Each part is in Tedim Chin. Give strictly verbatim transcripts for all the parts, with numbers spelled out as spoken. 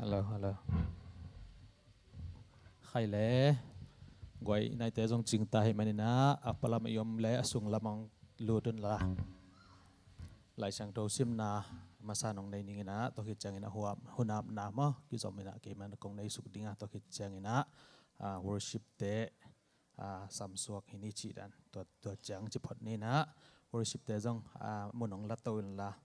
Hello, hello. Khai le guai, naite zong cingta hi maninah a palam i om le a sunglam hong lut unla. Lai Siangtho simna masa nong nei ninginah, tua khit cianginah huap, hunapna maw, kizom inah keiman kong nei suk dingah, tua khit cianginah, ah, worship te, ah, samsuak hi ni cih dan. Tua, tua ciang ci phot ninah, worship te zong, ah, mun hong la to inla.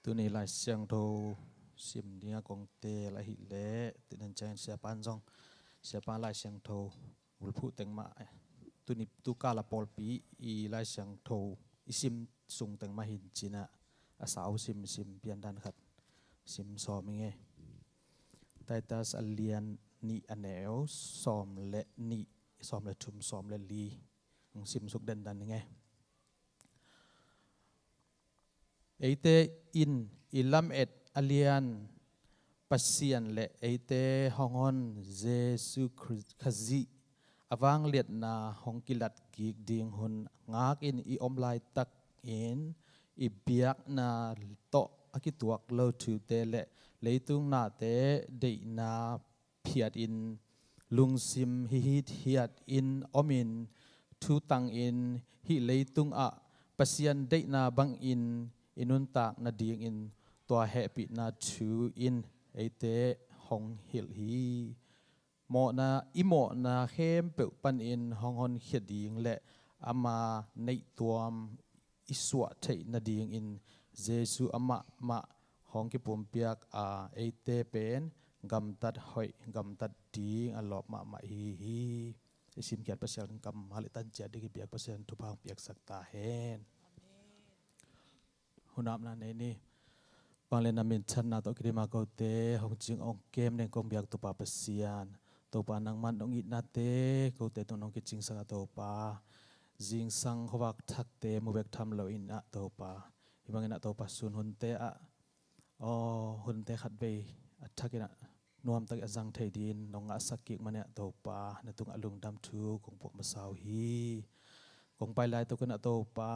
Tuni Lai Siangtho sim dinga kong teel ahih leh, tinen ciangin siapan zong, siapa Lai Siangtho bulphuh teng mah, tuni tukal a pawlpi i Lai Siangtho i sim sung teng mah hin cinah, a sau sim, sim piandan khat sim sawm i ngei. Titus a lian nih a neu sawm le nih, sawm le thum, sawm le li. Hong simsuk dendan i ngei. Eite in i lamet a lian Pasian le eite hong hon Jesu Khazih a vangliatna hong kilat kik ding hun ngakin i om laitakin i biakna tawh a kituak lo thute le leitung nate deihna phiatin lungsim hihit hiatin omin thutangin hih leitungah Pasian deihna bangin i nuntak nadingin tua hehpihna thu in eite hong hilh hi. Mawhna, i mawhna khempeuh panin hong honkhia ding le ama neihtuam i suah theih nadingin Jesu amah mah hong kipumpiak a, eite pen gamtat hoih, gamtat ding a lawp mahmah ihi hi. I simkhiat Pasian kammal i tanciat ding i biak Pasian thupha hong piaksak ta hen. Hunapna nei ni. Vangliatna minthanna tawh kidima kote hong cing hong kem ding kong biak Topa Pasian, Topa nangman nong itnate kote tung nong kicingsak a Topa, zingsang khuavak thakte mu bek tham loin ah Topa, hih bangin ah Topa sun hunte ah, aw, hunte khatvei a thakin ah nuamtak a zang thei dingin nong ngahsak kik manin ah Topa, na tungah lungdam thu kong puak masa uh hi. Kong pai laitakin ah Topa,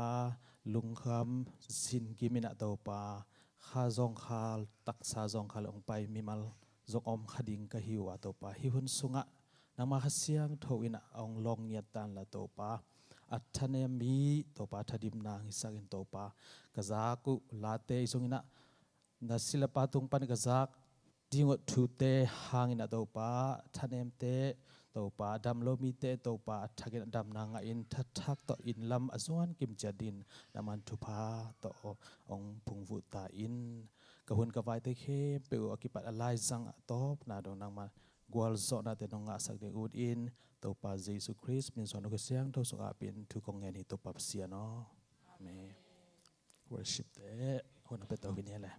lungkham sin gimin ah Topa, kha zawngkhal, taksa zawngkhal hong pai mimal zong om kha ding ka hi uh a Topa, hih hun sungah nangma Kha Siangtho in ah hong lawng ngiat ta inla Topa, a thanem mi Topa, thadimna hong hisak in Topa, ka zak uh late i zongin ah na silapa tung pan ka zak ding uh thute hangin ah Topa, thanemte Topa, dam lo mite Topa, a thakin a damna ngahin thathak tawh inn lam a zuan kim ciat dingin nangman thupha tawh hong phungvuh ta in. Ka hun ka vaite khempeuh uh a kipat a laizang a tawpna dong nangman gualzawhnate nong ngahsak ding ut in, Topa Jesu Khrist min suang nong Kha Siangtho sungah pin thu kong ngen hi Topa Pasian aw. Amen. Worship te hun a pia to hi ni le.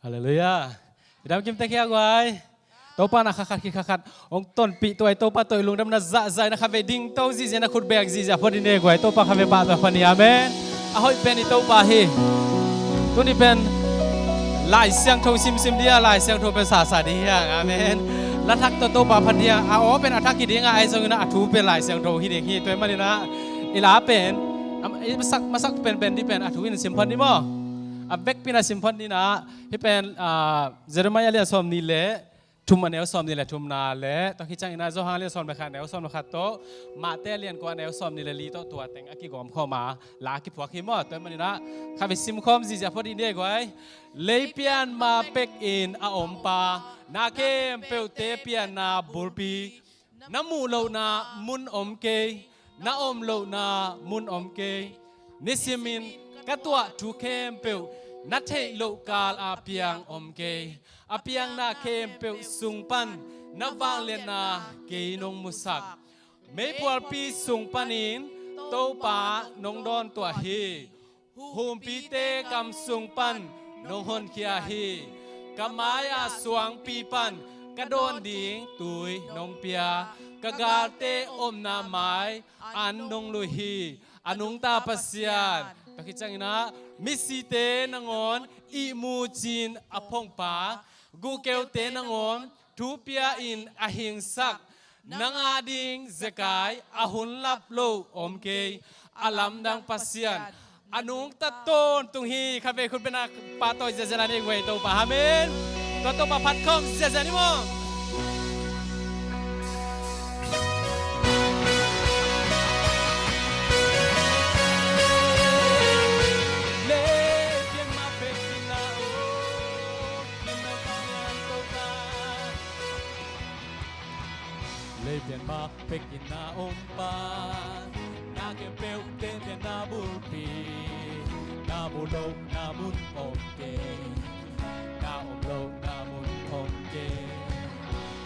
Halleluiah. I dam kim tek hia guai. Topa na kha khat khi kha khat hong tonpih tuai, Topa tawh i lungdamna zahzah in a kha vei ding to zihziah, na khut bek zihziah phot in ne guai. Topa kha vei pah tuai phot ni. Amen. A hoih pen i Topa hi. Tuni pen Lai Siangtho simsim dia, Lai Siangtho pen sasa ding hiang. Amen. La thak tawh Topa phat hiang. A aw pen a thak hi ding a, ahi zongin a thu pen Lai Siangtho hi ding hi. Tua ahih manin ah i la pen, am, i masak, masak penpen dih pen a thu in sim phot ni maw? A vekpi in a sim phot ni na. Hih pen, ah, Jeremiah lian sawm nih le thum a neu sawm nih le thumna le, tua khit ciangin ah Johan lian sawm le khat a neu sawm le khat tawh, Mate lian kua a neu sawm nih le li tawh tua teng a kigawm khawm a, la a kiphuak hi maw? Tua ahih manin ah kha vei sim khawm zihziah phot in ne guai. Leipian ma pekin a ompa, na khempeuhte pianna bulpi, na muh lohna mun om kei, na om lohna mun om kei. Nisimin ka tuah thu khempeuh na theih loh kal a piang om kei. A piangna khempeuh sung pan na vangliatna kei nong musak. Meiphualpi sung panin Topa nong dawntuah hi. Humpite kam sung pan nong honkhia hi. Ka mai-ah suangpi pan ka dawn ding tui nong pia. Ka galte omna mai an nong lui hi. A nungta Pasian. Tua khit ciangin ah misite nangawn ihmu cin a phongpa, guhkeute nangawn thu pia in a hingsak, Nang ading zekai a hun lap lo om kei, a lamdang Pasian a nungta tawntung hi. Khatvei khut beng a pahtawi ziahziah ni, guai Topa. Amen. Tua Topa phat khawm ziahziah ni maw. Leipian mah pek in na om, na Pasian Topa. Leipian mah pek in na om Pa, na khempeuh teh pian na bulpi, na mu lo na mun om kei, na om lo na mun om kei.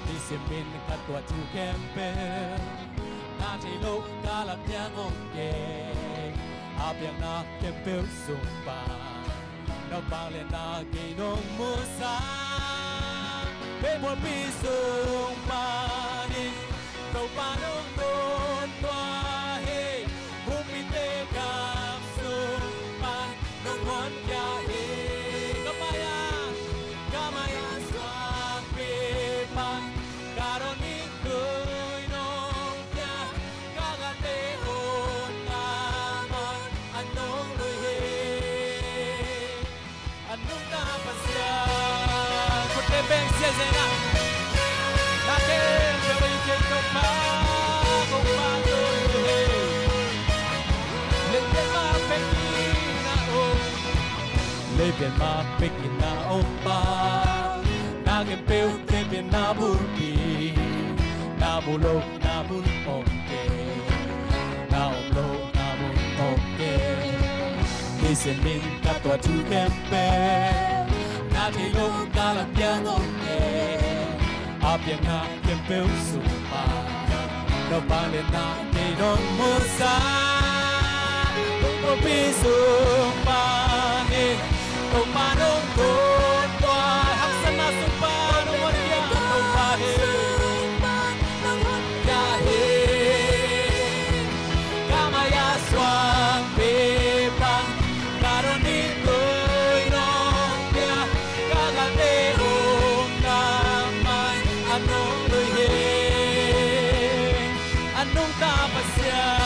Nisimin ka tuah thu khempeuh, na thei lo ka la piang om kei, a piang na khempeuh sung pan na vangliatna kei nong musak. Hei pawlpi sung panin Topa nong dawn tua hi. Bumpite gam sung pan nong honkhia hi. Ka mai-ah, ka mai-ah suangpi pan ka dawn ning tui nong pia, ka gate hong kamai a nong lui hi. A nungta Pasian. Khut beng ziahziah in na. Na khempeuh a i kei Topa, Topa tawh hi. Leipian mah pek in na om. Leipian mah pek in na om Pa, na khempeuh teh pian na bulpi, na mu lo na mun om kei, na om lo na mun om kei. Nisimin ka tuah thu khempeuh, na thei lo ka la piang om kei, a piang na khempeuh sung pan na vangliatna kei nong musak. Pawlpi sung panin Topa nong dawn tua, haksatna sung pan nong honkhia Topa hi. Ka mai-ah suangpi pan ka dawn ning tui nong pia, ka gate hong kamai a nong lui hi. A nungta Pasian.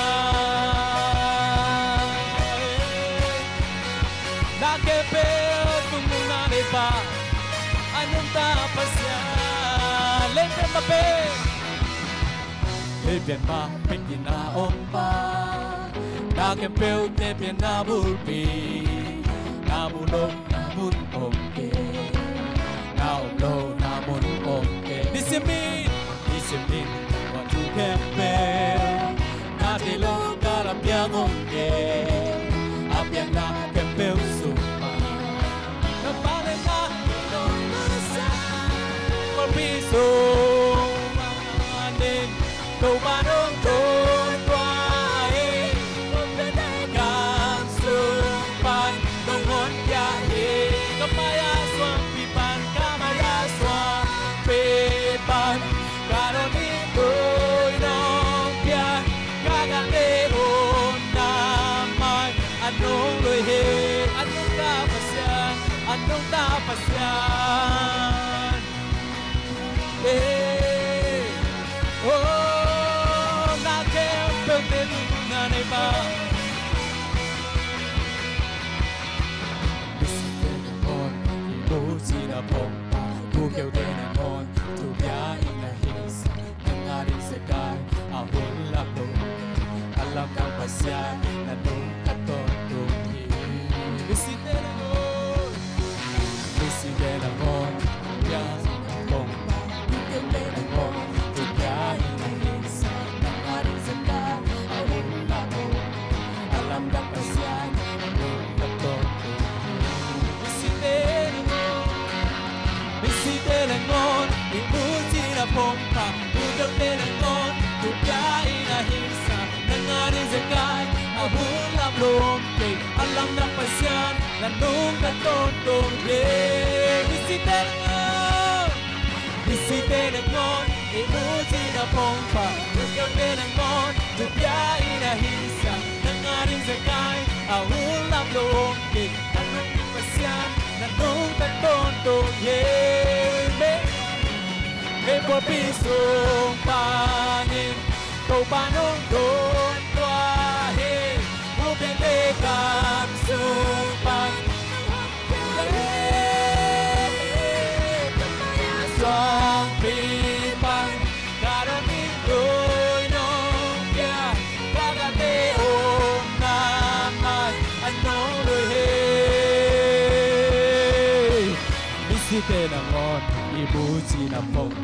Na khempeuh tungnung na nei Pa, a nungta Pasian. Leipian mah pek. Leipian mah pek in na om Pa, na khempeuh teh pian na bulpi, na mu lo na mun om kei, na om lo na mun om kei. Nisimin, nisimin ka tuah thu khempeuh, na thei lo ka la piang om kei, a piang na khempeuh sung pan na vangliatna kei nong musak. Pawlpi sung panin Topa nong dawn tua hi. Gam sung pan nong honkhia hi. Ka mai-ah suangpi pan, ka mai-ah suangpi pan ka dawn ning tui nong pia, ka gate hong kamai a nong lui hi. A nungta Pasian, a nungta Pasian. Eh, oh, na khempeuh teh tungnung na nei Pa. Misite nangawn i mucina phongpha, bukeute nangawn thupia in a hisa, nang ading zekai a hun lap lo, a lamdang Pasian na nungta tawntung hi. Misite nangawn, misite nangawn thupia in a phongpha, bukeute nangawn thupia in a hisa, nang ading zekai a hun lap lo, a lamdang Pasian na nungta tawntung hi. Misite nangawn, misite nangawn i mucina phongpha, bukeute nangawn thupia in a hisa, nang ading zekai a hun lap lo om kei, a lamdang Pasian na nungta tawntung hi. Misite nangawn, misite nangawn i mucina phongpha, bukeute nangawn thupia in a hisa, nang ading zekai a hun lap lo om kei, a lamdang Pasian na nungta tawntung hi. Hei pawlpi sung pa Topa nong dawn tua hi, mu piang te kam sung pan. Suang pi pan, ka dong ning lui nong pia, ka gate om na mai, a nong lui hi. Misite nangawn i mu cina pong,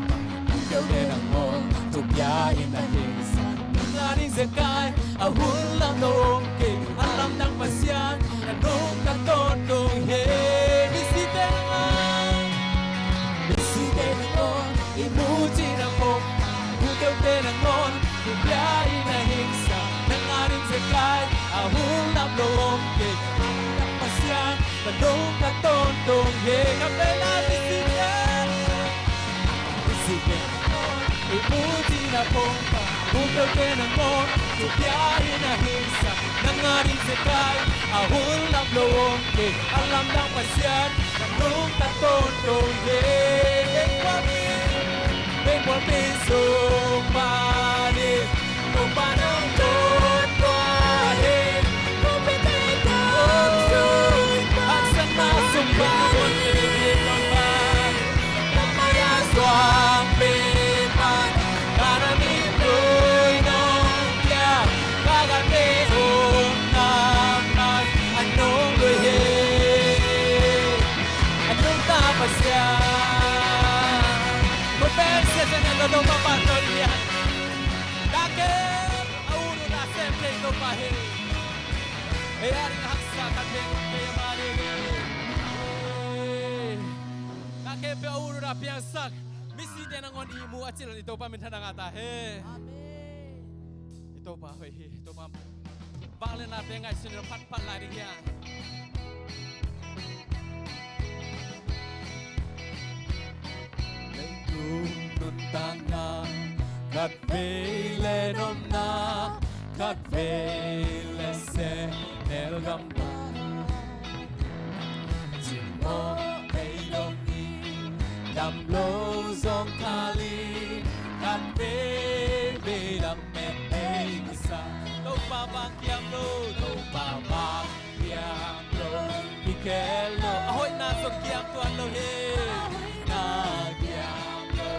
pungkeute nangawn thupia in a hing sa. Nang a ding zekai a hun lam lo om kei, a lamdang Pasian na nungta tawntung hi. Misite nangawn, misite nangawn i mu cina pong, pungkeute nangawn thupia in a hing sa. Nang a ding zekai a hun lam lo om kei, a lamdang Pasian na nungta tawntung hi. Ka pe na misite, misite i mu cina pong, pungkeute nangawn thupia in a hing sa. Nang a ding zekai a hun lam lo om kei, a lamdang Pasian na nungta tawntung hi. Bengbualpi, bengbualpi sung panin, Topa nong dawn tua hi. Haksatna sung panin, Topa, Topa ya suang pi pan, ka dong ning lui nong pia, ka gate om na mai, a nong lui hi. A nungta Pasian. Ko pen sia sia na ka dong pa pa to lia. Ka ke a unu na sem thei Topa hi. Hei a ding haksa khat pen kei a ma ding hi. Ka ke pe a unu na piangsak. Misite nangawn i mu a cil i Topa minthanna ngah ta hi. Amen. I Topa hoih hi, i Topa vangliatnate ngaihsun in phatphat lai ding hi a. Leitung nuntakna, khatvei le nopna, khatvei le sehnel gamta. Cimawh ei dong hi, dam lo zong khal hi, khat veivei lamet ei kisa. Topa vang kiam lo, Topa vang kiam lo, i khel lo. A hoihna zong kiam tuan lo hi. A hoihna kiam lo,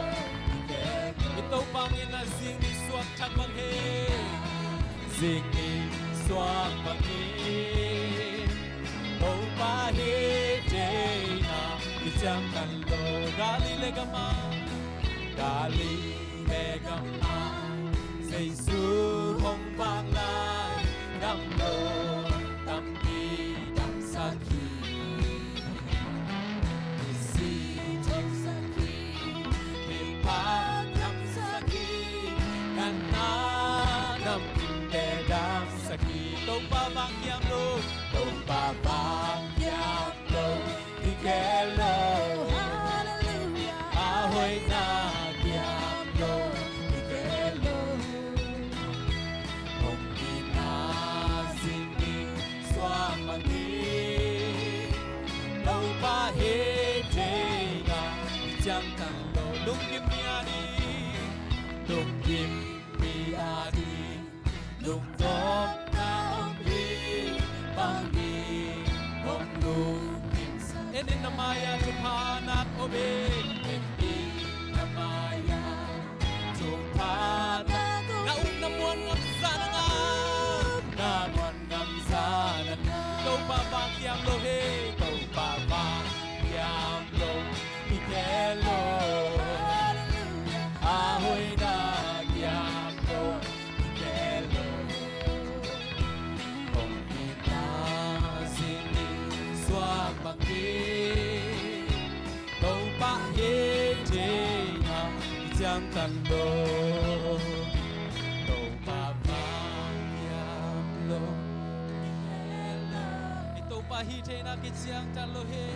i khel lo. I Topa min a zing ni suak thak bang hi. Zing ni suak bang hi. Topa hi thei na kiciangtan lo. Galil le gam ah, Galil le gam ah, Jesu hong vak lai, damlo tampi damsak hi. Misite damsak hi, mipa damsak hi, natna namkimte damsak hi. Topa vang kiam lo, Topa vang kiam lo, i khel lo. Hallelujah. A hoihna kiam lo, i khel lo. Hong itna zing ni suak bang hi. Topa hi thei na kiciangtan lo. Lungkim mi a ding, lungkim mi a ding, lungdamna om hi. Bang ding hong lungkimsak? En in na mai-ah thupha nak om hi. En in na mai-ah thupha nak om hi. Na up na muan ngamsa na ngap, na up na muan ngamsa na ngap. Topa vang kiam lo hi. Topa vang kiam lo, i khel lo. Hallelujah. A hoihna kiam lo, i khel lo. Hong itna zing ni suak bang hi. Topa hi thei na kiciangtan lo. Topa vang kiam lo, i khel lo. I Topa hi thei na kiciangtan lo hi.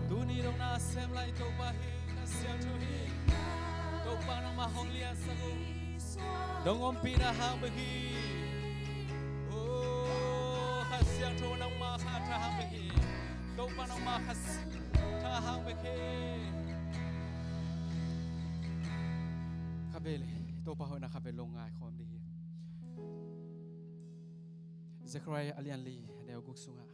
Tuni dong na sem lai Topa hi. Kha Siangtho hi. Topa nangmah hong liansak un. Nong ompihna hang bek hi. Oh, Kha Siangtho nangmah kha tha hang bek hi. Topa nangmah kha s-, tha hang bek hi. Vei le, Topa hoihna khat vei lo ngai khawm dih hi. Zechariah a lian li, a neu guk sungah,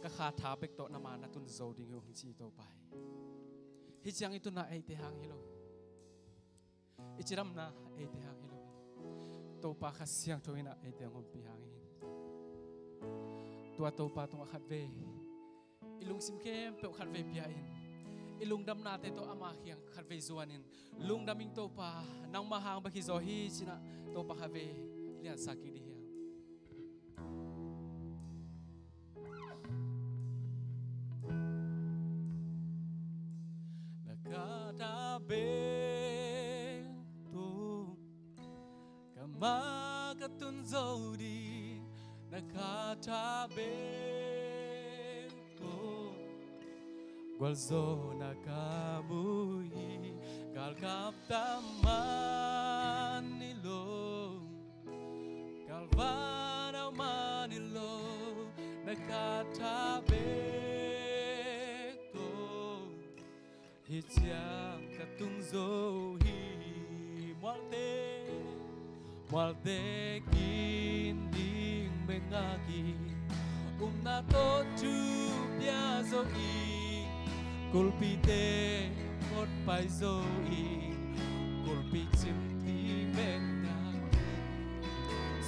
ka kha tha bek tawh na ma na tun zo ding hi ung, ci Topa hi. Hih ciang i tunna eite hang hi lo. I cidamna eite hang hi lo. Topa Kha Siangtho in ah eite hong ompih hang hi. Tua Topa tungah khat vei i lungsim khempeuh khat vei pia in, i lungdamnate tawh ama kiang khat vei zuan in, lungdam ing Topa, nangma hang bek hi zaw hi, ci-in ah Topa khat vei liansa kik dih hi hang. Na kha tha bek tawh ka ma ka tun zo ding, na kha tha bek tawh gualzawhna ka mu hi. Galkap tam man hi lo, galvan au man hi lo, na kha tha bek tawh hih ciang ka tung zo hi. Mualte, mualte kin ding bek ngak hi. Upna tawh thu pia zo hi. Kulpite phot pai zo hi. Kulpi cim ding bek ngak hi.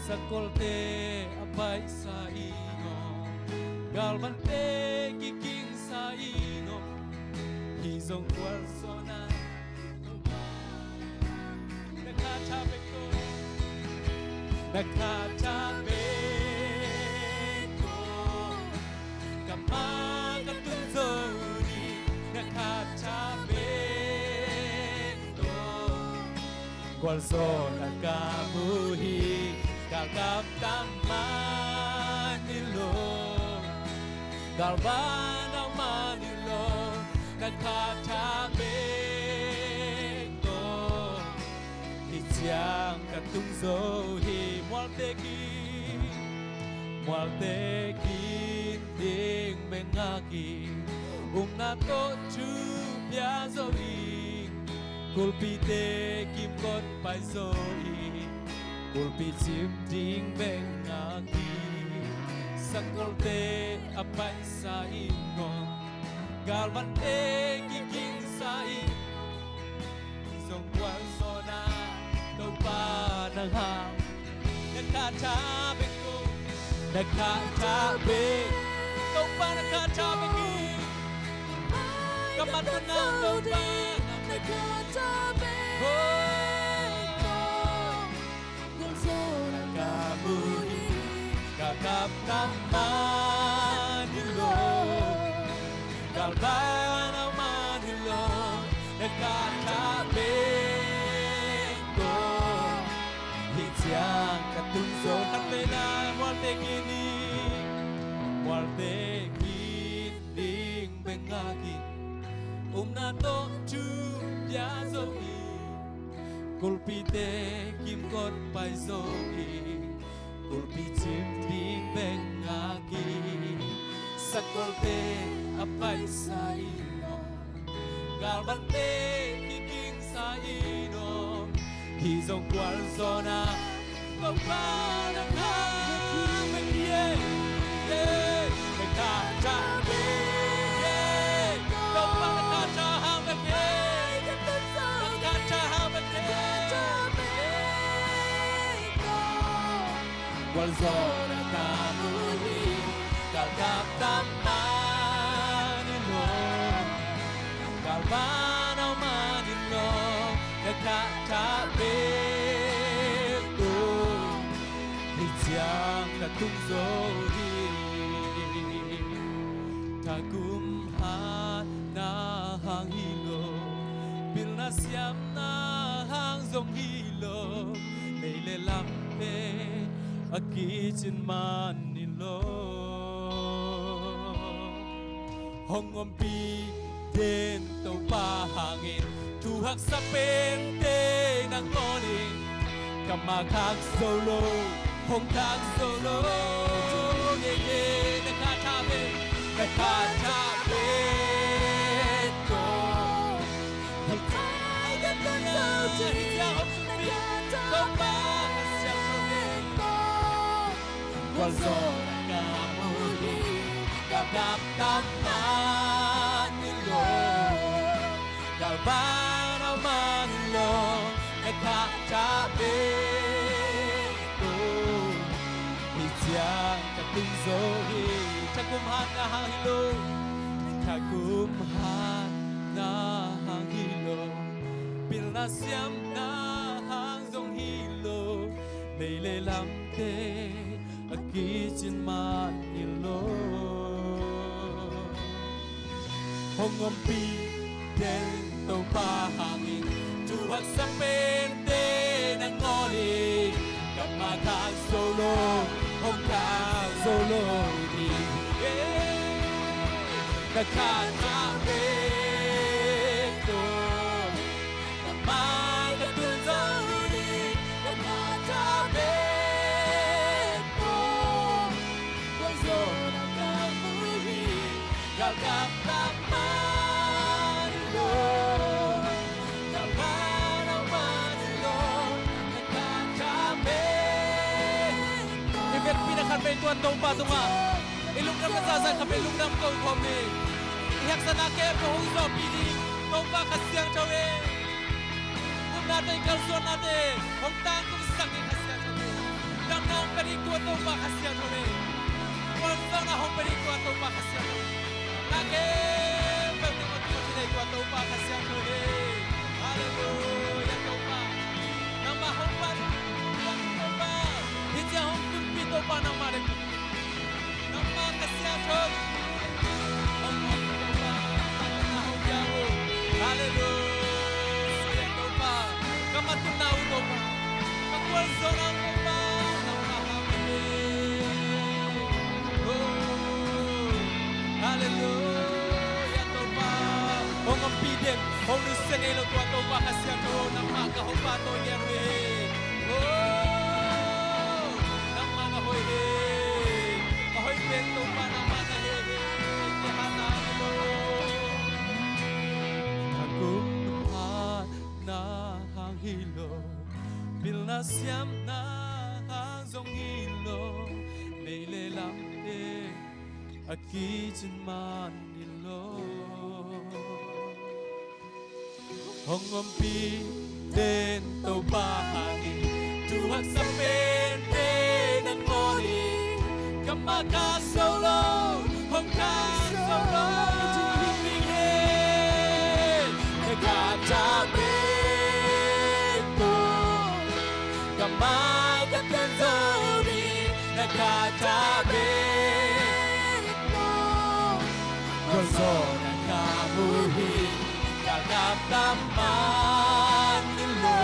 Sakolte a paisa in aw, galvante kikingsa in aw, hih zong gualzawhna. Na kha tha bek tawh, na kha tha bek tawh ka ma ka tun zo ding, na kha tha bek tawh gualzawhna ka mu hi. Galkap tam man hi lo, galvan au man hi lo, na kha tha bek tawh hih ciang ka tung zo hi. Mualte kin, mualte kin ding bek ngak hi. Upna tawh thu pia zo hi. Kulpite kimkot pai zo hi. Kulpi cim ding bek ngak hi. Sakolte a paisa in aw, galvante kikingsa in aw, hih zong gualzawhna. Topa nang hang, na kha tha bek tawh, na kha tha bek. Topa na kha tha bek hi. Ka man ka nang Topa, na kha tha bek tawh gualzawhna ka mu hi. Galkap tam man hi lo, galvan au man hi lo, na kha tha bek tawh hih ciang ka tung zo. Khat vei lai, mualte kin hi, mualte kin ding bek ngak hi. Upna tawh thu pia zo hi. Kulpite kimkot pai zo hi. Kulpi cim ding bek ngak hi. Sakolte a paisa in aw, galvante kikingsa in aw, hih zong gualzawhna. Topa na kha tha bek hi. Na kha tha bek hi. Topa na kha tha bek hi. Na kha tha bek hi. Gualzawhna ka mu hi. Galkap tam man hi lo, galvan au man hi lo, na kha tha bek tawh hih ciang ka tung zo hi. Thagum hatna hang hi lo, pilna siamna hang zong hi lo, lei le lamte a kicin man hi lo. Hong ompih den Topa hangin, thu haksa pente nang ngawnin, ka mak hak zo lo, hong thak zo lo. Yeah, yeah. Na kha tha bek, na kha tha bek tawh hih Tang man in lo, galvan a man in lo, na khat a bek ko. Hih ciang ka tung zo hi. Thakum hatna hang hi lo, thakum hatna hang hi lo, pilna siamna hang zong hi lo, mei le lamte a kicin man hi lo. Hong ompih den Topa hangin, thu haksa pente nangawn in, kammal khak zo lo, hong khak zo lo ding. Na khat a bek tawh, na mai ka tun zo ding, na khat a bek tawh. Gualzawhna ka mu hi, galkap tang man lo, galvan a man lo, na khat a bek. I vekpi na khat vei tuan Topa tungah i lungdam na zahzah khat vei lungdam ko khawm hi. I haksatna khempeuh hong zawhpih ding Topa Kha Siangtho hi. Upnate, kalsuannate hong tangtungsak ding Kha Siangtho hi. Damna hong pia ding tua Topa Kha Siangtho hi. Gualzawhna hong pia ding tua Topa Kha Siangtho hi. Na khempeuh tungah tungah kinei tua Topa Kha Siangtho hi. Halleluiah Topa. Nangmah hong pan Topa. Hih ciang hong tunpih Topa nangmah ding. Nangmah Kha Siangtho. Hong hong Topa. Hong hong hong hong. Halleluiah Topa. Ka matutna uh Topa. Ka gualzawhna uh Topa. Nangmah hang hi. Oh. Halleluiah Topa. Hong ompih den, hong nusia ngei lo tua Topa Kha Siangtho, nangmah ka hong pahtawi ngiat uh hi. Oh, nangmah na hoih hi. A hoih pen Topa nangmah na hi hi. Kei hatna hi lo. Thakum hatna hang hi lo, pilna siamna hang zong hi lo, mei le lamte a kicin man hi lo. Hong ompih den Topa hangin, thu haksa pente nangawn in, kammal khak zo lo, hong khak zo lo ding hi. Na khat a bek tawh, kammal ka tun zo ding, na khat a bek tawh. Gualzawhna ka mu hi, galkap tang man hi lo,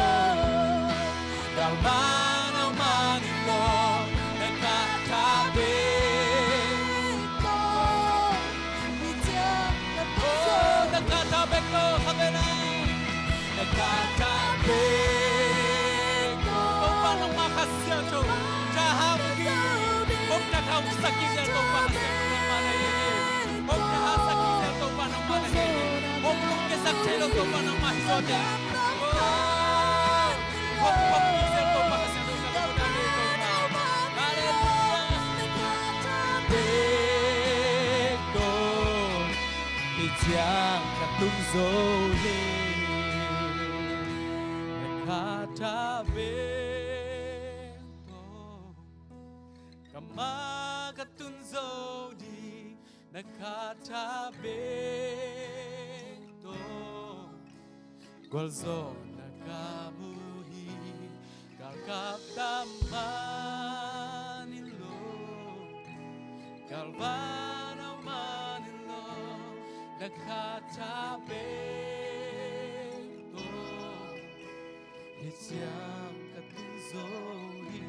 galvan a man hi lo, na khat a bek tawh. Hih ciang ka tung zo. Oh, na khat a bek tawh, kha ve lai. Na khat a bek tawh. Topa nangmah Kha Siangtho, thahat kik, hong thahat hong sak kik zel Topa Kha Siangtho nangmah na hi. Hong thahat sak kik zel Topa nangmah na hi. Hong lungkiat sak thei lo Topa nangmah hi zaw teh. Oh, hong pom kik zel Topa Kha Siangtho nangmah na hi Topa. Halleluiah. Bek tawh. Hih ciang ka tung zo hi. Na khat a bek tawh, kammal ka tun zo ding. Na khat a bek tawh, gualzawhna ka mu hi. Galkap tang man hi lo, galvan a man hi lo, na khat a bek tawh. Hih ciang ka tung zo hi.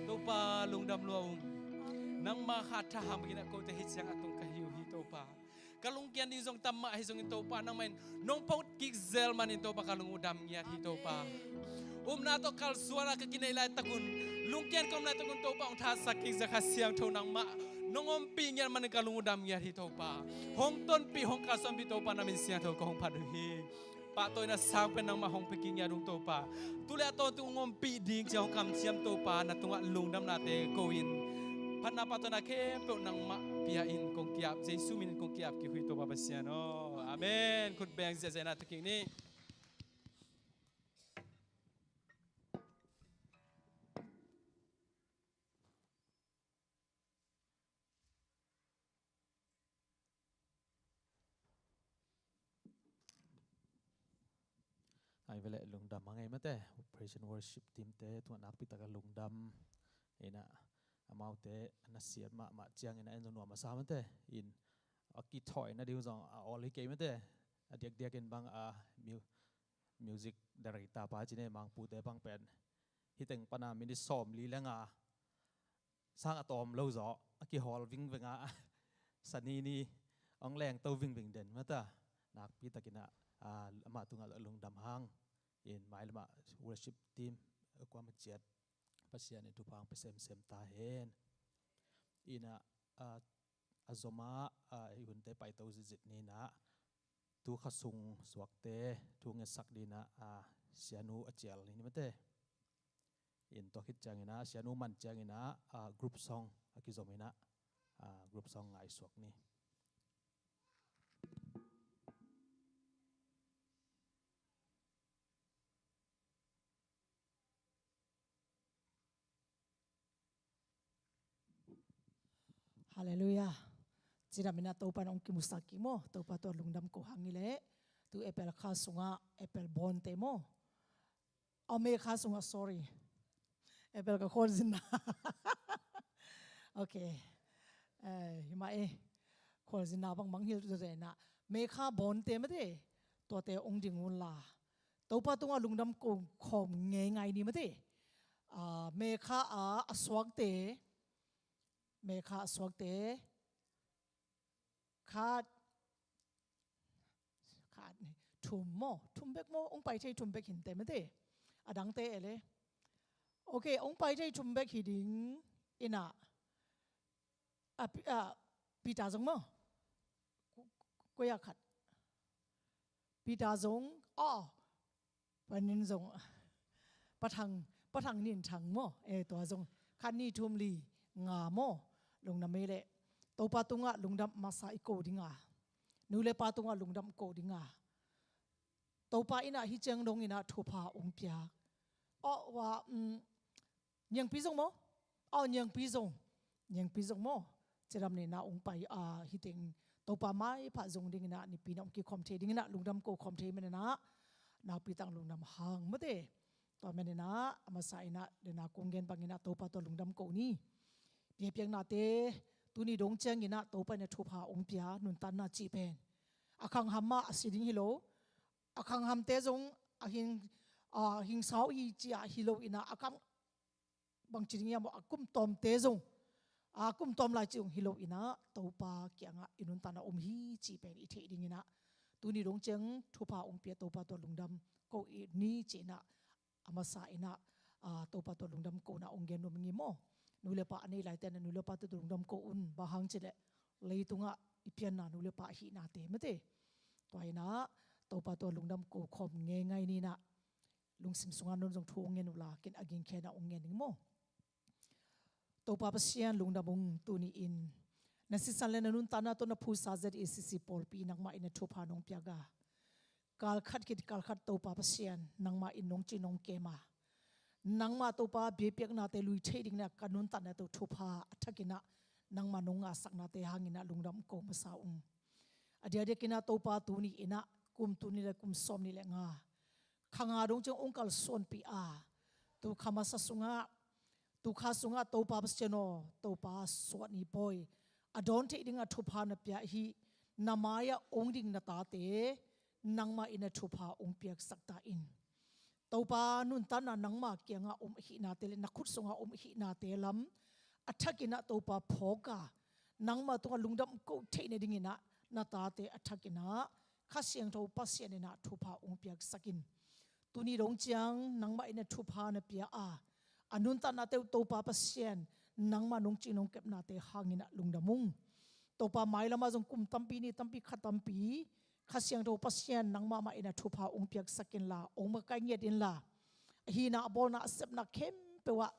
Topa lungdam lua ung. Nangmah khat thahat bangin ah kote hih ciang a tung ka hi uh hi Topa. Ka lungkiat ding zong tam mah hi zongin Topa, nangmah in nong pawt kik zel manin Topa, ka lung uh dam ngiat hi Topa. Upna tawh kalsuan a ka kineih laitak un, lungkiat ka om laitak un Topa, hong thahatsak kik zel Kha Siangtho nangmah nong ompih ngiat manin ka lung uh dam ngiat hi Topa. Hong tonpih, hong kalsuanpih Topa, na min siangtho ka hong phat uh hi. Pahtawina sang pen nangmah hong pia kik ngiat ung Topa. Tu le a tawntung hong ompih ding ciang hong kamciam Topa, na tungah lungdamnate ko-in Phatna, pahtawina khempeuh nangmah pia in kong ki-ap, Jesu min in kong ki-ap kik hi Topa Pasian aw. Amen. Khut beng ziahziah in ah thu kik ni. Ai vele lungdam a ngei mate, praise and worship team te tungah nakpi taka lungdam. Ina amaute na siat mahmah ciang ina en zong nuam a sa mate. In a kithawi na ding zong a awl hi kei mate. A diakdiak in bang a mu-, music director pa cine Mangpute bang pen hiteng pana minit sawm li le nga sang a tawm lo zaw a kihawl vingveng a, sani ni ong lengto vingveng den mata. Nakpi takin ah, ah, amah tungah lungdam hang in mailamah worship team kuamah ciat Pasian in thupha hong pia semsem ta hen. Ina, ah, a zoma, ah, i hunte paito zitzit nina tu kha sung suakte thu ngetsak dina, ah, sianu a cial ni ni mate. In tua khit ciangina sianu man ciangina, ah, group song a kizomina, ah, group song ngaisuak ni. Halleluiah. Cidam ina Topa in ong kimusak kik maw, Topa tua lungdam ko hang i leh. Tu April kha sungah April bonte maw. Oh, May kha sungah, sorry. April ka khualzinna. Ok. Eh, himah e. Khualzinna bang mangngilh tu zena. May kha bonte mate. Tuate ong ding unla Topa tungah lungdam ko khawm ngeingai ni mate. Ah, May kha a, a suakte. May kha a suakte. Khat, khat ni, thum maw, thum bek maw, ong pai thei thum bek hinte mate. A dangte e le. Ok, ong pai thei thum bek hi ding ina. A, Pi-, a, Peter zong maw. Ku-, ku-, kuya khat. Peter zong, oh, Panin zong, Pa Thang, Pa Thang Nin Thang maw, eh, tua zong khat ni thum li nga maw, lungdam e le. Topa tungah lungdam masa i ko dinga, nu le pa tungah lungdam ko dinga. Topa ina hi ciang dong ina thupha ong piak. Oh, wa, um, Niangpi zong maw? Aw, Niangpi zong. Niangpi zong maw? Cidam nina ong pai, ah, hiteng Topa maipha zong dingina, nipi na ong kikhawm thei dingina, lungdam ko khawm thei menina, nakpi tang lungdam hang mate. Tua menina, a masa ina, dena kong gen bangina, Topa tua lungdam ko ni. Piapiaknate, tuni dong ciangina, Topa ina thupha ong pia, nuntanna cih pen. A khangham mah a si ding hi lo, a khanghamte zong, a hing, a hing sau hi cia hi lo ina, a khang bangci ding hiam aw, a kum tawmte zong, a kum tawm lai ci ung hi lo ina, Topa kiangah i nuntanna om hi ci pen i theih dingina, tuni dong ciang thupha ong pia Topa tua lungdam ko i ni ci ina, a masa ina, a, Topa tua lungdam ko na ong gen nuam ing i maw. Nu le pa a nei laite na nu le pa tua lungdam ko un, bang hang ci le leitungah i pianna nu le pa ahihnate mate. Tua ina, Topa tua lungdam ko khawm ngeingai nina, lungsim sunga non zong thu ong ngen uh la, ken a gingkhena ong ngen ing maw. Topa Pasian lungdam ung tuni in. Na sisan le na nuntanna tawh na phusa Z A C C pawlpi nangmah in na thupha nong piak a. Kal khat khit kal khat Topa Pasian nangmah in nong ci nong kem a. Nangmah Topa biakpiaknate lui thei dingna ka nuntanna tawh thupha a thakina nangmah nong ngahsaknate hangina lungdam ko masa ung. A diakdiakina Topa tuni ina kum tuni le kum sawm ni le nga. Kha nga dong ciang ong kalsuanpih a. Tu kha masa sungah, tu kha sungah Topa Pasian aw, Topa suah ni pawi. A dawn theih dingah thupha na pia hi, na mai-ah ong ding na tate, nangmah in na thupha ong piaksak ta in. Topa nuntanna nangmah kiangah om ahihnate le, na khut sungah om ahihnate lam, a thakinah Topa phawk a, nangmah tungah lungdam ko theih na dinginah, na tate a thakinah, Kha Siangtho Pasian inah thupha ong piaksak in. Tuni dong ciang nangmah in a thupha na pia a, a nuntaknate uh Topa Pasian, nangmah nong cih nong kepnate hanginah lungdam ung. Topa mailamah zong kum tampi ni tampi kha tampi, Kha Siangtho Pasian nangmah mah in a thupha ong piaksak inla, ong makaih ngiat inla, a hihna a bawlna a sepna khempeuh ah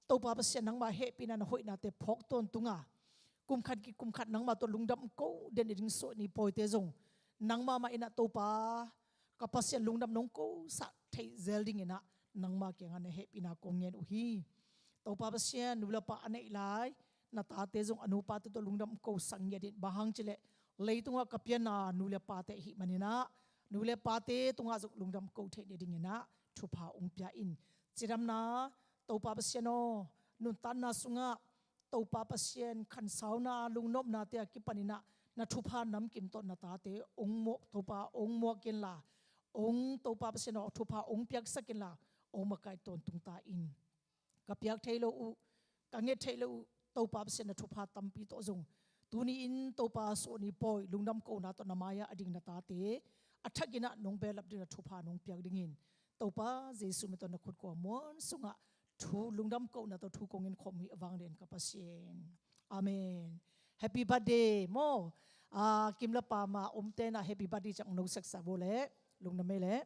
Topa Pasian, nangmah hehpihna, na hoihnate phawk tawntung a, kum khat ki kum khat nangmah tawh lungdam ko den a ding suah ni pawite zong nangmah mah in ah, Topa ka Pasian, lungdam nong kosak theih zel dingin ah nangmah kiangah na hehpihna kong ngen uh hi. Topa Pasian, nu le pa a neih lai na tate zong a nupate tawh lungdam kosak ngiat in, bang hang cih leh leitungah ka pianna nu le pate ahih manin ah, nu le pate tungah zong lungdam ko theih nadingin ah thupha hong pia in. Cidamna, Topa Pasian aw, nuntakna sungah Topa Pasian khansauna, lungnopnate a kipanin ah na thupha namkim tawh na tate hong muak, Topa hong muak kenla, hong, Topa Pasian aw, thupha hong piaksak kenla, hong makaih tawntung ta in. Ka piak thei lo uh, ka nget thei lo uh, Topa Pasian, na thupha tampi tawh zong tuni-in Topa, suah ni pawi lungdam kohna tawh na mai-ah a ding na tate a thakin ah nong behlap ding, na thupha nong piak dingin Topa Jesu min tawh na khut kua muan sungah thu lungdam kohna tawh thu kong ngen khawm hi, a vanglian ka Pasian. Amen. Happy birthday maw. Ah, Kim le Pam a omte in ah happy birthday ciang no seksa bo leh, lungdam ei leh.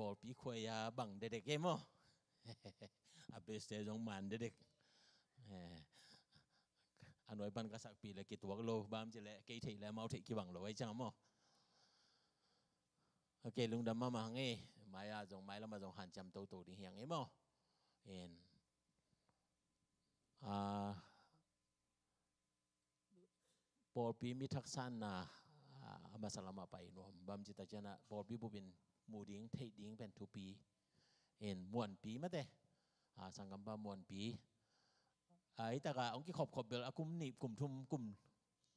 Pawlpi khuai a bang dedek e maw? A beste zong man dedek. Eh, a nuai pan ka sakpih le kituak lo, bang ci le kei theih le amau theih kibang lo ai ciang maw? Ok, lungdam mahmah hang e. Mai a zong, mai lam a zong hanciam toto ding hi hang e maw? En. Ah, pawlpi mi thaksanna, ah, a masa lamah pai nuam. Bang ci tak ciangin ah pawlpi bupin mu ding, theih ding pen thupi. En, muanpi mate. Ah, sanggampa muanpi. Ah, hi tak a hong kikhopkhop bel a kum nih, kum thum, kum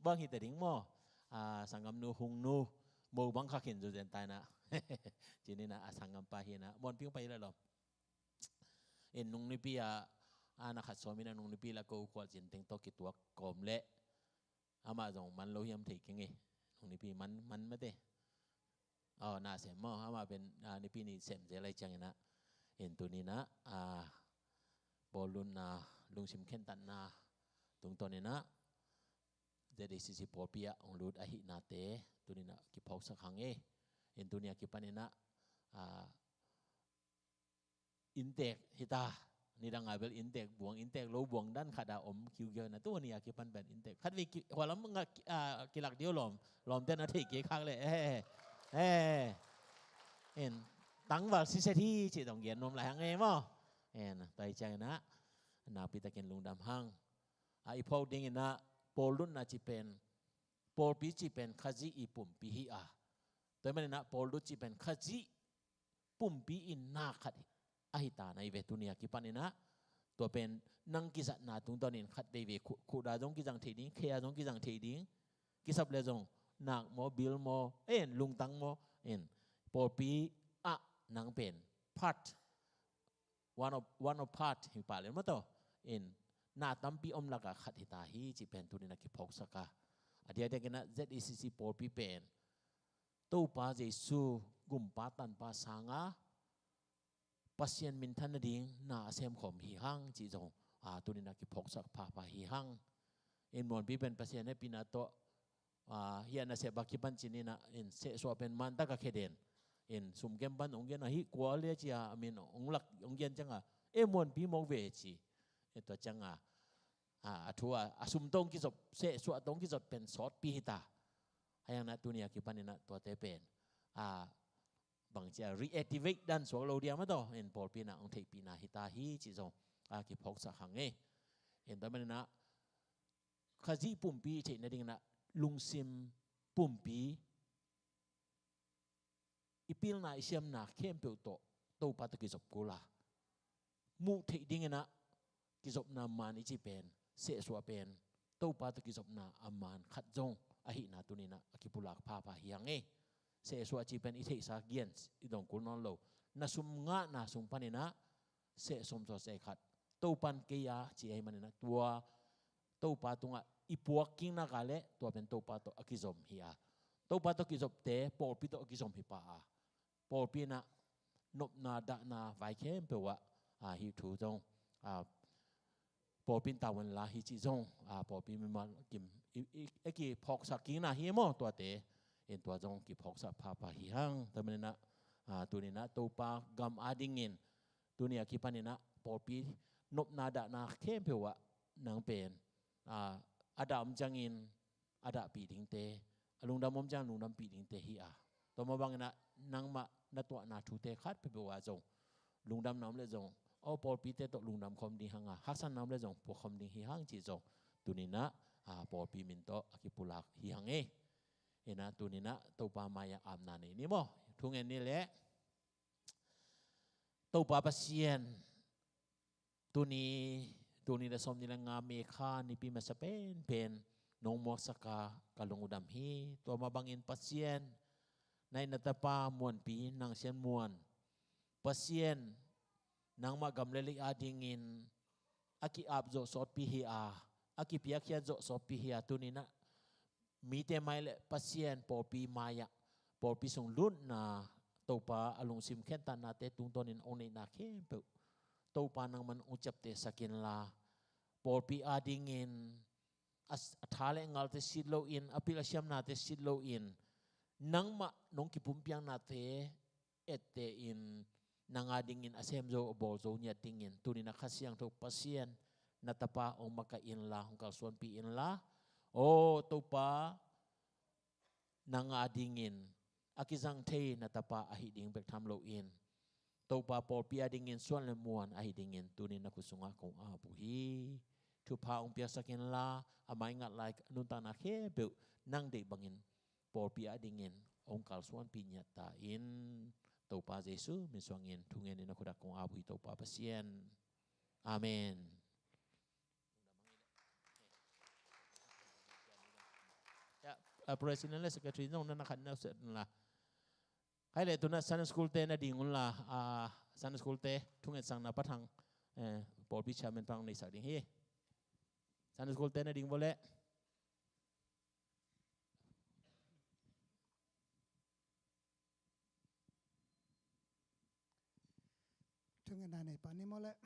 bang hi ta ding maw? Ah, sanggamnu, hungnu, mo bang kha khin zu zen tai na. Ci ni na, a sanggampa hi na. Muanpi hong pai le lawm. En, nung nipi a, a na khat sawm in a nung nipi la ko khual cin teng tawh kituak kawm le. Amah zong man lo hiam thei keng e. Nung nipi man, man mate. Aw, na sem maw, amah pen, a, nipi ni sem zel lai ciangin ah. En, tuni na, a, bawlutna, lungsim khentatna tungtawn in ah, Z A C C pawlpi ah hong lut ahihnate tuni na kiphawksak hang e. En, tuni a kipan in ah, a, inntek hi ta. Nidang a bel inntek buang, inntek lo buang dan khat a om kiukiau na, tuni a kipan pen inntek. Khat vei ki, hua lam nga, a, kilak diu lawm. Lawmte na thei kei khak le. Eh, eh. En, tangval siset hi ci dong gen nuam lai hang e maw? En, tua hi ciangin ah nakpi takin lungdam hang. A, i phawk ding in ah, pawllutna ci pen, pawlpi ci pen Khazih i pumpi hi a. Tua hi man in ah pawllut ci pen Khazih pumpi in na khat ahi ta na hi ve. Tuni a kipan in ah, tua pen nang kizatna tungtawn in khat veivei khu, khuhda zong kizang thei ding, khea zong kizang thei ding, kisap le zong nak maw, bil maw, en, lungtang maw, en, pawlpi ah nang pen part, one of, one of part hi pah le maw taw. En, na tampi om lak a khat hi ta hi ci pen tuni na kiphawksak a. A diakdiak in ah Z A C C pawlpi pen Topa Jesu gumpa tanpa sang a Pasian minthan nading na a semkhawm hi hang cih zong, a, tuni na kiphawksak phapha hi hang. En, muanpi pen Pasian hehpihna tawh, a, hi a, nasep a kipan ci ni na, en, sehsuah pen man tak a khia den. En, sum kem pan hong gen a, hi kua le ci a, a min hong lak hong gen ciang a, e, muanpi mawk ve ci. E, tua ciang a, a, a thu a, a sum tawh hong kizop, sehsuah tawh hong kizop pen sawtpi hi ta. Hang na tuni a kipan in ah tuate pen, a, bang ci a, reactivate dan suak lo dia maw taw. En, pawlpi in ah hong theihpihna hi ta hi cih zong, a, kiphawksak hang e. En, tua man in ah Khazih pumpi i theih nading in ah lungsim pumpi, i pilna i siamna khempeuh tawh Topa tawh kizop kul a, muh theih ding in ah kizopna man i ci pen, sehsuah pen Topa tawh kizopna a man khat zong ahihna tuni in ah a kipulak phapha hi hang e. Sehsuah ci pen i theihsa gen i dong kul nawn lo. Na sum ngahna sung pan in ah seh sawm sawm seh khat Topa in kei a ci ahih man in ah, tua Topa tungah i puak kik nak leh tua pen Topa tawh a kizom hi a. Topa tawh kizopte pawlpi tawh a kizom hi pah a. Pawlpi in ah nopna dahna vai khempeuh ah, a, hih thu zong, a, pawlpi in tavuan la hi cih zong, a, pawlpi mimal kim i, i, i kiphawksak kikna hi e maw, tuate. En, tua zong kiphawksak phapha hi hang. Tua man in ah, a, tuni in ah Topa gam adingin tuni a kipan in ah pawlpi nopna dahna khempeuh ah nang pen, a, a dah om ciangin a dahpih dingte, a lungdam om ciang lungdampih dingte hi a. Tua mah bang in ah nangmah na tuahna thute khat peuhpeuh ah zong lungdamna om leh zong, aw, pawlpite tawh lungdam khawm ding hang a, haksatna om leh zong puak khawm ding hi hang cih zong tuni in ah, a, pawlpi min tawh a kipulak hi hang e. En, a, tuni in ah Topa mai-ah apna nei ni maw? Thu ngen ni leh. Topa Pasian, tuni, tuni le sawmnih le nga May kha nipi masa penpen nong muaksak a ka lung uh dam hi. Tua mah bangin Pasian, na it na tapa muanpi Nang Sian Muan, Pasian, nangmah gam le lei adingin a ki-ap zawh sawtpi hi a, a kipiakkhiat zawh sawtpi hi a, tuni in ah mite mai le Pasian pawlpi mai-ah, pawlpi sung lutna, Topa a lungsim khentatnate tungtawnin hong neihna khempeuh Topa nangman hong ciaptehsak inla, pawlpi adingin a, a tha le ngalte sit loin, a pil a siamnate sit loin, nangmah nong kipumpiaknate etteh in, nang a dingin a sem zo a bawl zo ngiat dingin tuni-in a Kha Siangtho Pasian na Tapa hong makaih inla, hong kalsuanpih inla. Aw Topa, nang a dingin a kizang thei na Tapa ahih ding bek tham loin, Topa, pawlpi a dingin suan le muan ahih dingin tuni-in na khut sungah kong ap uh hi. Thupha hong piaksak inla, a maingat lai nuntakna khempeuh nang deih bangin pawlpi a dingin hong kalsuanpih ngiat ta in. Topa Jesu min suangin thungen in na khut ah kong ap uh hi, Topa Pasian. Amen. Ya, ah, President le Secretary zong na na khat na set la. Hai le tuna Sunday School te na ding unla, ah, Sunday School te thungetsakna pathang, eh, pawlpi chairman pang nei sak ding hi. Sunday School te na ding vawleh. Thungetna nei pah ni maw leh.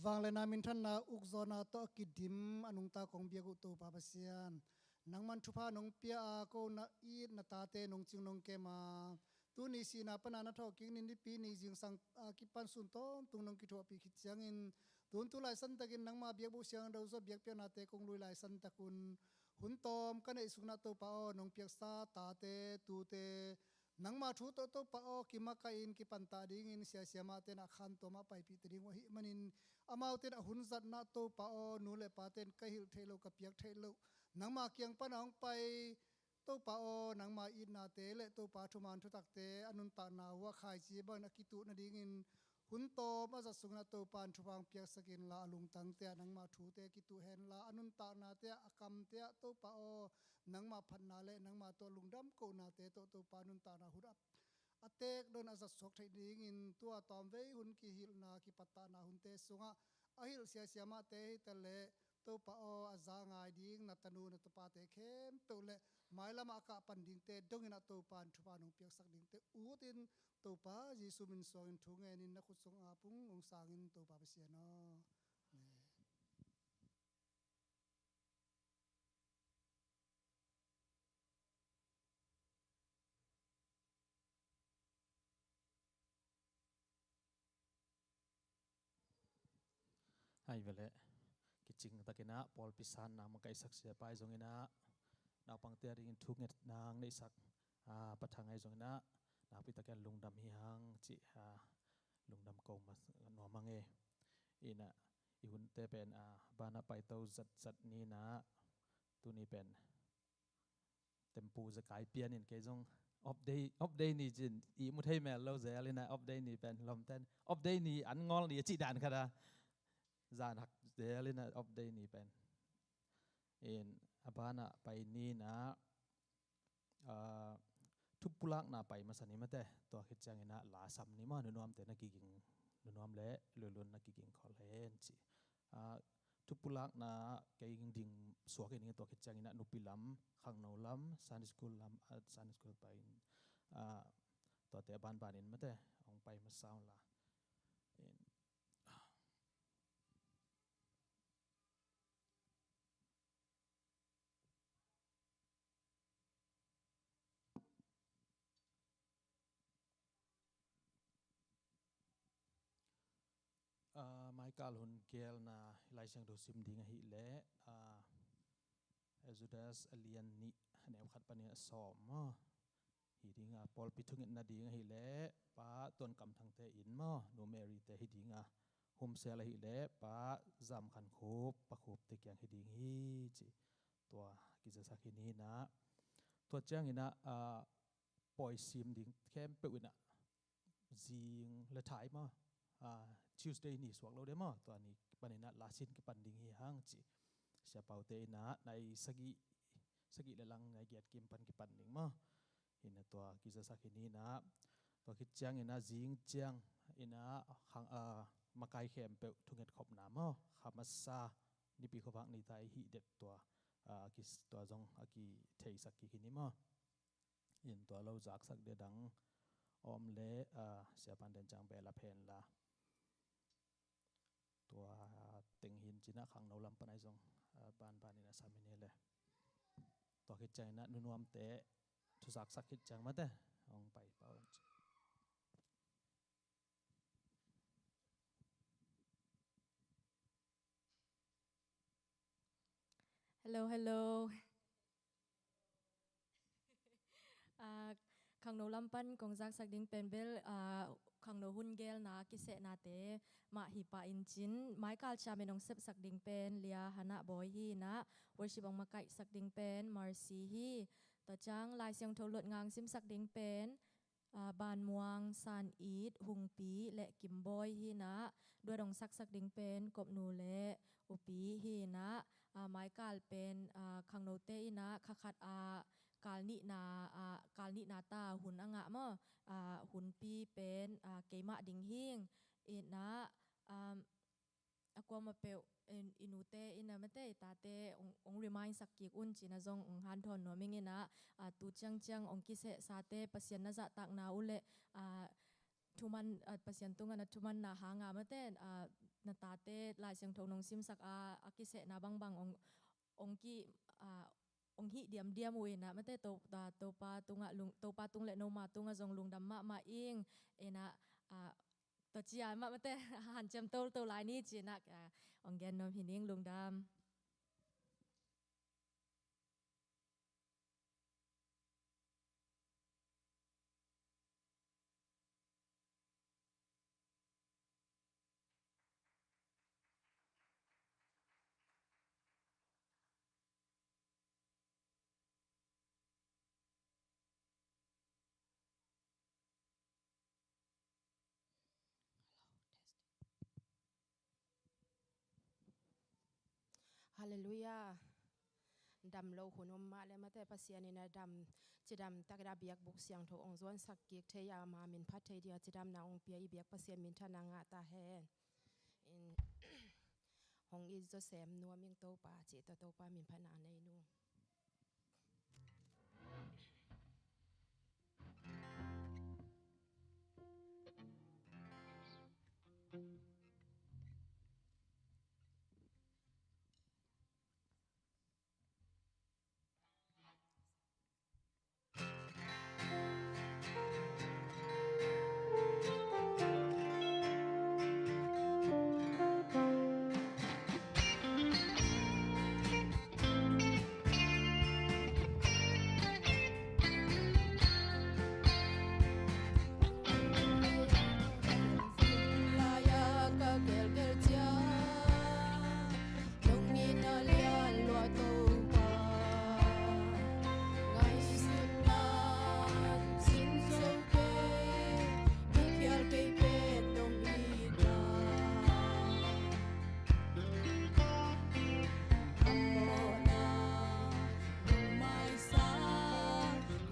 Vangliatna minthanna ukzawhna tawh a kidim a nungta kong biak uh Topa Pasian, nangman thupha nong pia a, ko na it na tate nong cing nong kem a, tuni sihna pana na thawhkik ni nipi ni zingsang a kipan sun tawntung nong kithuahpih khit ciangin, tun tu laisantakin nangma biakbuk siangtho zaw biakpiaknate kong lui laisantak un. Hun tawm ka neih sungah Topa aw, nong piaksa tate, tute, nangma thu tawh Topa aw, kimakaih in kipantah dingin sia siamahte in a khantuam ah paipih ta ding uh ahih manin, amaute in a hun zatna Topa aw, nu le pate in ka hilh theih loh, ka piak theih loh, nangma kiang pan a hong pai Topa aw, nangma itnate le Topa thuman thutakte a nuntakna uh a khaici bangin a kituh nadingin hun tawm a zat sungin ah Topa in thupha hong piaksak inla, a lungtangte ah nangma thute kituh henla, a nuntaknate ah, a kamte ah Topa aw, nangma phatna le nangma tawh lungdam kohnate tawh Topa nuntakna hun a, a teek don a zat suak theih dingin tua tawmvei hun kihilhna, kipattahna hunte sungah a hilh sia siamahte hi ta leh, Topa aw, a za ngai ding na tanu na tapate khempeuh le mailamah a kah pan dingte dongin ah Topa in thupha nong piaksak dingte ut in, Topa Jesu min suangin thu ngenin na khut sungah ap ung, hong sangin Topa Pasian aw. Amen. Hai veleh, kicing takin ah pawlpi sanna makaihsak siapa ahi zongin ah, naupangte a dingin thungetna neihsak, ah, pathang ahi zongin ah, nakpi takin lungdam hi hang cih, ah, lungdam ko ma nuam hang e. Inah, i hunte pen, ah, banah paito zatzat ni nah, tuni pen tempu zekai pianin kei zong off day, off day ni cin ihmu thei mel lo zel inah, off day ni pen lawmten off day ni an ngawl ni a cih dan khat a, zan hak zel inah off day ni pen. In a banah pai ni nah, ah, thupulakna pai masa ni mate, tua khit ciangin ah lasam ni maw, nunuamte na kiging, nunuam le lulun na kiging khol hen ci. Ah, thupulakna kei ding suak in, tua khit ciangin ah nupi lam, khangno lam, Sunday school lam, ah, Sunday school pai in, ah, tuate a banbanin mate hong pai masa unla. In, ah, maikal hun gelna Lai Siangtho sim ding ahih leh, ah, Exodus a lian nih, a neu khat panin a sawm maw? Hi ding a, pawlpi thungetna ding ahih leh Pa Tuan Kam Thangte inn maw, Nu Mary te hi ding a, Home Cell ahih leh Pa Zam Khan Khup, Pa Khup te kiang hi ding hi ci. Tua kizasak hi ni nah. Tua ciangin ah, ah, pawi sim ding khempeuh inah zing le thai maw, ah, Tuesday ni suak lo de maw, tua ni panin ah lasin kipan ding hi hang ci. Siapaute inah nai sagih, sagih le lang nai giat kim pan kipan ding maw. Inah tua kizasak hi ni nah. Tua khit ciangin ah zing ciang inah khang, ah, makai khempeuh thunget khopna maw, kha masa nipi khuavak ni ta i hih det tua, ah, kis-, tua zong a kitheisak kik hi ni maw. In tua lo zaksak dia dang om le, ah, siapan den ciang behlap henla. Tua teng hi in cinah khangno lam pan ahi zong, ah, banbanin a sam hi ni le. Tua khit ciangin ah nunuamte thuzaksak khit ciang mate, hong pai pah un ci. Hello, hello. Ah, khangno lam pan kong zaksak ding pen bel, ah, khangno hun gelna kisehnate mah hi pah in cin, maikal chairman hong sepsak ding pen Lia Hana Bawi hi in ah, worship hong makaihsak ding pen Mercy hi. Tua ciang Lai Siangtho luat ngang simsak ding pen, ah, Ban Muang, San It, Hungpi le Kim Bawi hi in ah, duat hong saksak ding pen Kop Nu le U Pi hi in ah, ah, maikal pen, ah, khangnote in ah kha khat ah kal nihna, ah, kal nihna ta hun a ngah maw, ah, hunpi pen, ah, keimah ding hing in ah, um, a kuamah peuh, in, i nute in ah mate, i tate hong, hong remind sak kik un cih na zong hong hanthawn nuam ing in ah, ah, tu ciangciang hong kisehsate Pasian na zahtakna uh leh, ah, thuman, ah, Pasian tungah na thumanna hang a mate, ah, na tate Lai Siangtho nong simsak a, a kisehna bangbang hong, hong ki, ah, hong hih diamdiam uh in ah mate, To, ah, Topa tungah lung, Topa tung le noma tungah zong lungdam mahmah ing in ah, ah, tua ci a mah mate, hanciam toto lai ni ci in ah, ah, hong gen nuam hi ning. Lungdam. Halleluiah. Damlo hun om mah leh mate, Pasian in a dam, cidam tak a biakbuk siangtho hong zuansak kik thei a, ama min phat thei ding a cidamna hong pia i biak Pasian minthanna ngah ta hen. In, hong it zawsem nuam ing Topa cih tawh Topa min phatna nei nung.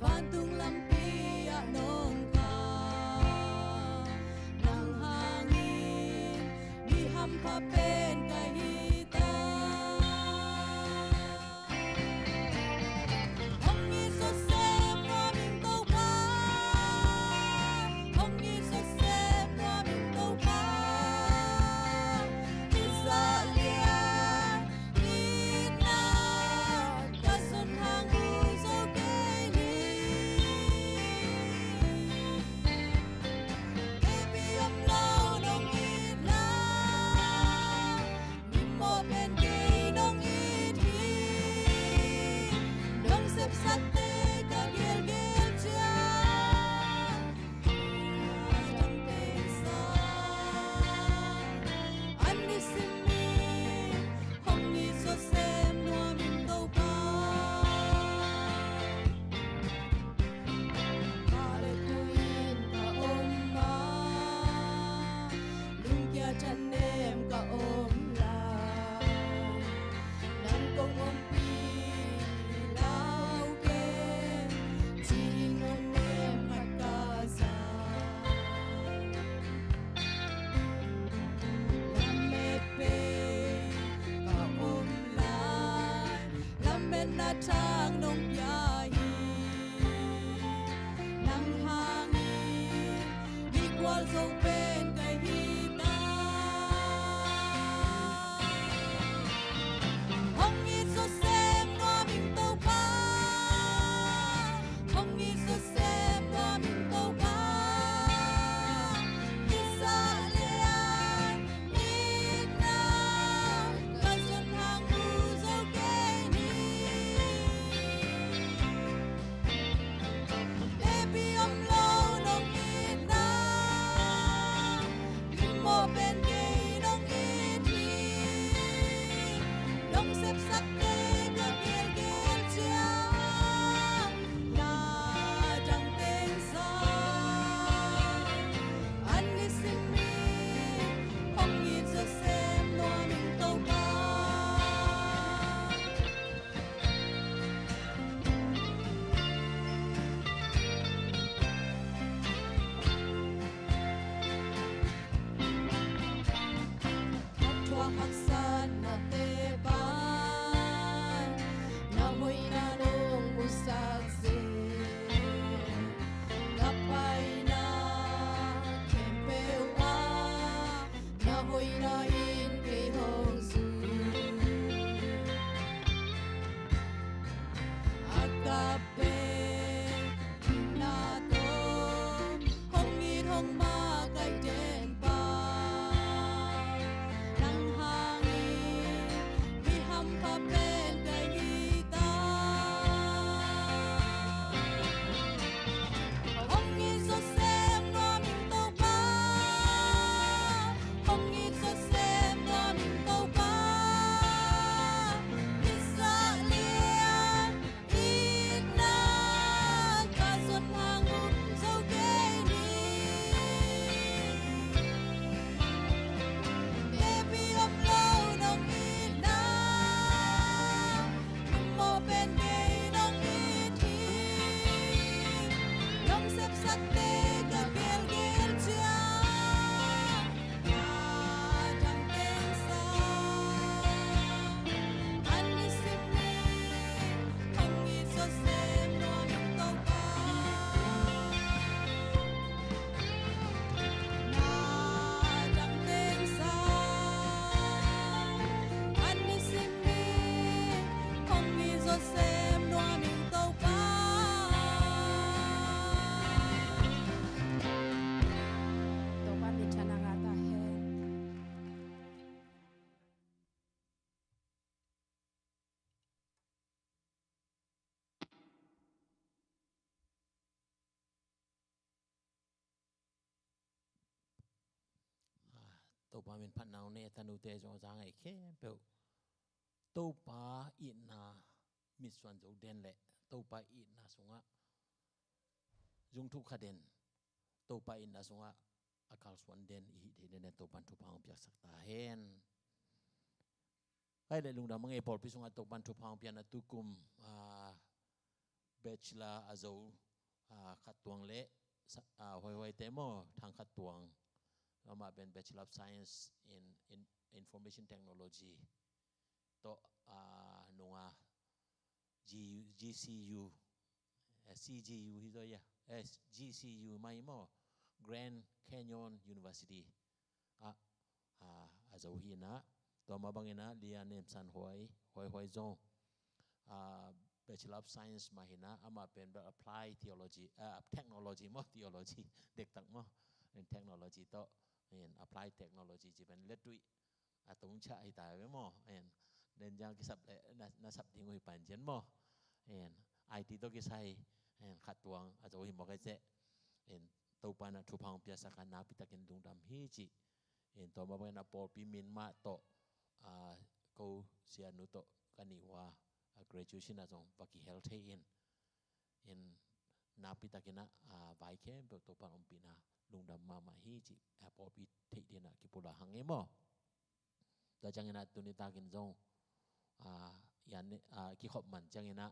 Vantung lampi ah nong kha, nang hangin mi hampha pen ka hi ta. Hong it zawsem nuam ing Topa, hong it zawsem nuam ing Topa. Itna ka zon hang uh zo kei hi. Kei pi om lo nong itna, mimawh pen kei nong it hi. Nong sepsakte ka gelgel ciang, Lametna thang nong pia hi. Nang hangin mi gualzo pen ka hi ta. Hong it zawsem nuam ing Topa, hong it zawsem nuam ing Ka pek na tawh hong it hong makaih den pa, nang hangin mi hampha pen ka hi ta. Hong it zawsem nuam ing Topa, hong it zawsem nuam ing Topa, i zah lian itna ka zon hang um zo kei ni. Tepi om lo nong itna, lungmawh pen kei nong it hi. Nong sepsakte ka gelgel ciang, na dang teng sang an i sim ni. Hong it zawsem nuam ing Topa, na dang teng sang an i sim ni. Hong it zawsem nuam ing Topa. Topa minthanna ngah ta hen. Ah, Topa min phatna hong nei a tanute zong a za ngei khempeuh Topa itna mitsuan zo den le Topa itna sungah zungthuk kha den, Topa itna sungah a kalsuan den i hih theih den, Topan thupha hong piaksak ta hen. Ai le lungdam a ngei, pawlpi sungah Topan thupha hong piakna tukum, ah, bachelor a zo, ah, Khat Tuang le sa-, ah, huaihuaite maw, Thang Khat Tuang. Amah pen Bachelor of Science in, in Information Technology tawh, ah, nunga G U, G C U, eh, C G U hi zaw ia, eh, G C U mai maw, Grand Canyon University ah, ah, a zo hi inah, tua mah bang inah Lia Nem San Huai, Huai Huai zong, ah, Bachelor of Science mah hi inah, amah pen Applied Theology, ah, Technology maw, Theology dektak maw, in Technology tawh, in Applied Technology ci pen letuih a tungchah hi ta ve maw. En, den jang kisap le na, na sap ding uh hi pan cian maw. En, I T tawh kisai, en, Khat Tuang a zo hi maw kai ceh. En, Topa na thupha hong piaksak a nakpi takin lungdam hi ci. En, tua mah bangin a pawlpi min mah tawh, a, ko sianu tawh ka nih uh a, a graduation ah zong va kihel thei in. En, nakpi takin a, a, vai khempeuh Topa ompihna lungdam mahmah hi ci, a pawlpi theih dingin a kipulak hang e maw. Tua ciangin ah tuni takin zong, ah, yan, ah, kikhop man ciangin ah,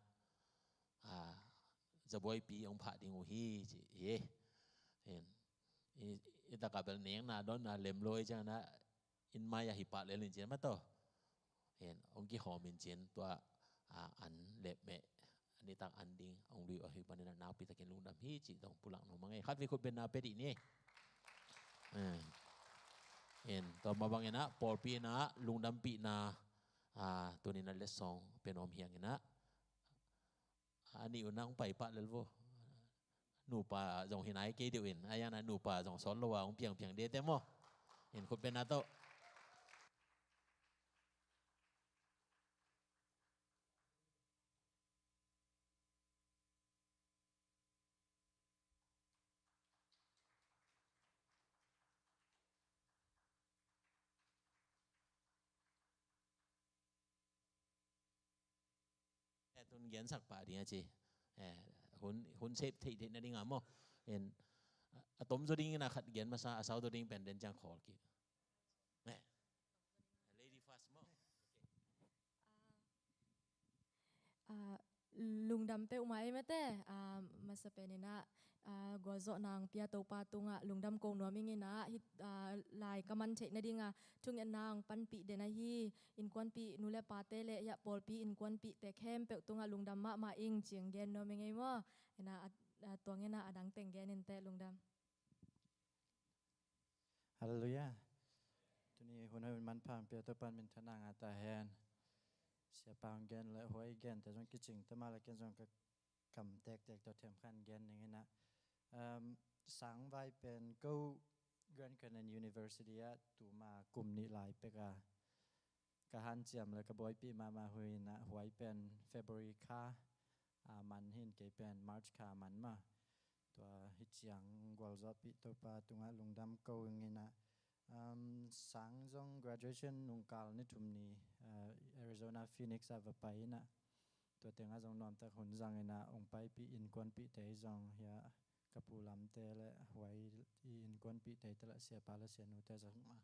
ah, zabuaipi hong phah ding uh hi ci hi. En, i, i takah bel nekna dawnna lem lo hi ciangin ah, inn mai ah hi pah lel in cin mah tawh. En, hong kihawm in cin tua, ah, an lep meh, a nitak an ding hong lui uh hi panin ah nakpi takin lungdam hi cih zong pulak nuam ing e. Khat vei khut bengna pia dih ni. Eh. En, tua mah bangin ah pawlpi in ah lungdampihna, ah, tuni in ah letsong pia nuam hi ing in ah, a nih un ah hong pai pah lel vo. Nupa zong hi nai kei deuh in, a yan ah nupa zong sawt lo a hong piangpiang dete maw. En, khut bengna tawh. Eh, tun gensak pah ding a ci. Eh, hun, hun sep theih theih nading a maw. En, a tom zaw ding in a khat gen masa, a sau zaw ding pen den ciang khawl kik. Eh. Lady first maw. Okay. Ah, lungdam peuhmah ei mate, ah, masa pen in ah, ah, gualzawhna hong pia Topa tungah lungdam ko nuam ing in ah, hih, ah, lai ka man theih nading a thungetna hong panpih den ahi innkuanpih nu le pate le hiah pawlpi innkuanpihte khempeuh tungah lungdam mahmah ing ci-in gen nuam ing ei maw. In ah, a, a tuang in ah a dang teng gen in teh, lungdam. Halleluiah. Tuni hun hoih hun manpha hong pia Topa in minthanna ngah ta hen. Siapa hong gen le huai gente zong kicing ta mah le ken zong ka kam tektek tawh themkhat gen ning in ah, um, sangvai pen ko Grand Canyon University ah tuma kum nih lai pek a ka hanciam le ka buaipih mahmah hui in ah, huai pen February kha a man hi in, kei pen March kha a man mah. Tua hi ciang gualzawhpih Topa tungah lungdam ko ing in ah, um, sang zong graduation nungkal ni thum ni, uh, Arizona Phoenix ah va pai in ah, tua tengah zong nuamtak hun zang in ah, ong paipih innkuanpihte zong hi a, ka pu lamte le huai i innkuanpihte te le siapa le sianute zong ah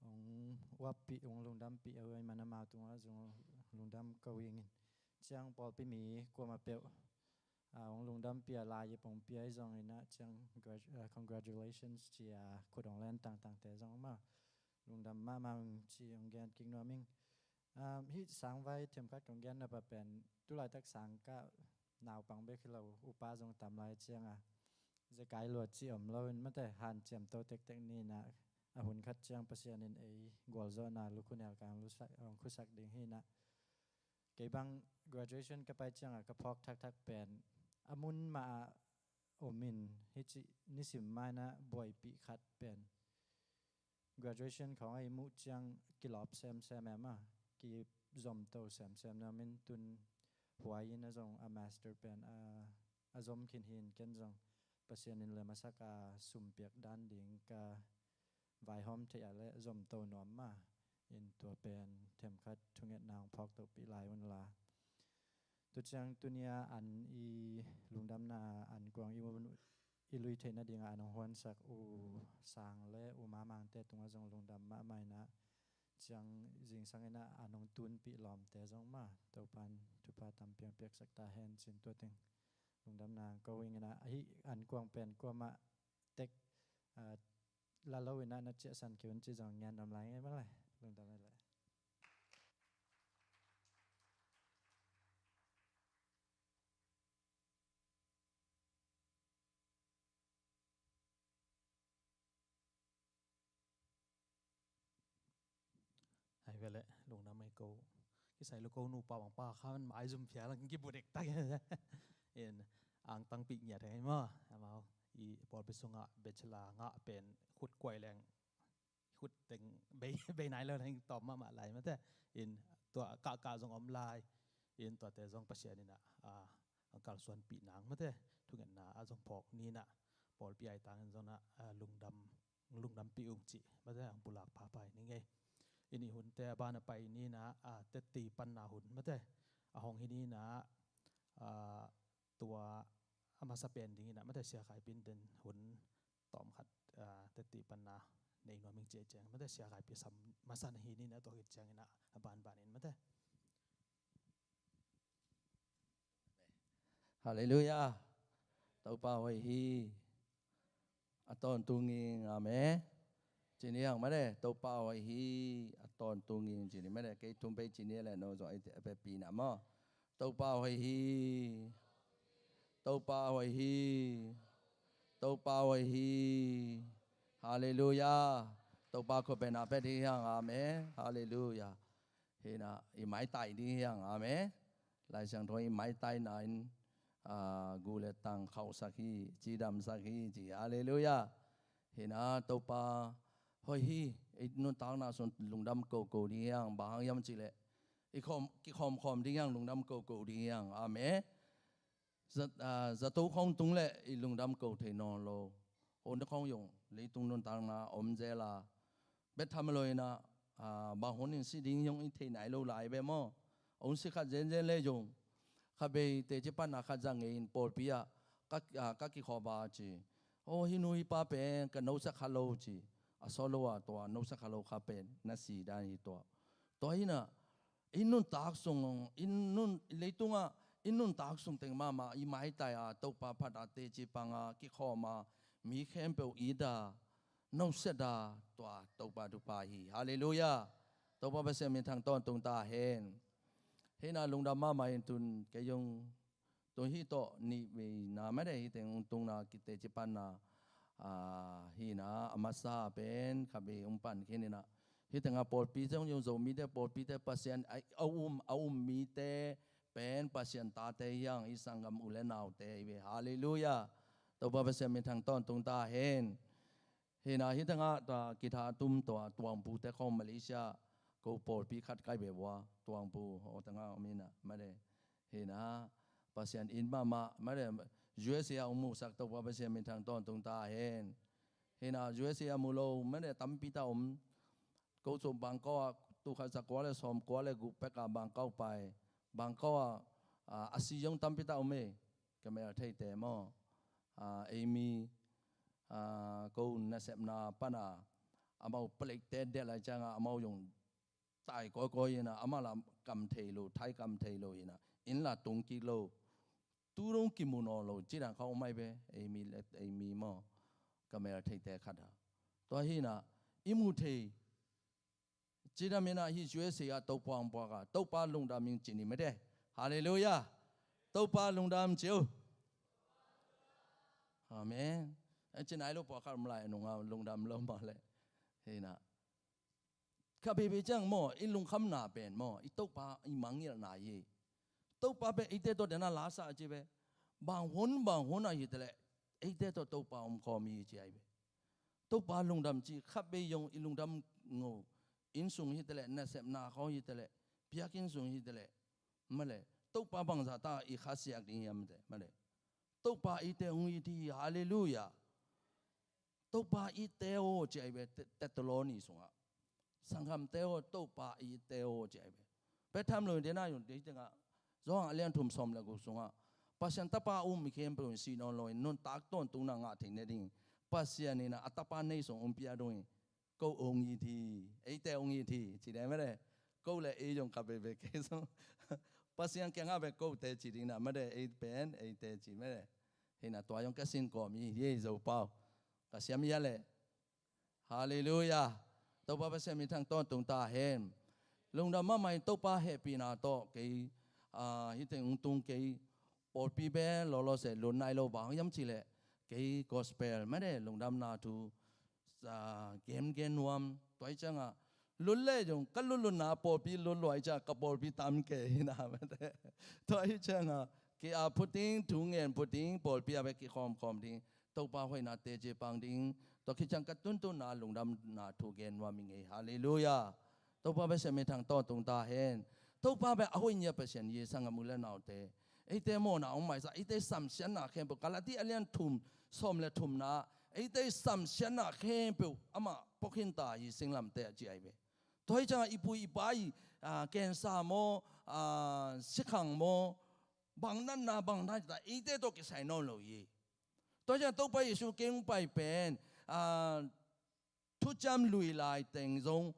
ong uappih, ong lungdampih a, huai man amau tungah zong lungdam ko ing in. Ciang pawlpi mi kuamah peuh a, ong lungdampih a, lai i pong pia i zong in ah, ciang gradu-, ah, congratulations ci a, khut ong len tangtangte zong mah lungdam mahmah ung ci ong gen kik nuam ing. Um, hih sangvai themkhat kong gen nop a pen, tulaitak sangkah naupang bek hi lo, upa zong tam lai ciang a, zekai luat ci om lo in mate, hanciam to tektek ni in ah, a hun khat ciang Pasian in ei gualzawhna, lukhu nelkang lusak, ong khusak ding hi in ah, kei bang graduation ka pai ciang a ka phawk thakthak pen, a mun mah ah om in, hi cih nisim mah in ah buaipih khat pen, graduation khawng a i muh ciang kilawp semsem em a, kizomto semsem nuam in, tun huai in ah zong a master pen a, a zom khin hi in, ken zong Pasian in lem a sak a sum piak dan ding ka vaihawm theih a le zomto nuam mah in, tua pen themkhat thungetna ong phawk tohpih lai un la. Tua ciang tuni a an i lungdamna an kuang i, i lui theih nading a an ong huansak U Sang le U Mamangte tungah zong lungdam mahmah in ah, ciang zingsang in ah an ong tunpih lawmte zong mah Topa'n thupha tampi ong piaksak ta hen ci in, tua teng lungdamna ko ing in ah, hih an kuang pen kuamah tek, ah, la lo in ah na ciahsan kei un ci zong ngian om lai ing ei mah le. Lungdam ei le. Ai ve le, lungdam ei ko. Kisai lo ko, nupa bang pa kha man mai zum phial ang kibudek tak. In, angtangpih ngiat ei maw. Amau i pawlpi sungah bachelor ngah pen khut kuai leng, khut teng bei, bei nai lo leng tawm mahmah lai mate. In, tua kahkah zong om lai. In, tuate zong Pasian in ah, ah, ang kalsuanpih nang mate, thungetna a zong phawk ni in ah, pawlpi ai tangin zong ah, ah, lungdam, lungdampih ung cih mate, ang pulak phaphai ni ngei. In, i hunte a ban a pai ni in ah, ah, teti panna hun mate, a hong hi ni in ah, ah, tua a masa pen ding in ah mate, Sia Khai Pin den hun tawm khat, ah, teti panna nei nuam ing ci ei ciang mate, Sia Khai Pin sam masa na hi ni in ah, tua khit ciang in ah a banban in mate. Halleluiah. Topa hoih hi. A tawntung ing, amen. Ci ni hang mate, Topa hoih hi. A tawntung ing ci ni mate, kei thum pei ci ni le no zong a pia pi na maw. Topa hoih hi. Topa hoih hi. Topa hoih hi. Halleluiah. Topa khuapi na pia ding hang, amen. Halleluiah. Hi in ah i maitai ding hi hang, amen. Lai Siangtho i maitaina in, ah, gu le tang khauhsak hi, cidamsak hi ci, halleluiah. Hi in ah Topa hoih hi. I nuntakna sung lungdam koko ding hi hang, bang hang hiam cih leh i khawm, kikhawmkhawm ding hi hang, lungdam koko ding hi hang, amen. Za, ah, zato khawng tung le i lungdam ko thei nawn lo. Hun khawng zong leitung nuntakna om zel a, bek tham lo in ah, ah, bang hun in si ding zong i thei nai lo lai ve maw. Hong si khat zenzen le zong, kha bei teci panna khat za ngei in pawlpi ah ka, ah, ka kikhawm a ci. Aw, hih nu hih pa pen ka nosak kha lo ci. A sawt lo a tua nosak kha lo kha pen na si dan hi tua. Tua hi in ah i nuntak sung, i nun, leitungah i nuntak sung teng mahmah i maitai a, Topa phat a, teci pang a, kikhawm a, mi khempeuh it a, nusia a, tua Topa thupha hi. Halleluiah. Topa Pasian minthang tawntung ta hen. Hi in ah lungdam mahmah in tun kei zong tun hih tawh nih veina mate, hih teng hong tungna, kiteci panna, ah, hi in ah a masa pen kha bei hong pan khin in ah, hih teng a pawlpi zong zong Zomite pawlpite Pasian a, a um, a um mite pen Pasian tate hi hang, i sanggam u le naute hi ve. Halleluiah. Topa Pasian minthang tawntung ta hen. Hi na, hi tengah tua kitha tum tua tuangpute khawng Malaysia ko pawlpi khat kai ve vua, tuangpu aw tengah om hi na, mate. Hi na, Pasian in mahmah, mate, U S A a hong muhsak Topa Pasian minthang tawntung ta hen. Hi na, U S A a mu lo, mate, tampi ta om. Ko sum Bangkok ah, tul khat za kua le sawm kua le guk pek ah Bangkok pai. Bangkok ah, ah, a si zong tampi ta om e. Ka mel theite maw. Ah, ei mi, ah, ko nasepna pan a, amau plate te delh lai ciang a, amau zong tai kawikawi hi na, amah la kam thei lo, thai kam thei lo hi na, inn la tung kik lo. Tu dong kimu nawn lo, ci dan khawng om ai ve, ei mi le, ei mi maw, ka mel theite khat a. Tua hi na, i mu thei, ci dan mi na hi U S A a Topa hong puak a, Topa lungdam ing ci ni mate. Halleluiah. Topa lungdam ci uh. Amen. Ei ci nai lo puak khat om lai a nung a lungdam lo mah le. Hi na. Kha bebe ciang maw, i lungkhamna pen maw, i Topa i mangngilhna hi. Topa pen eite tawh dena la sa a ci ve. Bang hun, bang hun a hi te leh, eite tawh Topa om khawm hi ci ai ve. Topa lungdam ci, kha bei zong i lungdam ngo. Inn sung hi te leh, nasepna khawng hi te leh, biakinn sung hi te leh. Male, Topa bangzah ta i kha siak ding hiam te, male. Topa eite hong it hi, halleluiah. Topa eite aw ci ai ve, Te-, Thessaloni sungah. Sanggamte aw, Topa eite aw ci ai ve. Bethlehem lo dena yun dei tengah. Johan a lian thum sawm le guk sungah. Pasian Tapa um khempeuh in si nawn lo in, nuntak tawntungna ngah theih ne ding. Pasian in a Tapa nei sung um pia dong in. Ko hong it hi, eite hong it hi, ci dei mate. Ko le ei zong kha bebe kei zong. Pasian kiangah ve kote ci ding na mate, ei pen, eite ci mate. Hi na tua zong ka sin kawm hi, hi ei Zopau. Ka siam hi a leh. Halleluiah. Topa Pasian minthang tawntung ta hen. Lungdam mahmah in Topa hehpihna tawh kei, ah, hi teng ung tung kei pawlpi be lawlaw se lun nai lo bang hiam ci leh. Kei gospel mate lungdamna thu, ah, gen gen nuam. Tua hi ciangah lun le zong ka lun lunna pawlpi lun luai ciang ka pawlpi tam kei hi na mate. Tua hi ciangah kei a phuting thu ngen phuting pawlpi a be kikhawmkhawm ding. Topa hoihna teci pang ding. Tua khit ciang ka tuntunna lungdamna thu gen nuam ing ei. Halleluiah. Topa Pasian minthang tawntung ta hen. Topa bek a hoih ngiat Pasian hi, sanggam u le naute. Eite mawhna hong maisa, eite samsiatna khempeuh. Galati a lian thum, sawm le thumna. Eite samsiatna khempeuh amah pua khin ta hi singlamteh a ci ai ve. Tua hi ciangah i pu i pa i, ah, cancer maw, ah, sikhang maw, bang natna, bang natna, eite tawh kisai nawn lo hi. Tua hi ciangah Topa Jesu kei hong pai pen, ah, thuciam lui lai teng zong,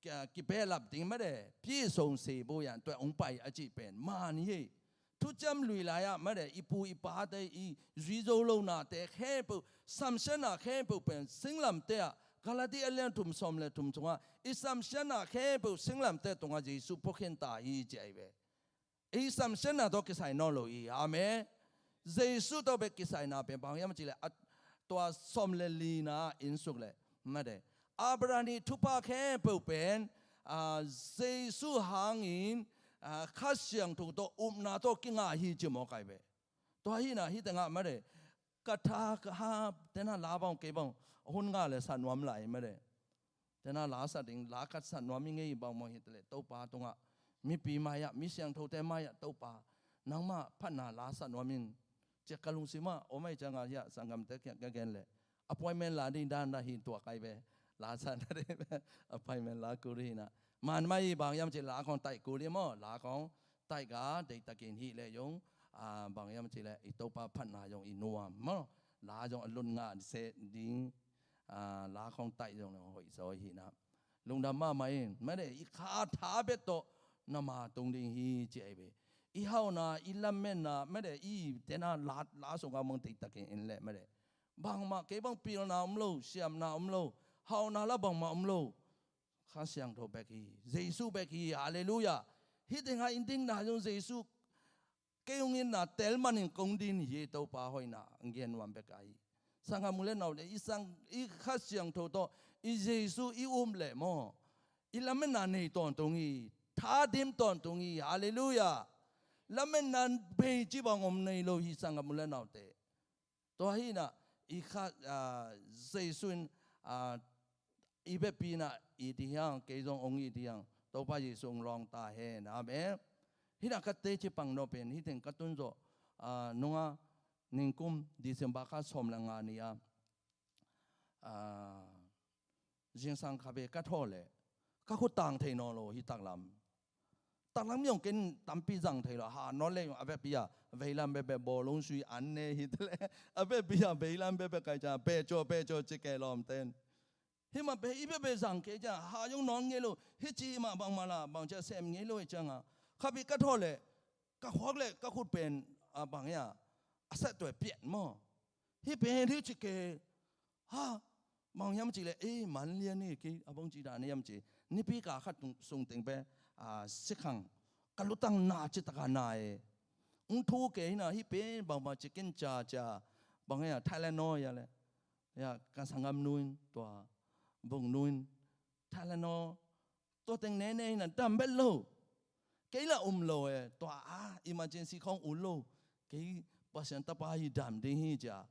ah, kibehlap ding mate, pyi song se bo yan tua hong pai a cih pen man hi. Thuciam lui lai-ah mate, i pu i pate i zui zo lonate khempeuh, samsiatna khempeuh pen singlamteh ah, Galati a lian thum sawm le thum sungah i samsiatna khempeuh singlamteh tungah Jesu pua khin ta hi ci ai ve. Ei samsiatna tawh kisai nawn lo hi. Amen. Jesu tawh bek kisaina pen bang hiam cih leh, a, tua sawm le lina in suk leh mate, Abraham ii thupha khempeuh pen, ah, Jesu hangin, ah, Kha Siangtho tawh upna tawh kingah hi ci mawk ai ve. Tua hi na, hi tengah mate, ka tha ka ha tena la bang kei bang hun ngah le sa nuam lai mate. Tena la sa ding, la khat sa nuam ing ei bang maw hi te leh Topa tungah, mipi mai-ah, mi siangthote mai-ah Topa, nangmah phatna la sa nuam in. Ciah ka lungsim ah om ai ciangah hiah sanggamte kiang ka gen leh appointment la ding dan dah hi tuak ai ve. La sa na ding ve. Appointment la kul hi na. Man mai bang hiam cih la khawng taih kul hi maw. La khawng taih ga deihtakin hih leh zong, ah, bang hiam cih leh i Topa phatna zong i nuam maw. La zong a lut ngah se ding. Ah, la khawng taih zong le hoih zaw hi na. Lungdam mahmah in mate, i kha tha bek tawh na ma tung ding hi ci ai ve. I hauhna, i lametna mate, i tena la, la sungah mong deihtakin en leh mate, bangmah kei bang pilna om lo, siamna om lo, hauhna la bangmah om lo. Kha Siangtho bek hi, Jesu bek hi. Halleluiah. Hi tengah i dikna zong Jesu, kei hong itna tel manin kong din hi, Topa hoihna hong gen nuam bek ahi. Sanggam u le naute, i sang, i Kha Siangtho tawh i Jesu i up leh maw, i lametna nei tawntung hi, tha dim tawntung hi. Halleluiah. Lametna bei cih bang om nei lo hi, sanggam u le naute. Tua hi inah i kha, ah, Jesu in, ah, i vekpi inah it hi hang, kei zong hong it hi hang. Topa Jesu hong lawng ta hen. Amen. Hi inah ka teci pang nop pen hi teng ka tun zawh, ah, nunga ningkum December kha sawm le nga ni a, ah, zingsang kha ve ka thaw leh ka khut tang thei nawn lo hi taklam. Taklam zong ken tampi zang thei lo, ha nawn le zong a vekpi a veilam bekbek bawlung sui an ne hi te le, a vekpi a veilam bekbek kai ciang pehcaw pehcaw ci kei lawm ten. Hi mah pen i bekbek zang kei ciang ha zong nawn ngei lo, hi ci mah bangmah la bang ciang sem ngei lo hi ciang a, kha ve ka thaw leh ka khuak le ka khut pen, ah, bang hiam, a sat tuai piat maw. Hih pen hih ci kei, ha, bang hiam cih leh, eh, man lian hi kei, a bang ci dan hiam ci. Nipi ka khat sung teng pen, ah, sikhang, ka lutang na ci taka na e. Hong thu kei hi inah hih pen bangmah ci ken ca ca, bang hiam, Tylenol hi a le. Hiah ka sanggamnu in tua, vungnu in Tylenol tua teng ne ne hi inah dam vet lo. Kei lah um lo e, tua a emergency khawng ut lo. Kei Pasian tapa hi, dam ding hi ci a.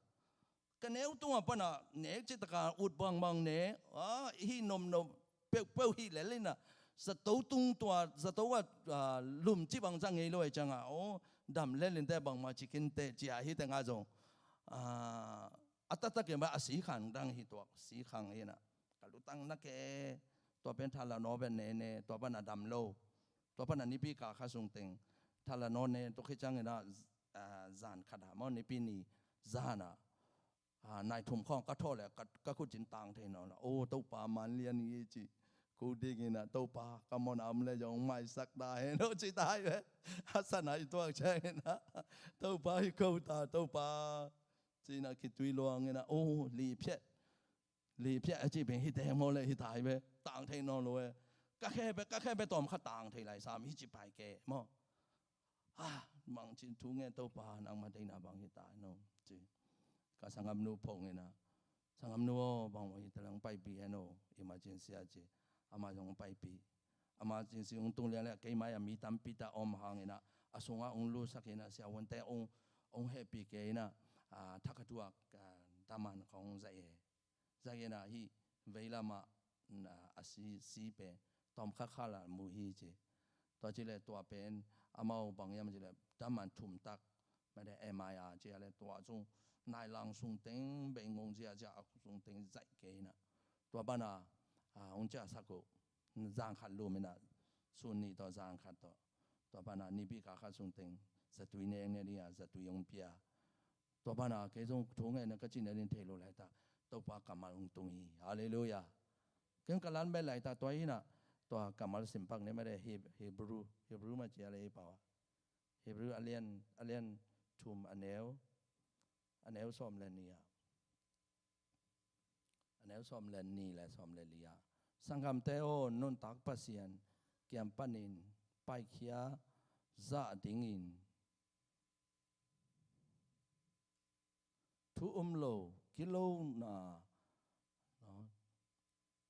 Ka neu tungah panah nek cih taka ut bangbang ne, ah, hih nomnom peuhpeuh hih lel inah zato tung tua, zato ah, ah, lum cih bang zang ngei lo hi ciangah, aw, dam lel inteh bangmah ci khin teh ci a, hih tengah zong, ah, a taktak in bah a sikhang dang hi tuak, sikhang hi inah. Ka lutang na ke, tua pen Tylenol pen ne ne, tua panah dam lo. Tua panah nipi ka khat sung teng Tylenol ne, tua khit ciang inah, ah, zan khat ah maw, nipi ni zan ah, ah, nai thum khawng ka thaw leh ka, ka khut cin tang thei nawn lo. O Topa, man lian hi ci. Ko ding inah Topa, ka mawhna om leh zong maisak ta hen aw ci ta hi ve. A sana i tuak ciang inah Topa hi ko ta, Topa ci inah khitui luang inah, o, li phiat. Li phiat a cih pen hi teh maw le, hi ta hi ve. Tang thei nawn lo e. Ka khe pen, ka khe pen tawm kha tang thei lai sam hi ci pai ke maw. Ah, bang ci thu ngen Topa, nangma deihna bang hi ta hi naw ci. Ka sanggamnu phong inah, sanggamnu aw, bang hi ta lang paipih hen aw, emergency a ci. Amah zong paipih. Amah emergency hong tung liang leh kei mai ah mi tampi tak om hang inah, a sungah hong lutsak inah, siavuante hong, hong hehpih kei inah, ah, thakhat uah, ah, daman khawng zaih e. Zaih inah hih veilam ah, ah, a si, si pen tawm khat khat lah mu hi ci. Tua ci leh tua pen amau bang hiam ci leh daman thum tak, mate M I R ci a leh tua sung nai lang sung teng bei ngong zia zia a sung teng zaih kei inah. Tua banah, ah, hong ciahsak uh. Zan khat lum inah, sun nih tawh zan khat tawh. Tua banah nipi ka khat sung teng zatui nek ne ding a, zatui hong pia. Tua banah kei zong thu ngen na ka cih na ding thei lo laitak, Topa kammal hong tung hi. Halleluiah. Ken ka lan beh laitak tua hi inah, tua kammal simpak ne mate, Heb-, Hebrew, Hebrew mah ci a le hi pau ah. Hebrew a lian, a lian thum a neu, a neu sawm le nih ah. A neu sawm le nih le sawm le li ah. Sanggamte aw, nuntak Pasian kiang panin paikhia zah dingin thu um lo, kilona, no?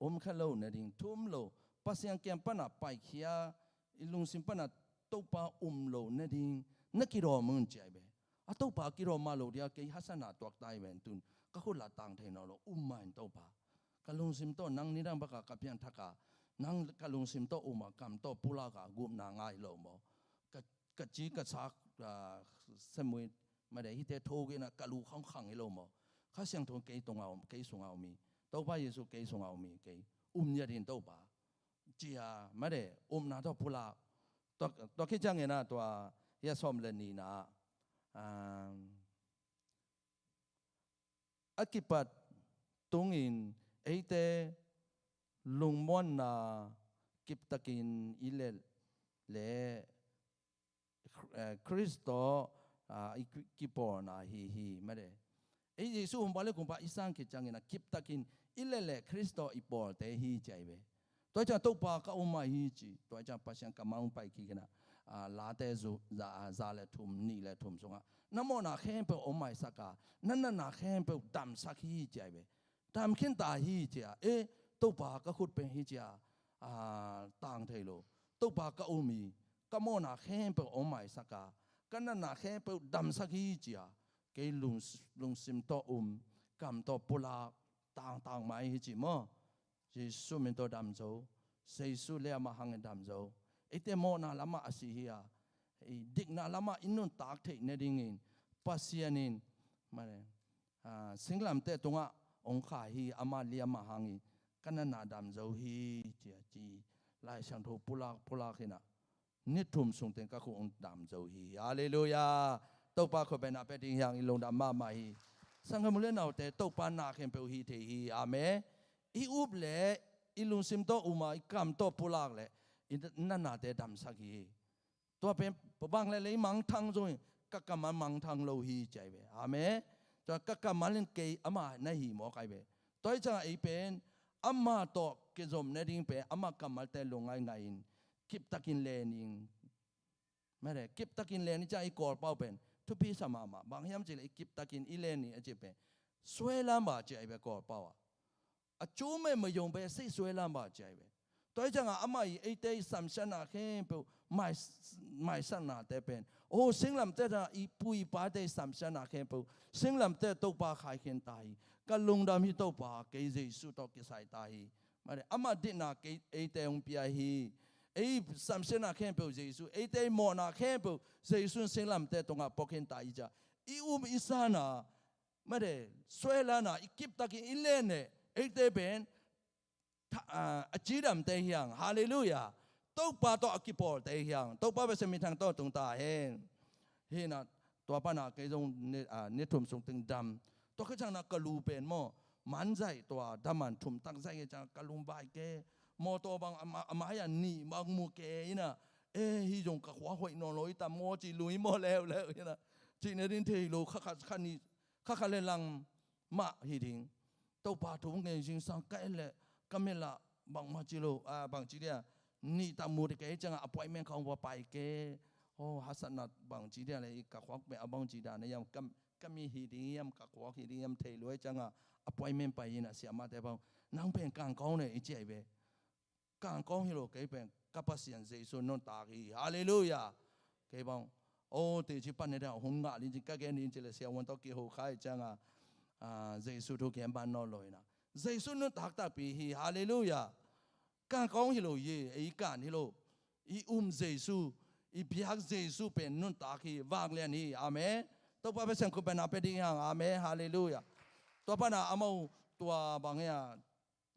Um kha lo nading, thu um lo, Pasian kiang panah paikhia, i lungsim panah Topa um lo nading na kidawm un ci ai ve. A Topa kidawm mah lo dia kei hasana tuak ta hi ven tun, ka khut lah tang thei nawn lo, um mah in Topa. Ka lungsim tawh nang nidang baka ka piangthaka, nang ka lungsim tawh um a, kam tawh pulaka gupna ngai lo maw? Ka, ka ci ka sa, ah, semui mate hite thogena ka lu khangkhang hi lo maw? Kha Siangtho kei tunga um, kei sunga um hi. Topa Jesu kei sunga um hi, kei um ya din Topa. Cia mate, upna tawh pulak. Tua, tua khit ciangin ah tua, hia sawm le nihna ah, um, a kipat tungin eite lungmuanna kiptakin i let le, eh, Khrist tawh, ah, i ki-, kipawlna hi hi mate. Ei Jesu hong pai le kumpa i sang khit ciangin a kiptakin i let le Khrist tawh i pawlte hi ci ai ve. Tua ciang Topa ka um mah hi ci. Tua ciang Pasian kammal hong pai kik in ah, ah, Late zu-, za, za le thum, nih le thum sungah na mawhna khempeuh om maisak a, na natna khempeuh damsak hi ci ai ve. Dam khin ta hi ci a, eh, Topa ka khut pen hi ci a, ah, tang thei lo. Topa ka um hi, ka mawhna khempeuh hong maisak a, ka natna khempeuh damsak hi ci a, kei lung, lungsim tawh um, kam tawh pulak, tangtang mai hi ci maw? Jesu min tawh dam zo. Jesu liamah hangin dam zo. Eite mawhna lamah a si hi a, i dikna lamah i nuntak theih nadingin Pasian in, mane, ah, singlamteh tungah hong khai hi, ama liamah hangin ka natna dam zo hi, ci a ci. Lai Siangtho pulak pulak hi na, ni thum sung teng ka khuk hong dam zo hi. Halleluiah. Topa khuapi na pia ding hi hang, i lungdam mahmah hi. Sanggam u le naute, Topa na khempeuh hi thei hi. Amen. I up le i lungsim tawh um a, i kam tawh pulak le i natnate damsak hi. Tua pen bang le lei mangthang zong hi, ka kammal mangthang lo hi ci a hi ve. Amen. Tua ka kammal in kei ama na hi mawk a hi ve. Tua hi ciangah ei pen ama tawh kizom nading pen ama kammalte lungngaih ngaih in, kiptakin len in. Mare, kiptakin len in ci a i Kawlpau pen thupi sa mahmah. Bang hiam cih leh i kiptakin i len in a cih pen ช่วยล้างบาป ci a hi ve Kawlpau ah. အကျိုးမဲ့မယုံဘဲ စိတ်ဆွဲလမ်းပါ ci a hi ve. Tua hi ciangah amah i eite i samsiatna khempeuh, mai, maisaknate pen, oh, singlamteh tungah i pu i pate i samsiatna khempeuh singlamteh Topa khai khin ta hi. Ka lungdam hi Topa, kei Jesu tawh kisai ta hi. Mare, ama ditna kei, eite hong pia hi. Ei samsiatna khempeuh Jesu, eite i mawhna khempeuh Jesu in singlamteh tungah pua khin ta hi ci a, i um i sana, mare, ช่วยล้าง na i kiptakin i len le eite pen tha-, ah, a cidamte hi hang. Halleluiah. Topa tawh a kipawlte hi hang. Topa bia siam minthang tawh tung ta hen. Hi na, tua pana kei zong ni, ah, ni thum sung teng dam. Tua khit ciangin ka lu pen maw, man zaih tua, daman thum tak zaih hi ciangah ka lung vai ke. Mawtaw bang a ma-, a mai-ah nih bang mu ke hi na. Eh, hih zong ka khua hoih nawn lo hi ta maw ci, lui maw leuleu hi na. Cih nading thei lo, kha khat, kha nih, kha khat le lang mah hi ding. Topa thu ngen zingsang ka et leh ka mit lah bangmah ci lo, ah, bangci dia, nih tak mu ding ka hih ciangah appointment khawng va pai ke. Oh, haksatna bangci dia le, ka khuak pen a bangci dan a hiam, ka, ka mit hi ding hiam, ka khuak hi ding hiam thei lo a hih ciangah appointment pai hi na, siamahte bang, nang pen kangkawng ne i ci a hi ve. Kangkawng hi lo, kei pen ka Pasian Jesu nuntak hi. Halleluiah. Kei bang, oh, teci pan ne dang hun ngah ding ci, ka gen ding ci le siavuan tawh kiho kha hi ciangah, ah, Jesu thu gen ban nawn lo hi na. Jesu nuntak takpi hi. Halleluiah. Kangkawng hi lo hi, ei kan hi lo. I um Jesu, i biak Jesu pen nuntak hi, vanglian hi. Amen. Topa bia siam khuapi na pia ding hi hang. Amen. Halleluiah. Tua pana amau tua bang hi a,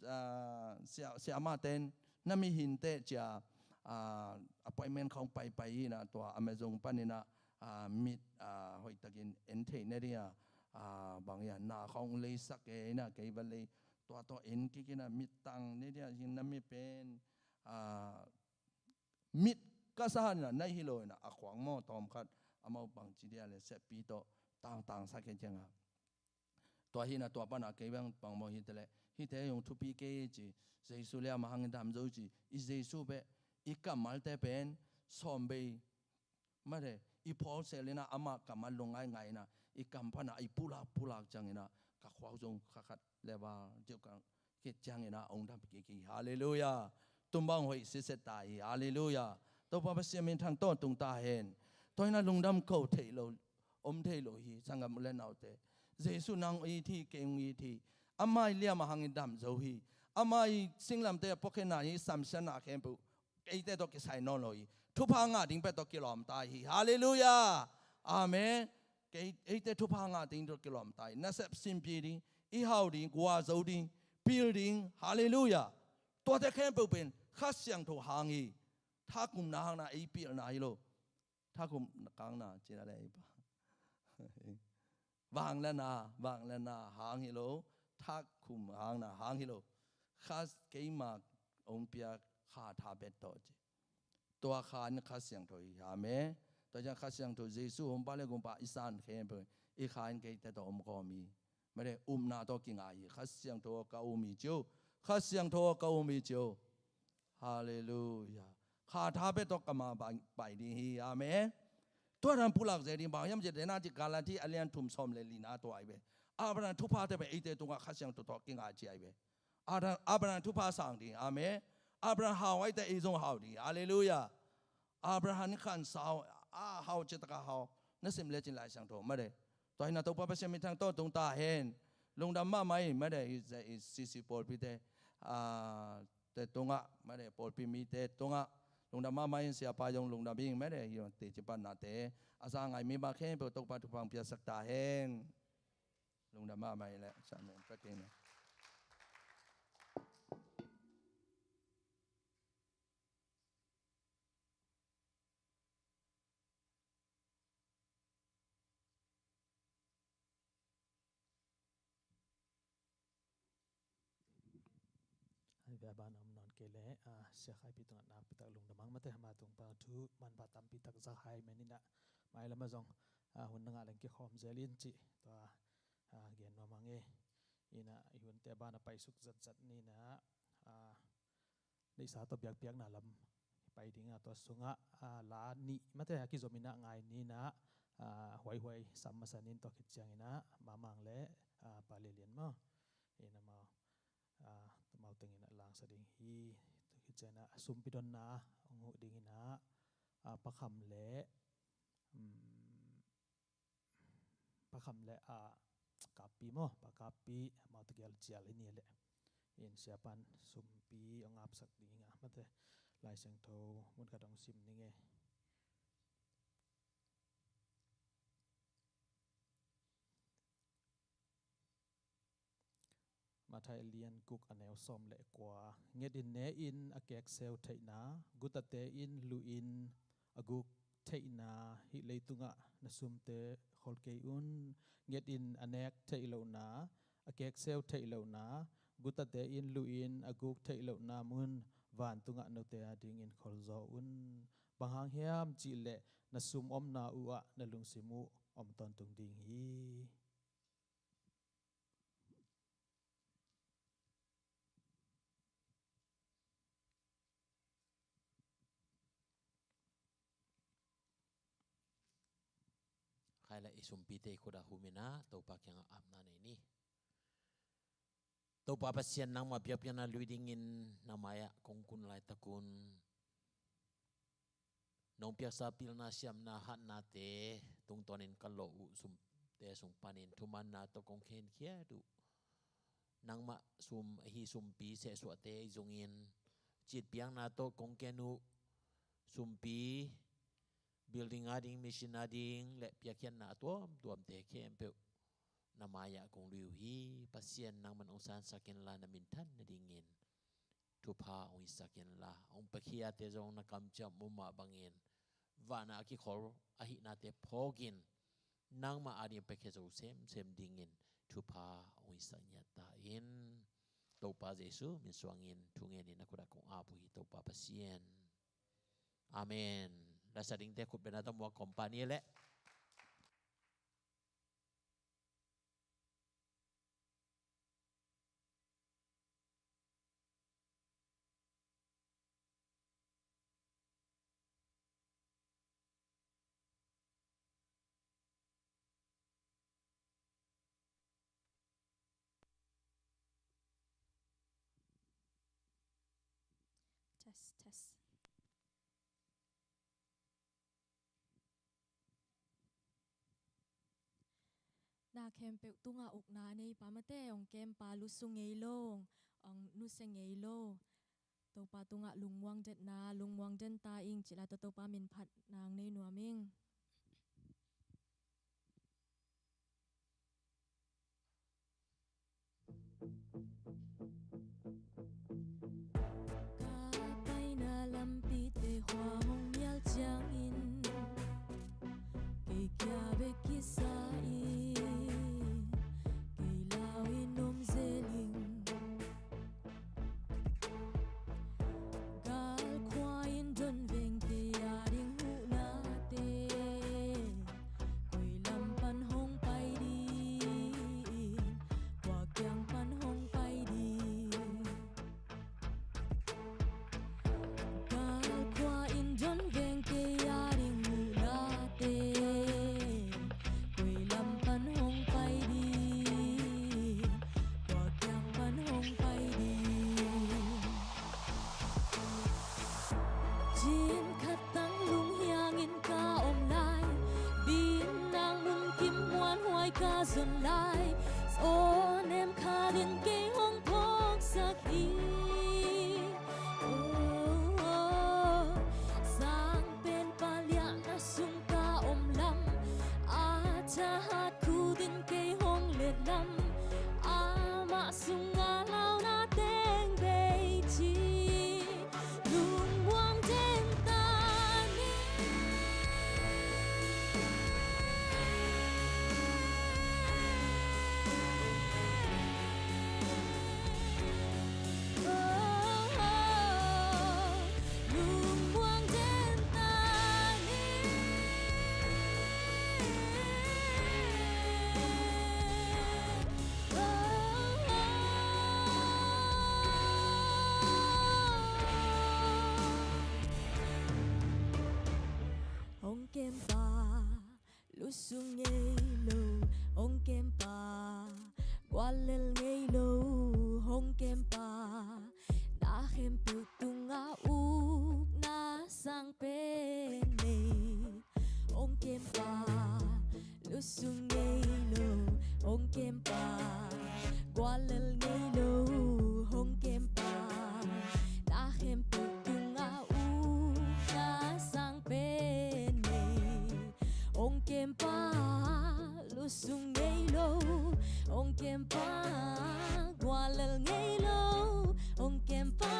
ah, sia, siamahte in na mit hi inteh ci a, ah, appointment khawng paipai hi na, tua Amazon panin ah, ah, mit, ah, hoihtakin en theih nading a, ah, bang hi a, na khawng leisak e hi na, kei va lei, tua tawh en kik hi na, mit tang nading a, hi na mit pen, ah, mit ka sa hi na, na hi lo hi na, a khuak maw tawmkhat, amau bangci dia le seppi tawh tangtangsak hi ciangah. Tua hi na, tua pana kei bang pangmawh hi ta leh, hihte hong thupi kei ci, Jesu liamah hangin dam zo ci, i Jesu beh, i kammalte pen sawm bei, mate, i phawl sel hi na, amah kammal lungngaih ngaih hi na, i kam pana i pulak pulak ciangin ah, ka khuak zong kha khat le va, diuh ka khit ciangin ah hong dam kik hi. Halleluiah. Tua bang hoih siset ta hi. Halleluiah. Topa bia siam minthang tawh tung ta hen. Tua hi na, lungdam ko theih lo, om thei lo hi, sanggam u le naute. Jesu nang it hi, kei hong it hi. Ama i liamah hangin dam zo hi. Ama i singlamteh a puakhiatna hi, samsiatna khempeuh eite tawh kisai nawn lo hi. Thupha ngah ding bek tawh kilawm ta hi. Halleluiah. Amen. Kei, eite thupha ngah ding tawh kilawm ta hi. Nasep sinpih ding, i hau ding, guah zo ding, pil ding. Halleluiah. Tuate khempeuh pen Kha Siangtho hang hi. Thakhumna hang na, ei pilna hi lo. Thakhumna hang na, cina le ei pa. Vangliatna, vangliatna hang hi lo. Thakhum hang na hang hi lo. Kha, keima hong pia Kha tha bek tawh ci. Tua Kha in Kha Siangtho hi. Amen. Tua ciang Kha Siangtho, Jesu hong pa le gumpa i san khempeuh, i Kha in keite tawh om khawm hi. Mate, upna tawh kinga hi. Kha Siangtho ka um hi ci o. Kha Siangtho ka um hi ci o. Halleluiah. Kha tha bek tawh ka ma pai, pai ding hi. Amen. Tua dan pulak zel ding bang hiam cih leh, na ci Galati a lian thum sawm le lina tua hi ve. Abraham thuphate pen eite tungah Kha Siangtho tawh kinga ci a hi ve. Abraham, Abraham thupha sang ding. Amen. Abraham hau a hih teh ei zong hau ding. Halleluiah. Abraham in khansa uh, a hau, citak a hau. Na sim lecin Lai Siangtho mate. Tua hi na Topa Pasian min thang tawntung ta hen. Lungdam mahmah ing mate, i, i C C pawlpite, ah, te tungah mate, pawlpi mite tungah lungdam mahmah ing, siapa zong lungdam ing mate, hi teci panna te. A za ngai mi bang khempeuh Topa thupha hong piaksak ta hen. Lungdam mahmah ing le, sa men, pa king le. Hai, bia ban om nawn kei leh, ah, Sia Khai Pi tungah nakpi tak lungdam ing mate, ama tung pan thu manpha tampi tak za hai men in ah, mailam ah zong, ah, hun na ngah leng kikhawm zel in cih tua, ah, gen nuam ing e. In ah, i hunte ban ah paisuk zatzat ni in ah, ah, neihsa tawh biakpiakna lam pai ding a, tua sungah, ah, la nih mate a kizom in ah ngai ni in ah, ah, huaihuai sam masa ni in, tua khit ciangin ah Mamang le, ah, Pa Lilian maw. In ah amau, ah, amau teng in ah langsak ding hi. Tua khit ciangin ah sumpi donna hong huh ding in ah, ah, Pa Kham le, um, Pa Kham le, ah, Kappi maw, Pa Kappi, amau tegel cial hi ni leh. In siapa'n sumpi hong apsak ding a, mate, Lai Siangtho mun khat hong sim ning e. Matthai a lian guk a neu sawm le kua. Nget in, ne in, a kekseu theihna, gutate in luh in, a guk theihna, hih leitungah na sumte khol kei un. Nget in, a nek theih lohna, a kekseu theih lohna, gutate in luh in, a guk theih lohna mun vantungah note adingin kholzaw un. Bang hang hiam cih leh na sum omna uh ah na lungsim uh om tawntung ding hi. Khai le i sumpite i khut ah hum in ah Topa kiangah apna nei ni. Topa Pasian, nangmah biakpiakna lui dingin na mai-ah kong kun laitak un, nong piaksa pilna siamna hatnate tungtawnin ka lawh uh sumte sung panin thumanna tawh kong khenkhiat uh. Nangmah sum, hih sumpi sehsuahte i zongin, citpiakna tawh kong ken uh sumpi, building ading, mission ading le piakkhiatna a tuamtuamte khempeuh na mai-ah kong lui uh hi. Pasian, nangman hong sansak inla, na minthan nadingin thupha hong hisak inla, hong piakhiate zong na kamciam mumah bangin vanah a kikhol ahihnate phawkin nangmah ading piakhia zo semsem dingin thupha hong hisak ngiat ta in. Topa Jesu min suangin thungen in na khut ah kong ap uh hi, Topa Pasian. Amen. Lasa dingte khut bengna tawh muak kawm pah ni leh. Test, test. Na khempeuh tungah ukna a neipa mate, hong kempa lusu ngei lo, hong nusia ngei lo. Topa tungah lungmuang detna, lungmuang den ta ing, cih laitak Topa min phat nang nei nuam ing. Ka paina lampite khua hong mial ciangin kei kia bek kisa in kei lau in om zel ing. Gal khua in don veng kei a ding huhnate, koi lam pan hong pai ding, kua kiang pan hong pai ka zon lai, Zonem khat in kei hong phawksak hi. Oh, oh, sang pen paliahna sung ka om lam, a thahat khut in kei hong let lam, amah sungah launa teng bei ci. Lungmuang den ta ni. Oh, oh, lungmuang den ta ni. Hong kempa, lusung ngei lo, hong kempa, guallel ngei lo, hong kempa, na khempeuh tungah ukna sang pen nei. Hong kempa, lusung ngei lo, hong kempa, guallel ngei lo, hong kempa, na khempeuh tungah ukna sang pen nei. Hong kempa, lusung ngei lo, hong kempa, guallel ngei lo, hong kempa,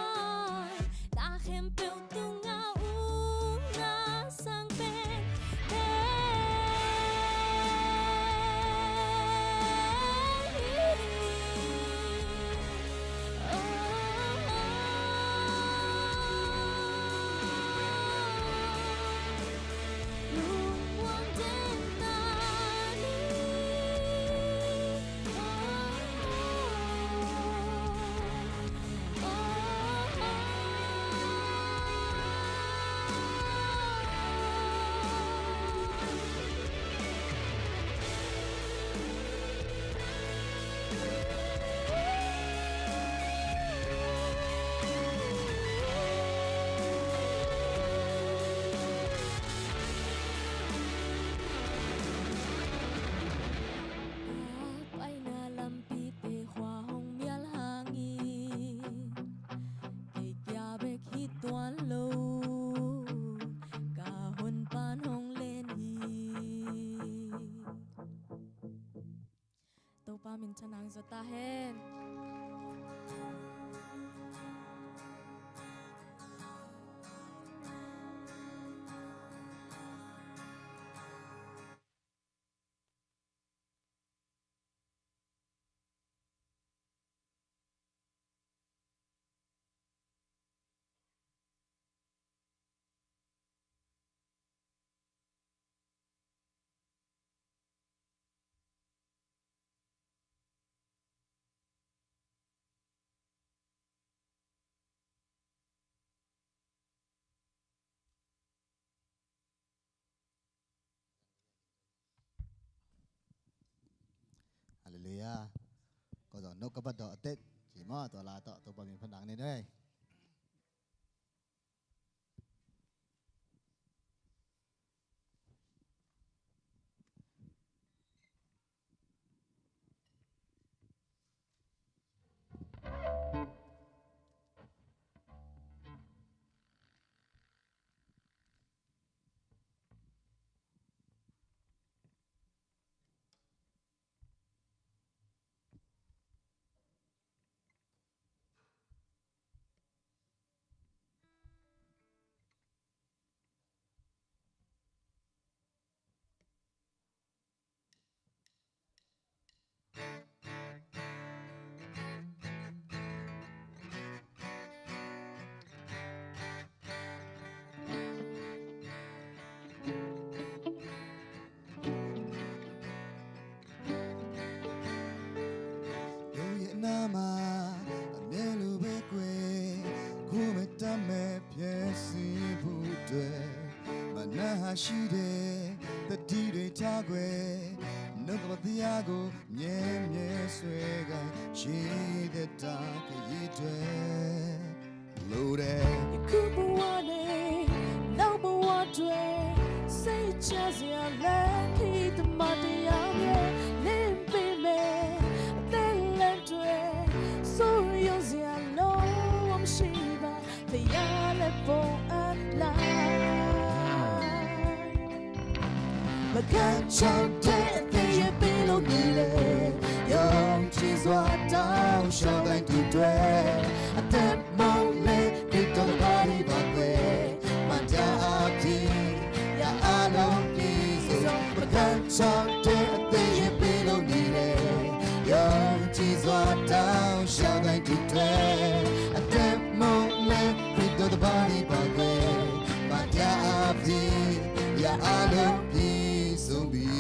na khempeuh tungah ukna sang pen nei. Oh, oh, oh. Lungmuang den ta ni. Oh, oh, oh, oh. Ka paina lampite khua hong mial hangin kei kia bek hi tuan lo, ka honpa'n hong len hi. Topa minthanna hong zaw ta hen. Halleluiah. Ko zong no ka bat dawh a tet ci maw, tua la tawh Topa min phatna nei nuai. Yo ye nama amelu bekwe kume tame pyesi budwe. Manaha shide tadidwe tagwe nukapatiago myemye swega shide takayidwe. Lode. Kubuane, naubuatwe, say chazia le, pita matayamye. အကြောင်းတဲ့ အသေးရပေးလို့နေလေ ယုံကြည်စွာတောင်းလျှောက်တိုင်းသူတွေ အသက်မုန်းလေ ခရစ်တော်တပါးဒီပါကွယ် မတရားအဖြစ် ရအားလုံးပြည့်စုံ ပကံချောင်းတဲ့ အသေးရပေးလို့နေလေ ယုံကြည်စွာတောင်းလျှောက်တိုင်းသူတွေ အသက်မုန်းလေ ခရစ်တော်တပါးဒီပါကွယ် မတရားအဖြစ် ရအားလုံးပြည့်စုံပြီ။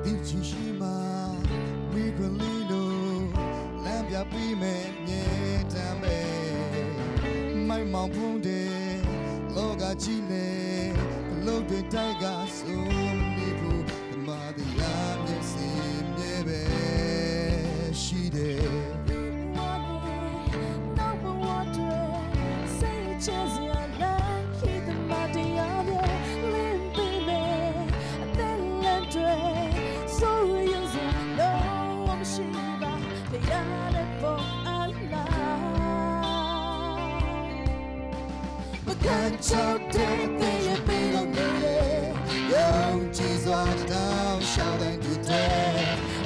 သူ့ခြေရှိမှာ မီးခွက်လေးလို လမ်းပြပေးမယ် မြဲတမ်းပဲ။ မိုက်မောင်ဖုံးတဲ့ လောကကြီးနဲ့ အလုပ်တွေတိုက်က စိုးနေဖို့ တမန်တရားမျက်စိမြဲပဲရှိတယ်။ နောက်ဘဝတွေ စိတ်ချစရာလမ်း ခေတ်သမားတရားတွေ လင်းပေးမယ်။ အသက်လမ်းတွေ စိုးရိမ်စရာလုံးဝမရှိပါ။ တရားနဲ့ပုံအလား ပကံချောင်းတဲ့ အသေးရပေးလို့နေလေ ယုံကြည်စွာတောင်းလျှောက်တိုင်းသူတွေ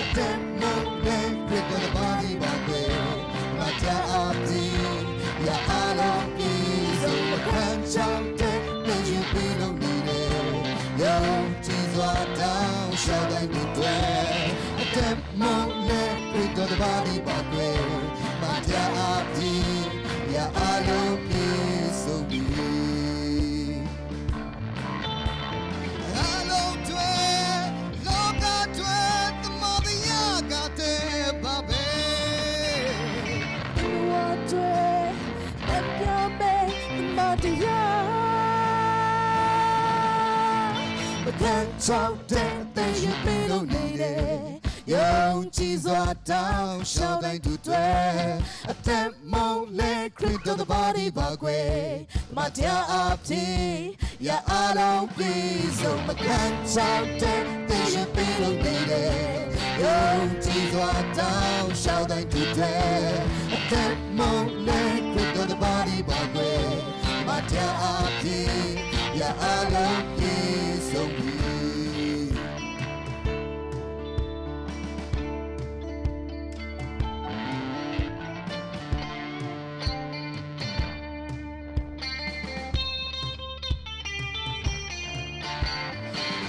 အသက်မုန်းလေ ခရစ်တော်တပါးဒီပါကွယ် မတရားအဖြစ် ရအားလုံးပြည့်စုံ ပကံချောင်းတဲ့ အသေးရပေးလို့နေလေ ယုံကြည်စွာတောင်းလျှောက်တိုင်းသူတွေ အသက်မုန်းလေ ခရစ်တော်တပါးဒီပါကွယ် မတရားအဖြစ် ရအားလုံးပြည့်စုံပြီ။ အားလုံးအတွက် လောကအတွက် တမန်တရားကတည်းပါပဲ။ ဘဝအတွက် အပြမဲ့ တမန်တရား ပကံချောင်းတဲ့ အသေးရပေးလို့နေလေ ယုံကြည်စွာတောင်းလျှောက်တိုင်းသူတွေ အသက်မုန်းလေ ခရစ်တော်တပါးဒီပါကွယ် မတရားအဖြစ် ရအားလုံးပြည့်စုံ ပကံချောင်းတဲ့ အသေးရပေးလို့နေလေ ယုံကြည်စွာတောင်းလျှောက်တိုင်းသူတွေ အသက်မုန်းလေ ခရစ်တော်တပါးဒီပါကွယ် မတရားအဖြစ် ရအားလုံးပြည့်စုံပြီ။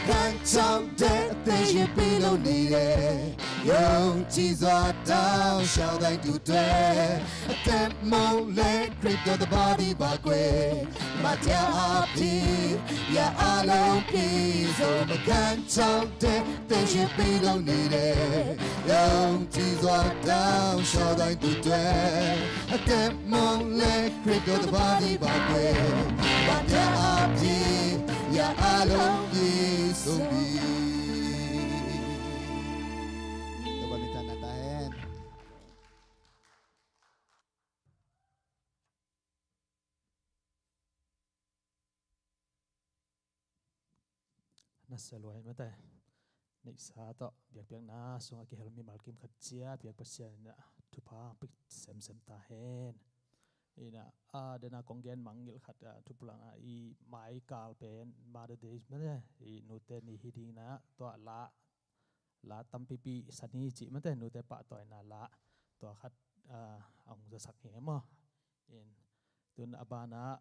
ကံချောင်းတဲ့ အသေးရပေးလို့နေလေ ယုံကြည်စွာတောင်းလျှောက်တိုင်းသူတွေ အသက်မုန်းလေ ခရစ်တော်တပါးဒီပါကွယ် မတရားအဖြစ် ရအားလုံးပြည့်စုံ ပကံချောင်းတဲ့ အသေးရပေးလို့နေလေ ယုံကြည်စွာတောင်းလျှောက်တိုင်းသူတွေ အသက်မုန်းလေ ခရစ်တော်တပါးဒီပါကွယ် မတရားအဖြစ် ရအားလုံးပြည့်စုံပြီ။ တပါးလေးတန်တာဟဲ na sia luai mate. Neihsa tawh biakpiakna sungah kihel mimal kim khat cia biak Pasian inah thupha pik semsem ta hen. Inah a dena kong gen mangngilh khat a thupulangah i mai kal pen Mother Day mate, i nute ni hi dinginah tua la la tampipi sani cih mate, nute pahtawina la tua khat a hong zasak hi maw. In tun a banah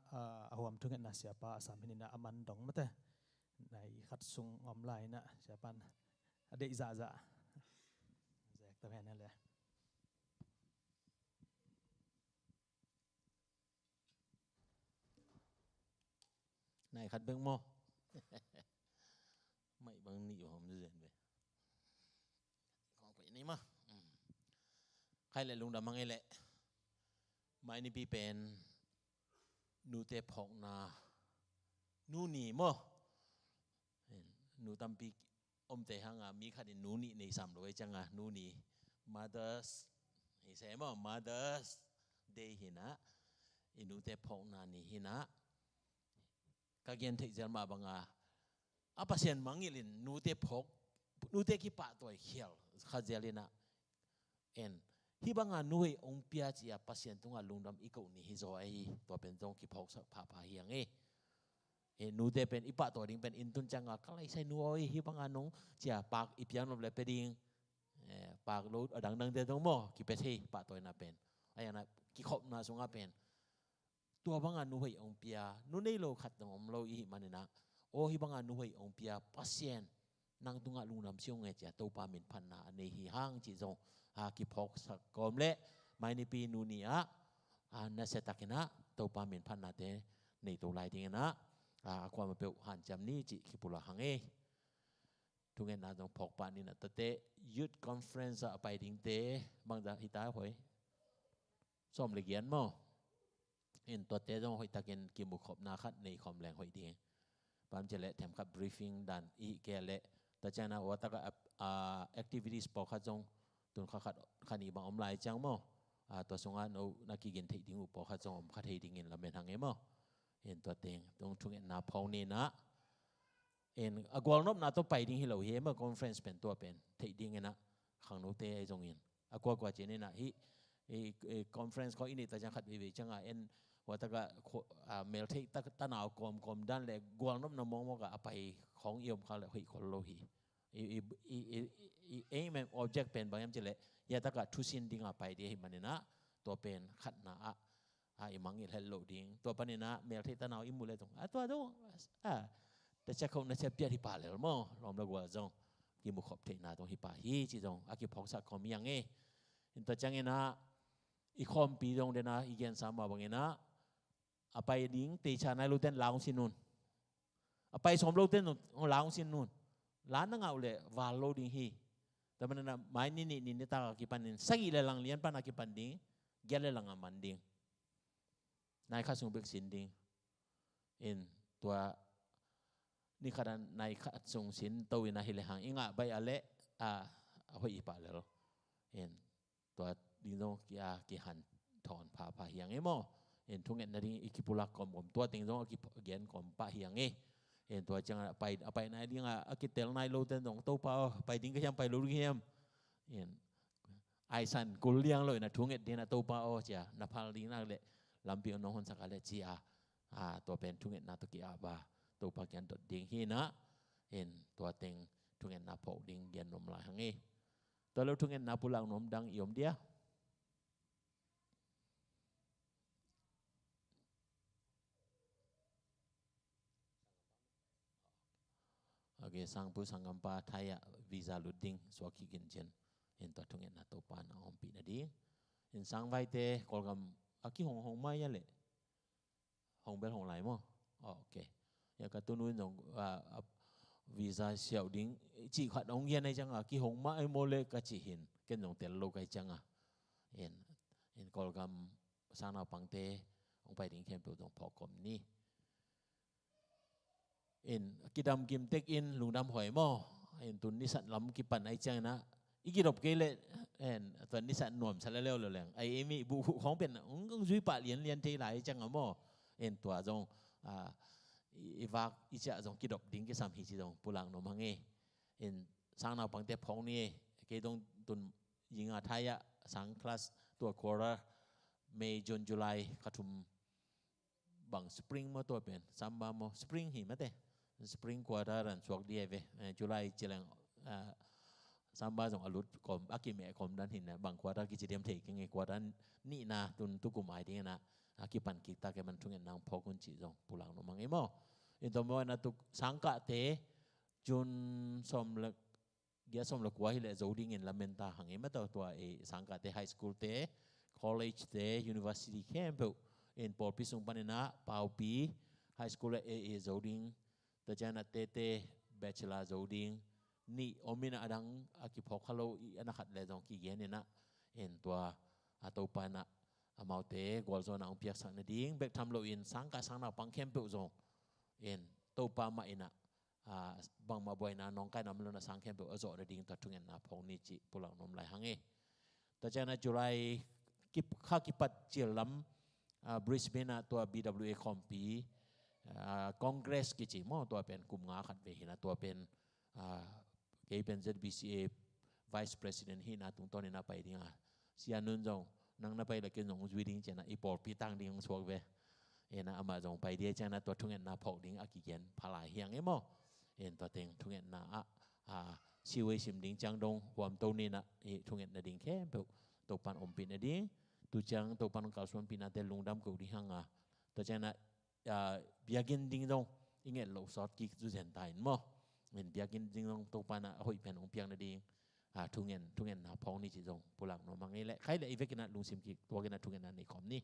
a huam thungetna siapa a sam hininah a man dong mate nai khat sung om lai inah siapan a deih zahzah zek ta hen le. Nai khat bek maw? Mai bang nih bang om zen ve. Kong kuai ni maw? Khai le lungdam mang ei le. Mai nipi pen nute phawkna nu ni maw? Nu tampi omte hanga mi khatin nu nih nei sam lo ei cianga nu ni Mother's, i se maw, Mother's Day hinah i nute phawkna ni hinah ka gen theih zel mah banga a Pasian mangngilh in nute phawk, nute kipahtawi khial khat zel in ah, en, hih banga nu hoih hong pia ci-a Pasian tungah lungdam i koh ni hi zaw ahi hi. Tua pen zong kiphawksak phapha hi hang e. E, nute pen i pahtawi ding pen inn tun cianga ka laisai nu aw, hih banga nong ci-a pak i piak nop le pia ding. E, pak lo a dangdangte zong maw, kipia thei pahtawina pen. A iana kikhopna sungah pen tua banga nu hoih hong pia, nu nei lo khat zong om lo i hih manin ah, aw, hih banga nu hoih hong pia Pasian nang tungah lungdam ci ung e ci-a Topa min phatna a nei hi hang cih zong, a, kiphawksak kawm le, mai nipi nu ni-ah, a, nasia takin ah Topa min phatnate nei to lai dingin ah, a, a kuamah peuh hanciam ni cih kipulak hang e. Thungetna zong phawk pah ni in ah, tuate youth conference ah a pai dingte bangzah hita hoi? Sawm le giat maw? In tuate zong hoihtakin kimukhopna khat nei khawm leng hoih ding. Bang ci leh themkhat briefing dan i hih kei leh, tua ciangin ah ua takah, a, activities pawlkhat zong tun kha khat kha nih bang om lai ciang maw, a, tua sungah no na kigin theih ding uh pawlkhat zong om kha thei dingin lamen hang e maw. In tua teng zong thungetna phawk ni in ah, in a gualnopna tawh pai ding hi lo hi e maw, conference pen tua pen theih dingin ah khangnote ahi zongin a kuakua cin in ah hih, i, i conference khawng i neih ta ciang khat veivei ciangah en, ua takah kho-, a, meltheih ta, tanau kawmkawm dan le gualnopna mawkmawk ah a pai khawng i om kha le hoih khol lo hi. I, i, i, i, i aim and object pen bang hiam ci leh, hih takah thusin dinga pai ding ahi manin ah, tua pen khatna ah, a, i mangngilh het loh ding. Tua panin ah meltheih tanau i muh le zong, a, tua zong, a, ta ciak khong na ciak piat hi pah lel maw, lawm le gual zong kimukhop theihna zong hi pah hi cih zong a kiphawksak khawm hi hang e. In tua ciangin ah i khawmpi zong den ah i gensa mah bangin ah, a pai ding teicha nai loten la hong sin un. A pai sawm loten la hong sin un. La na ngah uh leh val lo ding hi. Tua manin ah mai ni nih ni nitak a kipanin sagih le lang lian pan a kipan ding, giat le lang a man ding. Nai khat sung bek sin ding. In tua ni khat a nai khat sung sin to in ahi le hang i ngah baih a leh, a, a hoih i pah lel. In tua ding zong ki, a, kihanthawn phapha hi hang e maw. In thungetna ding i kipulak kawmkawm, tua teng zong a kigen kawm pah hi hang e. In tua ciang a pai, a pai nai ding a, a kitel nai loten zong, Topa aw, pai ding ka hiam, pai lo ding hiam? In aisan kul liang lo in a thunget ding a, Topa aw, ci-a na phal ding nak leh lampi hong nong honsak a leh ci-a, a, tua pen thungetna tawh ki-ap a, Topa kiang dot ding hi in ah, in tua teng thungetna phawk ding gen nuam lai hang e. Tua lo thungetna pulak nuam dang i om dia? Ok, sangpu sanggampa Thai ah visa lut ding suak kik in cin. In tua thungetna Topa na ompih nading. In sangvaite Kawlgam a kihong hong mai a leh. Hong bel hong lai maw? Ok. Ya ka tunu in zong, a, a, visa siau ding cih khat hong gen ahi ciang a, kihong mah ahi maw le ka cih hin. Ken zong tel lo ka hi ciang a. In, in Kawlgam sangnaupangte hong pai ding khempeuh zong phawk kawm ni. In kidam kim tek in lungdam huai maw? In tun nisat lam kipan ahi ciang in a, i kidop kei leh, en, tua nisat nuamsa leuleu lo leng. Ai, ei mi buh huh khawng pen hong, hong zui pah lianlian thei lai ciang a maw. En tua zong, a, i, i vak i ciah zong kidop ding kisam hi ci zong pulak nuam hang e. En sangnaupangte phawk ni e. Kei dong tun zinga thai ah sang class tua quarter, May, June, July kha thum bang spring maw tua pen, summer maw, spring hi mate. Spring quarter an suak dia ve, eh, July ci leng, ah, summer zong a lut kawm, a kimeh kawm dan hi na, bang quarter kici diam thei keng e, quarter nihna tun tukum ai ding na, a kipan kik ta ke man thungen nang phawk un ci zong pulak nuam hang e maw. In tua maw na tuk sangkahte, June sawm le giat sawm le kua hi leh zo dingin lamen ta hang e maw, tua, tua, e, sangkahte, high school te, college te, university khempeuh in pawlpi sung panin a paupi, high school ah e, e, zo ding, tua ciang a tete bachelor zo ding, nih om in a, a dang a kiphawk kha lo i a na khat le zong kigen in a, in tua a Topa in a amaute gualzawhna hong piaksak nading bek tham loin sangkah sangnaupang khempeuh zong in Topa mah in a, a, bangmah buaina nawngkaina om lo na sang khempeuh a zawh nading tua thungetna phawk ni cih pulak nuam lai hang e. Tua ciang a July kip, kha kipat cil lam, a, Brisbane ah tua B W A khawmpi, ah, Congress kici maw, tua pen kum nga khat vei hi na, tua pen, ah, kei pen Z B C A Vice President hihna tungtawnin a pai ding a, Sia Nun zong nang na pai leh ken zong zui ding ci a, i pawlpi tang ding hong suak ve. Ina amah zong pai ding a, ci a, tua thungetna phawk ding a kigen pha lai hi hang e maw. In tua teng thungetna ah, ah, siwei sim ding ciang dong huamto ni na, i thungetna ding khempeuh Topa'n ompih nading, tu ciang Topa'n hong kalsuanpihnate lungdam ko ding hang a, tua ciang na, ah, biakinn ding zong i nget loh sawt kik zu zen ta in maw. In biakinn ding zong Topa'n a hoih pen hong piak nading, ah, thungen, thungetna phawk ni cih zong pulak nuam hang e. Leh khai leh i vekin a lungsim kik tuakin a thungetna nei khawm ni.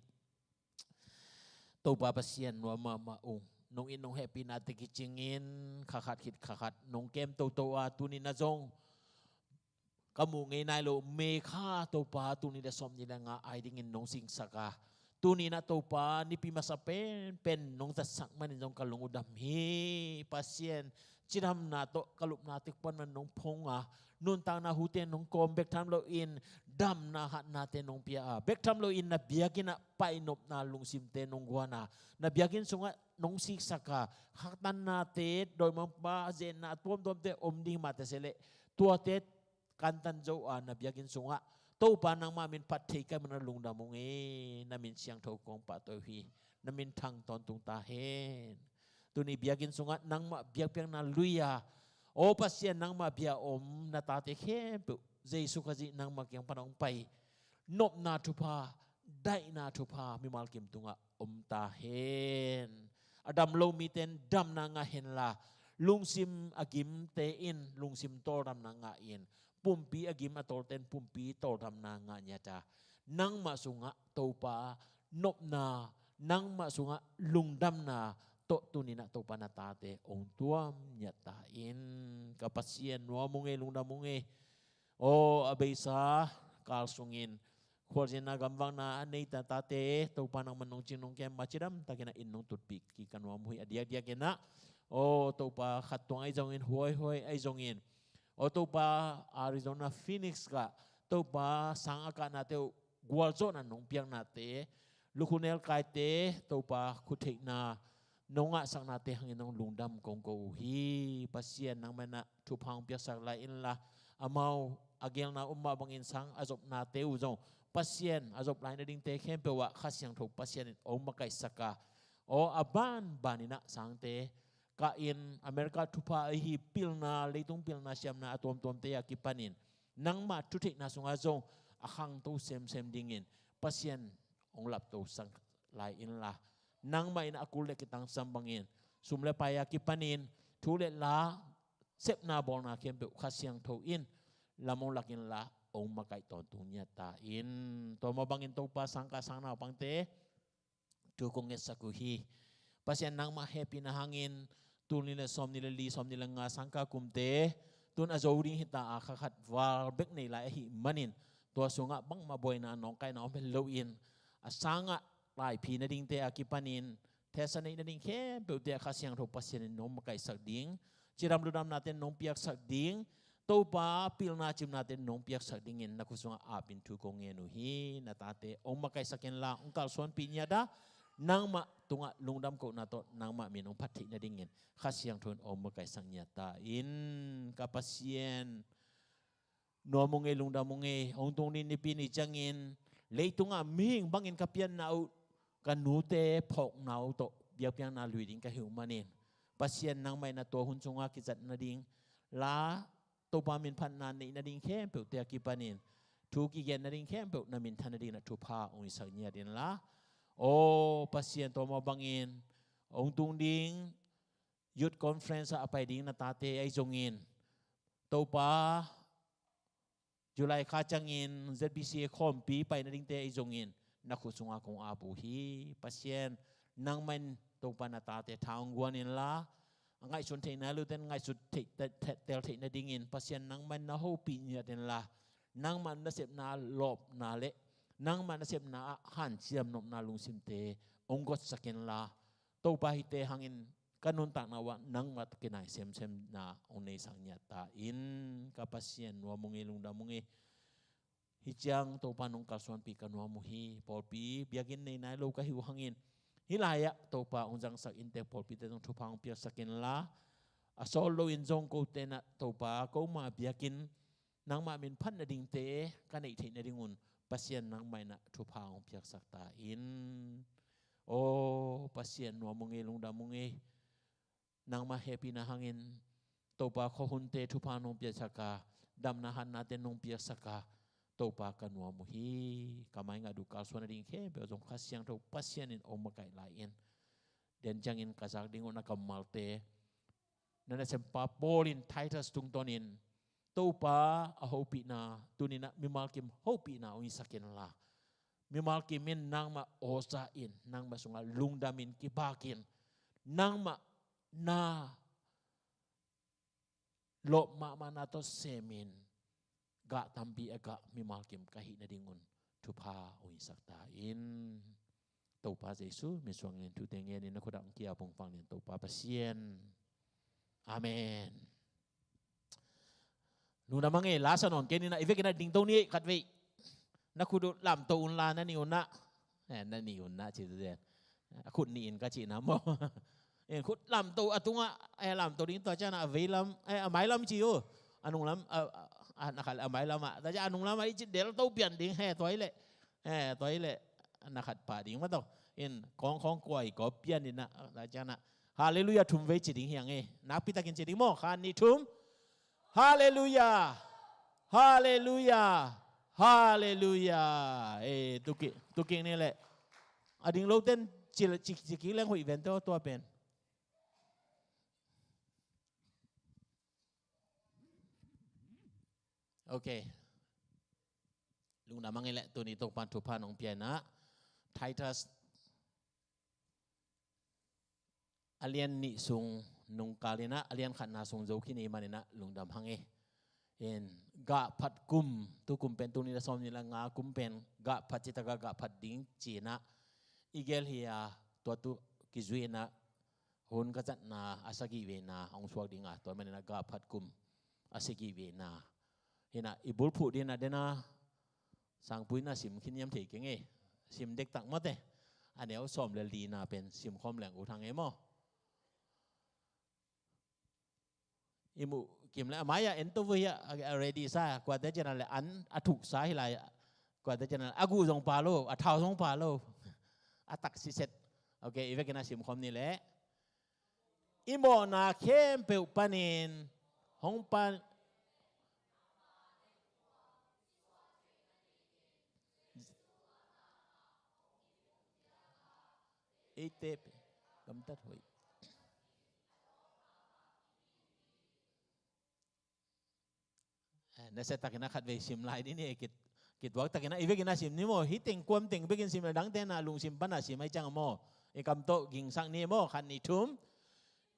Topa Pasian nuam mahmah ung, nong it nong hehpihnate kicingin kha khat khit kha khat nong kem toto a, tuni na zong ka muh ngei nai loh May kha Topa, tul nih leh sawmnih leh nga ai dingin nong siksak a, tuni na Topa nipi masa penpen nong zatsak manin zong ka lung uh dam hi. Pasian, cidamna tawh ka lupna tek pan man nong phong a, nuntakna hute nong kawm bek tham loin damna hatnate nong pia a, bek tham loin na biakinn ah painopna lungsimte nong guan a, na biakinn sungah nong siksak a, khatannate, dawimangpa zenna tuamtuamte om ding mah teh se leh, tuate kantan zo a, na biakinn sungah Topa nangmah min phat thei ka hih manin lungdam ung e. Na min siangtho kong pahtawi uh hi. Na min thang tawntung ta hen. Tuni biakinn sungah nangmah biakpiakna lui a, aw Pasian, nangmah bia om na tate khempeuh Jesu Khazih nangmah kiang pan hong pai nopna thupha, daihna thupha mimal kim tungah om ta hen. A dam lo mite in damna ngah henla, lungsim a gimte in lungsim tawldamna ngah in, pumpi a gim a tawlte in pumpi tawldamna ngah ngiat a, nangmah sungah Topa nopna, nangmah sungah lungdamna tawh tuni na Topa na tate hong tuam ngiat ta in. Ka Pasian nuam ung e, lungdam ung e. Aw, a beisa kal sungin khualzinna gamvakna a nei ta tate, Topa nangman nong cing nong kem ma cidamtakin a inn nong tutpih kik ka nuam uh hi. A diakdiakin a, aw Topa, khat tuang ahi zongin, huaihuai ahi zongin, aw Topa, Arizona Phoenix ah Topa sang a kahnate uh gualzawhna nong piaknate, lukhu nelkaite Topa khuttheihna nong ngahsaknate hangin nong lungdam kong ko uh hi. Pasian, nangman a thupha hong piaksak lai inla, amau a gelna om mah bangin sang a zopnate uh zong Pasian, a zop lai nadingte khempeuh ah Kha Siangtho Pasian in hong makaihsak a, aw a banbanin a sangte kah in America thupha ahi pilna, leitung pilna siamna a tuamtuamte a kipanin nangmah thutheihna sungah zong a khangto semsem dingin Pasian hong laptosak lai inla, nangmah in a kul le kitangsam bangin sum le pai a kipanin thu le la, sepna bawlna khempeuh Kha Siangtho in lam hong lak inla, hong makaih tawntung ngiat ta in. Tua mah bangin Topa, sangkah sangnaupangte thu kong ngetsak uh hi. Pasian, nangmah hehpihna hangin tul nih le sawmnih le li, sawmnih le nga sangkah kumte tun a zo ding hi ta a, kha khat val bek nei lai ahih manin tua sungah bangmah buaina, nawngkaina om hel loin a sangah laiphi nadingte a kipanin thesa neih nading khempeuhte ah Kha Siangtho Pasian in nong makaihsak ding, cidam ludamnate nong piaksak ding, Topa, pilna cimnate nong piaksak dingin na khut sungah apin thu kong ngen uh hi. Na tate hong makaihsak inla, hong kalsuanpih ngiat a, nangmah tungah lungdam kohna tawh nangmah min hong phat theih nadingin Kha Siangtho in hong makaihsak ngiat ta in. Ka Pasian, nuam ung ei, lungdam ung ei. Hong tung ni nipi ni ciangin leitungah mihing bangin ka pianna uh, ka nute phawkna uh tawh biakpiakna lui ding ka hi uh manin, Pasian, nangmah in a tua hun sungah kizat nading la, Topa min phatna neih nading khempeuhte a kipanin thu kigen nading khempeuh na minthan nadingin a thupha hong hisak ngiat inla, aw Pasian, tua mah bangin hong tung ding Youth Conference ah a pai ding na tate ahi zongin, Topa, July kha ciangin Z B C A khawmpi pai nadingte ahi zongin na khut sungah kong ap uh hi. Pasian, nangmah in Topa na tate tha hong guan inla, a ngaihsun theih nai lote in ngaihsut theih, te-, te-, tel theih nadingin Pasian, nangmah in na hopih ngiat inla, nangmah nasepna lawpna le nangmah nasepna ah hanciam nopna lungsimte hong gotsak inla, Topa, hihte hangin ka nuntakna uh ah nangmah tawh kinai semsemna hong neisak ngiat ta in. Ka Pasian, nuam ung ei, lungdam ung ei. Hih ciang Topa nong kalsuanpih ka nuam uh hi. Pawlpi biakinn nei nai lo ka hi uh hangin Hih lai-ah Topa hong zangsak inntek pawlpite zong thupha hong piaksak inla, a sawt loin zong kote in ah Topa, koma biakinn nangmah min phat nadingte ka neih theih nadingun Pasian nangmah in ah thupha hong piaksak ta in. Aw Pasian, nuam ung ei, lungdam ung ei. Nangmah hehpihna hangin Topa, khuahunte thupha nong piaksak a, damna hatnate nong piaksak a, Topa, ka nuam uh hi. Ka mai ngah duh kalsuan nading khempeuh zong Kha Siangtho Pasian in hong makaih lai in. Denciangin ka zak ding uh na kammalte, na nasempa Paul in Titus tungtawnin Topa a hopihna, tuni-in ah mimal kim hopihna hong hisak inla, mimal kim in nangmah aw za in, nangmah sungah lungdamin kipakin, nangmah na lawp mahmahna tawh semin, gah tampi a gah mimal kim ka hih nadingun thupha hong hisak ta in. Topa Jesu min suangin thute ngenin na khut ah hong ki-ap ung, vanglian Topa Pasian. Amen. Lungdam hang ei, la sa nawn kei ni, na i vekin ah dingto ni ei, khatvei. Na khut uh lamto un la, na nih un ah. Eh, na nih un ah ci tu den. A khut nih in ka cihna maw. In khut lamto a tungah, eh, lamto ding, tua ciang ah a veilam, eh, a mailam ci uh. A nunglam, a, a, a, na khat a mailam ah. Tua ciang a nunglam ah i ci delto pian ding, he, tua hi leh. Eh, tua hi leh. Na khat pah ding mah tawh. In khawng khawng kua i kawp pian in ah. Tua ciang ah. Halleluiah thum vei ci ding hi hang ei. Nakpi takin ci ding maw. Khat, nih, thum. Halleluiah. Halleluiah. Halleluiah. Eh, tuki, tuki ni leh. A ding loten ci, ci, ci kik leng hoih ven tawh tua pen. Ok. Lungdam hang ei leh, tuni Topa'n thupha nong pia in ah. Titus a lian nih sung nung kal in ah, a lian khatna sung zo khin i hih manin ah lungdam hang ei. In, gahphat kum, tu kum pen tul nih le sawmnih le nga kum pen gahphat, citak a gahphat ding ci-in ah i gel hi a, tua tu kizui in ah hun ka zatna a sagih veina hong suak ding a, tua manin ah gahphat kum a sagih veina. Hi in ah i bulphuh ding in ah den a, Sangpu in ah sim khin hiam thei keng ei. Sim dektak mawte. A neu sawm le lina pen sim khawm leng ut hang ei maw. I muh kim leh a mai-ah en to vua hi a, a ready sa, kuate ciang a leh an a thuksa hi lai. Kuate ciang a leh a guh zong pha lo, a thau zong pha lo. A tak siset. Ok, i vekin ah sim khawm ni leh. I mawhna khempeuh panin hong pan eite pen gamtat hoih. Eh, nasia takin a khatvei sim lai ding ni, eh, kit, kituak takin a, i vekin a sim ni maw, hih teng kuam teng bekin sim, a dangte na lungsim pan a sim ahih ciang maw, i kam tawh gingsak ni maw, khat, nih, thum.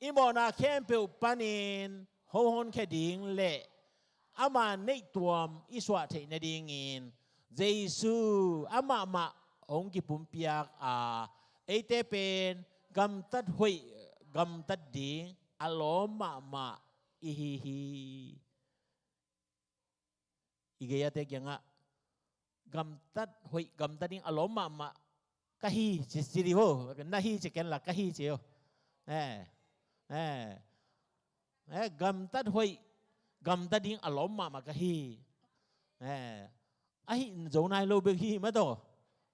I mawhna khempeuh panin hong honkhia ding le ama neihtuam i suah theih nadingin Jesu amah mah hong kipumpiak a, eite pen gamtat hoih, gamtat ding a lawm mahmah i hi hi. I gei-ate kiangah gamtat hoih, gamtat ding a lawm mahmah ka hi ci, ci dih ho. Na hi ci ken la, ka hi ci ho. Eh, eh, eh, gamtat hoih, gamtat ding a lawm mahmah ka hi. Eh, ahi zo nai lo bek hi mah tawh.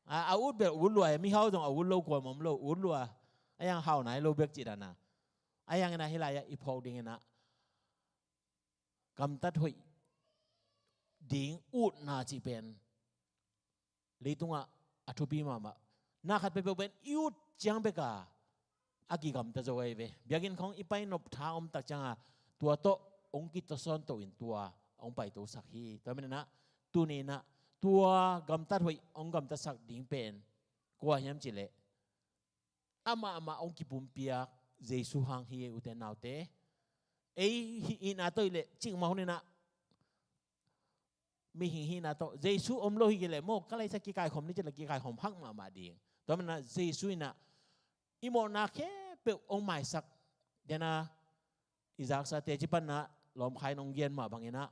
A, a ut bel ut lua, mihau zong a ut lo kuamah om lo, ut lua. A hiang hau nai lo bek cih dan a. A hiang in a hih lai-ah i phawk ding in a gamtat hoih ding utna cih pen leitungah a thupi mahmah. Na khat peuhpeuh pen i ut ciang bek a, a kigamta zo ahi ve. Biakinn khawng i pai nop tha om tak ciang a, tua tawh hong kitawsawn to in tua hong paitosak hi. Tua manin a, tuni in a, tua gamtat hoih hong gamtatsak ding pen kua hiam cih leh amah mah hong kipumpiak Jesu hang hi, ute naute. Ei hihna tawh hi leh cikmah hun in a, mihing hihna tawh Jesu om lo hi kei leh maw, ka laisa kikaikhawm ni cih leh kikaikhawm hak mahmah ding. Tua manin a Jesu in a i mawhna khempeuh hong maisak. Den a i zaksate cih pan a lawmkha in hong gen mah bangin a,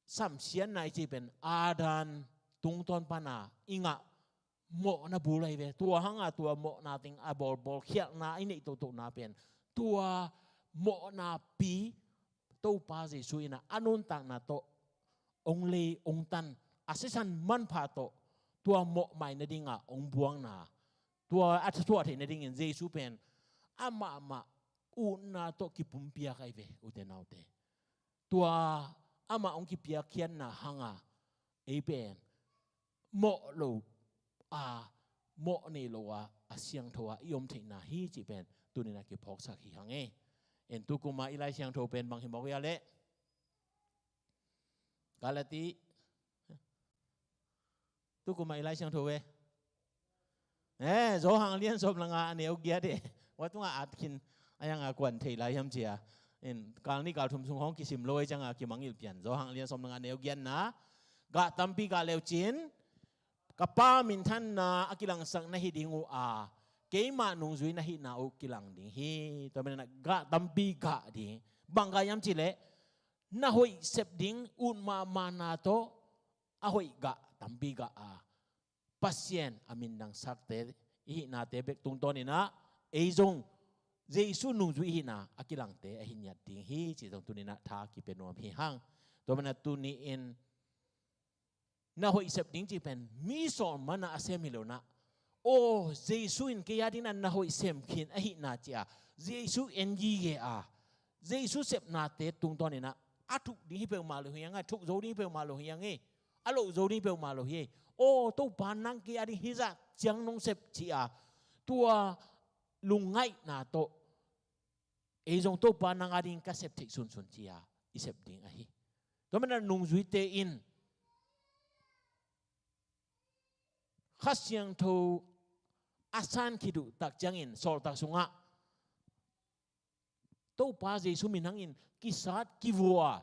samsiatna i cih pen Adam tungtawn pan a i ngah mawhna bul ahi ve. Tua hanga tua mawhna teng a bawlbawl khialhna i neih tohtona pen tua mawhna pi Topa Jesu in a nuntakna tawh hong lei hong tan a sisan manpha tawh tua mawhmai nadinga hong buangna tua a thuah theih nadingin Jesu pen amahmah utna tawh kipumpiak ahi ve ute naute. Tua amah hong kipiakkhiatna hanga ei pen mawh lo a mawh nei lo a a siangtho a i om theihna hi cih pen tunin a kiphawksak hi hang e. En tukuma i Lai Siangtho pen bang hi mawk ia leh Galati tukuma i Lai Siangtho ve. Eh, Johan lian sawm le nga a neu giat e. Ua tunga at khin a yang a kuan thei lai hiam cia. In kal ni kal thum sung hong kisim lo ei cianga kimangil pian. Johan lian sawm le nga a neu giatna. Gah tampi gah leucin ka pa minthanna a kilangsak na hi ding uh a keimah nungzui na hihna uh kilang ding hi. Tua mena gah tampi gah ding. Bang gah hiam cileh na hoih sep ding ut mahmahna tawh a hoih gah tampi gah a Pasian a mindangsakte i hihnate bek tungtawninah ei zong Jesu nungzui i hihna a kilangte a hi ngiat ding hi ci zong tuninah tha kipia nuam hi hang. Tua mana tuni-in na hoih sep ding ci pen mi sawl mana a sem hi lonah aw Jesu in kei a dingin na hoih sem khin ahihna ci a Jesu en gige a Jesu sepnate tungtawninah a thuk ding hi peuhmah lo hi ang a thuk zo ding hi peuhmah lo hi ang e a loh zo ding hi peuhmah lo hi e. Aw Topa nang kei a ding hizah ciang nong sep ci a tua lungngaihna tawh ei zong Topa nang a ding ka sep theih sunsun ci a i sep ding ahi. Tua mana nungzuite in Kha Siangtho a san khit uh tak ciangin sawltak sungah Topa Jesu min hangin kisat kivua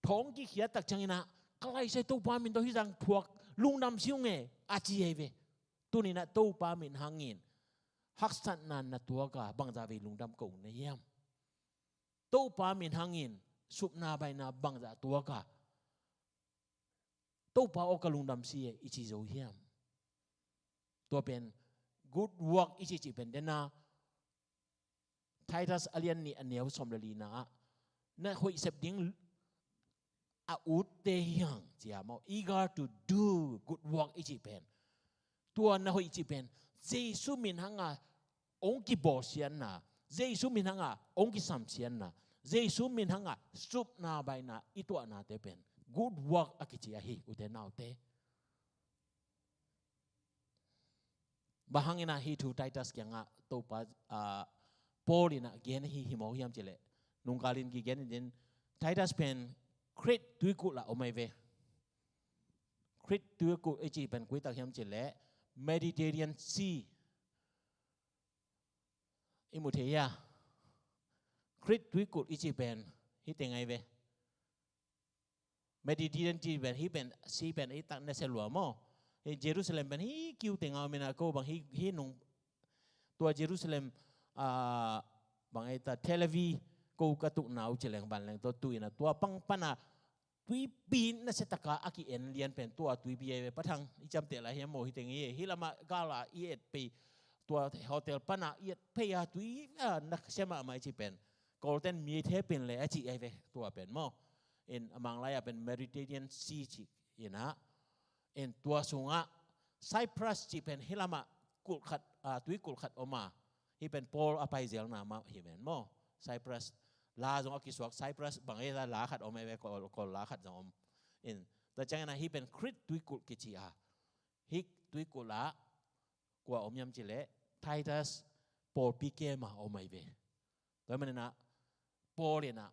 thawng kikhiat tak cianginah ka laisai Topa min tawh hizang phuak lungdam si ung e a ci ei ve. Tuninah Topa min hangin haksatna na tuaka bangza vei lungdam ko na hiam? Topa min hangin supna baina bangza tuaka Topa aw ka lungdam si e i ci zo hiam? Tua pen good work i ci cih pen dena Titus a lian nih a neu sawm le lina ah na hoih sep ding a utte hiang cia maw eager to do good work i cih pen tua na hoih cih pen Jesu min hanga ong kibawlsianna Jesu min hanga ong kisamsianna Jesu min hanga supna baina i tuahnate pen good work a kici ahi ute naute. Bang hangin ah hih thu Titus kiangah Topa ah, Paul in ah gen ahi hi maw hiam cileh nungkalin kigen in din Titus pen Crete tuikulh ah om ai ve. Crete tuikulh i ci pen kuitak hiam cileh Mediterranean Sea i mu thei hia? Crete tuikulh i ci pen hih teng ai ve. Mediterranean ci pen hih pen si pen i tak na se lua maw? Hih Jerusalem pen hih kiu tengah om ina ko bang hih hih nung tua Jerusalem ah, bang ai ta Tel Aviv ko ka tukna uh cileng banleng tua tu ina tua pang pana tuipi na se taka a ki en lian pen tua tuipi ai ve pathang i ciamteh lai hiam maw hih teng hi hih lama gala i et pei tua hotel pana i et pei a tui a na se mahmah i ci pen Golden Meat he pen le a ci ai ve tua pen maw? In a manglai a pen Mediterranean Sea ci ina in tua sungah Cyprus ci pen hih lamah kulh khat ah, tui kulh khat om a hih pen Paul a paizelna mah hi ven maw? Cyprus la zong a kisuak Cyprus bang ei la khat om ai ve kol kol la khat zong om. In tua ciangin ah hih pen Crete tui kulh kici a hih tui kulh ah kua om hiam cileh Titus pawlpi kem a om ai ve. Tua maninah Paul inah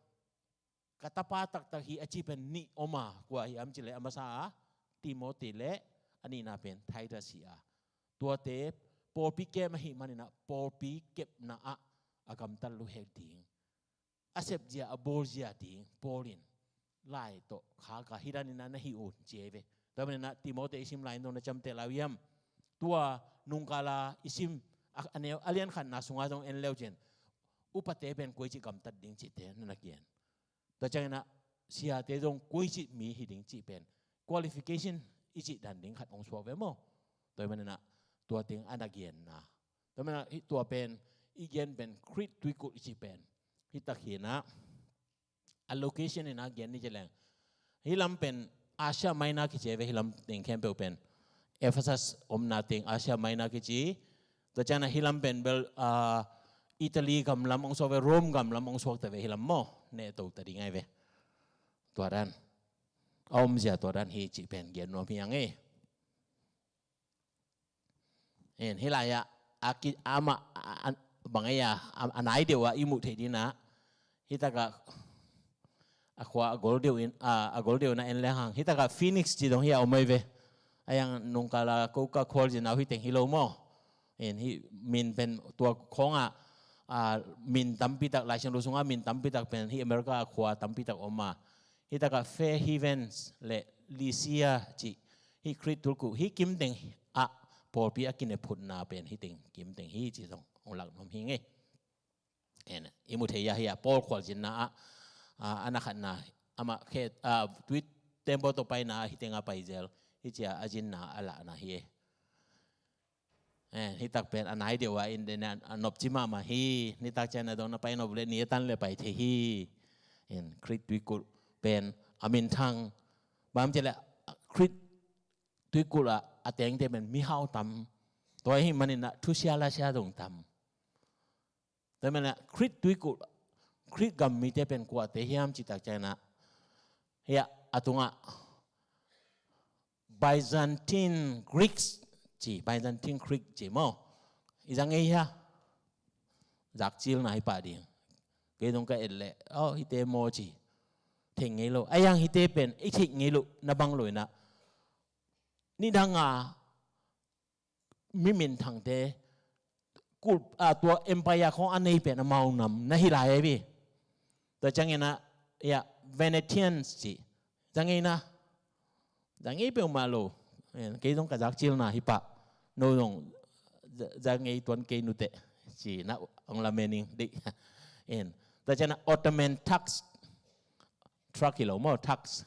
ka tapa taktak hi a ci pen nih om a kua hi am cileh a masa a Timothy le a nihna pen Titus hi a tuate pawlpi kem ahi maninah pawlpi kepna ah a gamtat luhek ding a sepzia a bawlzia ding Paul in lai tawh khaka hih daninah na hi un ci ei ve. Tua maninah Timothy i sim lai in dong na ciamteh lai uh hiam? Tua nungkala i sim a neu a lian khatna sunga zong en leu cin upate pen kuaici gamtat ding cihte na na kian. Tua cianginah siate zong kuaici mi hi ding cih pen qualification i cih dan ding khat hong suak ve maw? Tua hi maninah tua teng a na genna. Tua hi maninah hih tua pen i gen pen Crete tuikulh i ci pen hih tak hinah a location inah gen ni ci leng. Hih lam pen Asia Minor kici ve, hih lam teng khempeuh pen Ephesus omna teng Asia Minor kici. Tua cianah hih lam pen bel ah, Italy gamlam ong suak ve, Rome gamlam ong suak ta ve hih lam maw. Neh to ta ding ai ve. Tua dan a omzia tua dan hi cih pen gen nuam hi ang e. En, hih lai-ah a ki amah a, a, bang ei a, a, a nai deuh ah i muh theih dinah hih takah a khua a gol deuh in a, a gol deuh na en leng hang hih takah Phoenix ci dong hi a om ei ve. A yang nungkala Coca Cola zinau hih teng hi lo maw. En, hih min pen tua khawngah a, min tampitak Lai Siangtho sungah min tampitak pen hih America a khua tampitak om a. Hih takah Fair Havens le Lasea cih hih Crete tuikulh hih kimteng ah pawlpi a kinephutna pen hih teng kimteng hi ci zong ong lak nuam hi ngei. En, i mu thei a hi a Paul khualzinna ah a, a na khatna amah khe a, tui tembaw tawh paina ah hih tengah paizel hih cia a zinna a lahna hi e. Eh, hih tak pen a nai deuh ah in den a nopci mahmah hi. Nitak ciang na dong na pai nop le ni a tan le pai thei hi. In Crete tuikulh pen a minthang bang ci le Crete tuikulh ah a tengte pen mihau tam. Tua hi maninah thusia lasia dong tam. Tua hi maninah Crete tuikulh Crete gam mite pen kuate hiam citak cianginah hiah a tungah Byzantine Greeks ci, Byzantine Greek ci maw. I za ngei hia? Zakcilna hi pah ding. Kei zong ka et leh aw hite maw ci. Theih ngei lo a, yang hite pen i theih ngei lo na bang lo inah nidanga mi minthangte kulh a, tua empire khawng a nei pen amau nam na hi lai a hi. Tua cianginah ya Venetians ci. Za ngei na, za ngei peuhmah lo. Kei zong ka zakcilna hi pah. No zong za ngei tuan kei nuteh ci na ong lamen ing deih. Tua cianah Ottoman Turks, Turk hi lo maw, Turks.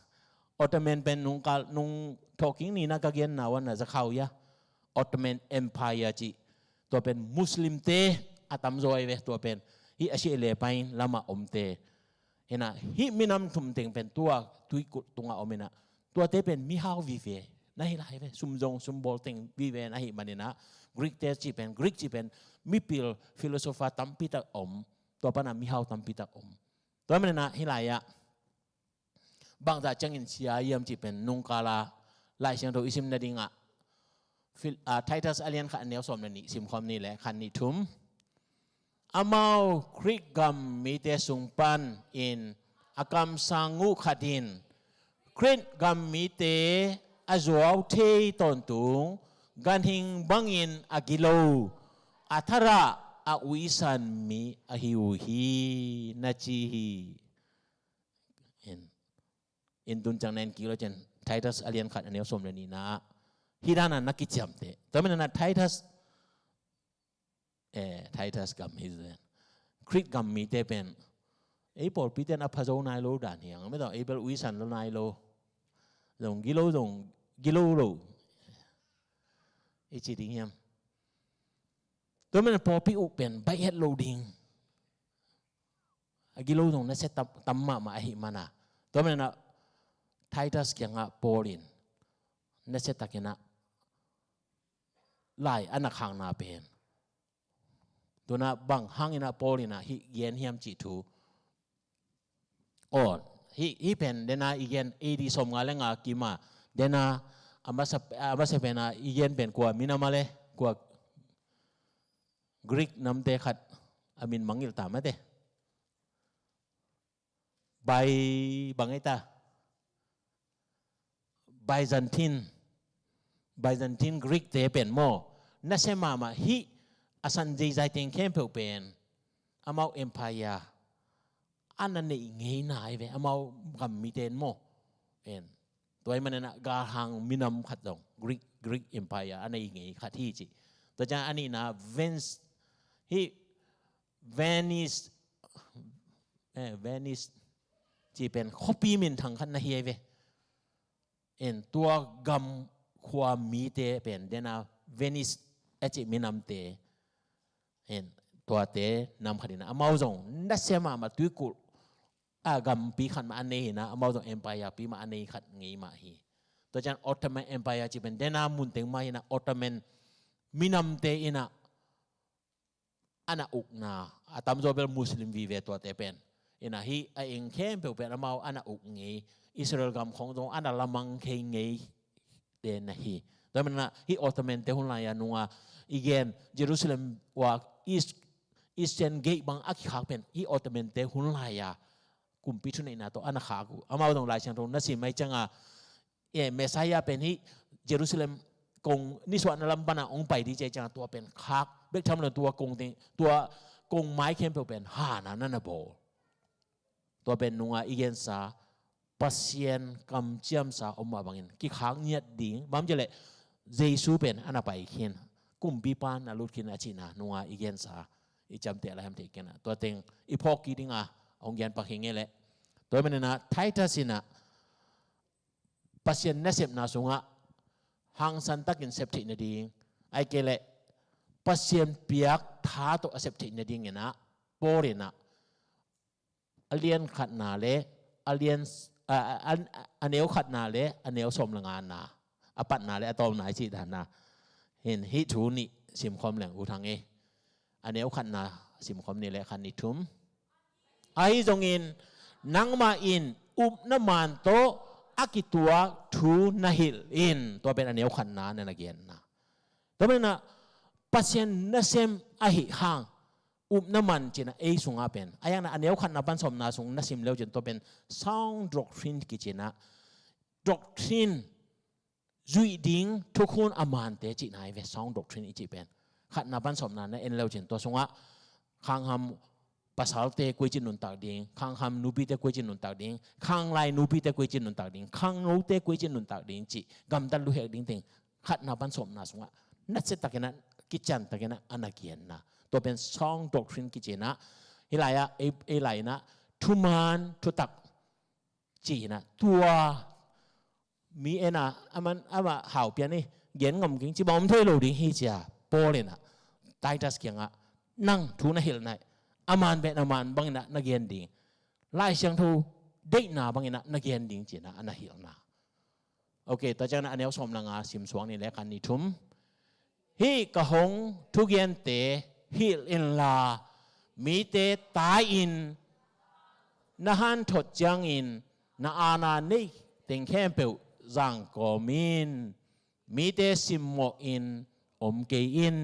Ottoman pen nung kal nung thawhkik nina ka genna uan a za khau ia. Ottoman Empire cih tua pen Muslimte a tamzaw ahi ve. Tua pen hih a siah le pain lamah omte. Hinah hih minam thum teng pen tua tuikulh tungah om inah tuate pen mihau vive na hi lai ve. Sumzong sumbawl teng vive na hi maninah Greekte cih pen, Greek cih pen mipil philosopher tampitak om. Tua panah mihau tampitak om. Tua maninah hih lai-ah bangzah ciangin sia hiam cih pen nungkala Lai Siangtho i sim nadingah Titus a lian khat a neu sawm le nih simkhawm ni le khat nih thum. Amau Greek gam mite sung pan in a kamsang uh khat in Greek gam mite a zuau thei tawntung ganhing bangin a gilo a tharah a uisan mi ahi uh hi na ci hi. In, in tun ciang na en kik lo cian Titus a lian khat a neu sawm le nihna ah hih dana na kiciamteh. Tua maninah Titus eh, Titus gam hi zen. Greek gam mite pen ei pawlpite na phazo nai lo dan hiang. Metaw ei bel uisan lo nai lo. Zong gilo zong gilo lo. I ci ding hiam. Tua maninah pawlpi uh pen baih het lo ding. A gilo zong nasia tam mahmah ahi mana. Tua maninah Titus kiangah Paul in nasia takinah lai a na khakna pen. Tuna bang hanginah Paul inah hih gen hiam cih thu. Aw, hih, hih pen dena i gen A D sawmnga le nga kima dena a masa, a masa pena i gen pen kua minam a le kua Greek namte khat a min mangngilh ta mate. Bai bang ei ta Byzantine, Byzantine Greek te pen maw nasia mahmah hih a san zeizai teng khempeuh pen amau empire a na neih ngeina hi ve amau gam mite in maw. Tua hi maninah galhang minam khat zong Greek, Greek empire a neih ngei khat hi cih. Tua ciang a nihna Venice hih Venice, eh, Venice cih pen khuapi minthang khat na hi ve. En tua gam khua mite pen dena Venice a cih minamte, hin, tuate nam khat in ah, amau zong nasem mahmah, tuikulh a gampi khat mah a nei hi in ah, amau zong empire pi mah a nei khat ngei mah hi. Tua ciang Ottoman Empire cih pen dena munteng mah hi in ah, Ottoman minamte in ah a na ukna, a tamzaw bel Muslim vive tuate pen. In ah hih a eng khempeuh pen amau a na uk ngei, Israel gam khawng zong a na lamang kei ngei te na hi. Tua manin ah hih Ottoman te hun lai-a nung a i gen Jerusalem ua East, Eastern Gate bang a kikhak pen hih Ottoman te hun lai-a kumpi thuneihna tawh a na khak uh. Amau zong Lai Siangtho na sim mai ciang a, eh, Messiah pen hih Jerusalem kong nisuahna lam pan a hong pai ding ci ciang a tua pen khak bek tham lo, tua kong teng, tua kong mai khempeuh pen han a na na bawl. Tua pen nung a i gensa Pasian kamciamsa om mah bangin kikhak ngiat ding, bang ci leh Jesu pen a na pai khin, kumpipa na lut khin a cihna nung a i gensa i ciamteh lai hiam thei kei in ah, tua teng i phawk kik ding a hong gen pak hi ngei leh. Tua manin ah Titus in ah Pasian nasepna sungah hangsan takin sep theih nading, ahih kei leh Pasian piak tha tawh a sep theih nading in ah Paul in ah a lian khatna le a lian, a, a, a, a neu khatna le a neu sawm le ngana, a patna le a tawpna i cih dan a, hin hih thu nih simkhawm leng u thang ei. A neu khatna simkhawm ni le khat, nih, thum. Ahi zongin nangmah in upna maan tawh a kituak thu na hilh in. Tua pen a neu khatna na na genna. Tua pen ah Pasian nasem ahih hang upna maan cihna ei sungah pen, a iakna a neu khatna pan sawmna sung na sim leu cin tua pen sound doctrine kici in ah, doctrine, zuih ding thukhun a maante cihna hi ve, sound doctrine i cih pen. Khatna pan sawmna na en leu cin tua sungah khangham pasalte koi cin nuntak ding, khangham nupite koi cin nuntak ding, khanglai nupite koi cin nuntak ding, khangnote koi cin nuntak ding cih gamtat luhek ding teng khatna pan sawmna sungah nasia takin ah, kician takin ah a na genna. Tua pen sound doctrine kici in ah, hih lai-ah ei, ei lai in ah thumaan thutak ci in ah, tua mi en a, aman, amah hau pian hi, gen ngam keng ci bang om thei lo ding hi ci a, Paul in ah Titus kiangah nang thu na hilhna hi, a maan pen a maan bangin ah na gen ding, Lai Siangtho deihna bangin ah na gen ding ci in ah a na hilhna. Ok, tua ciangin ah a neu sawm le nga sim suak ni le khat, nih, thum. Hih ka hong thugente hilh inla, mite tai-in na hanthot ciangin na aana neih teng khempeuh zangkawm in, mite simmawhin om kei in.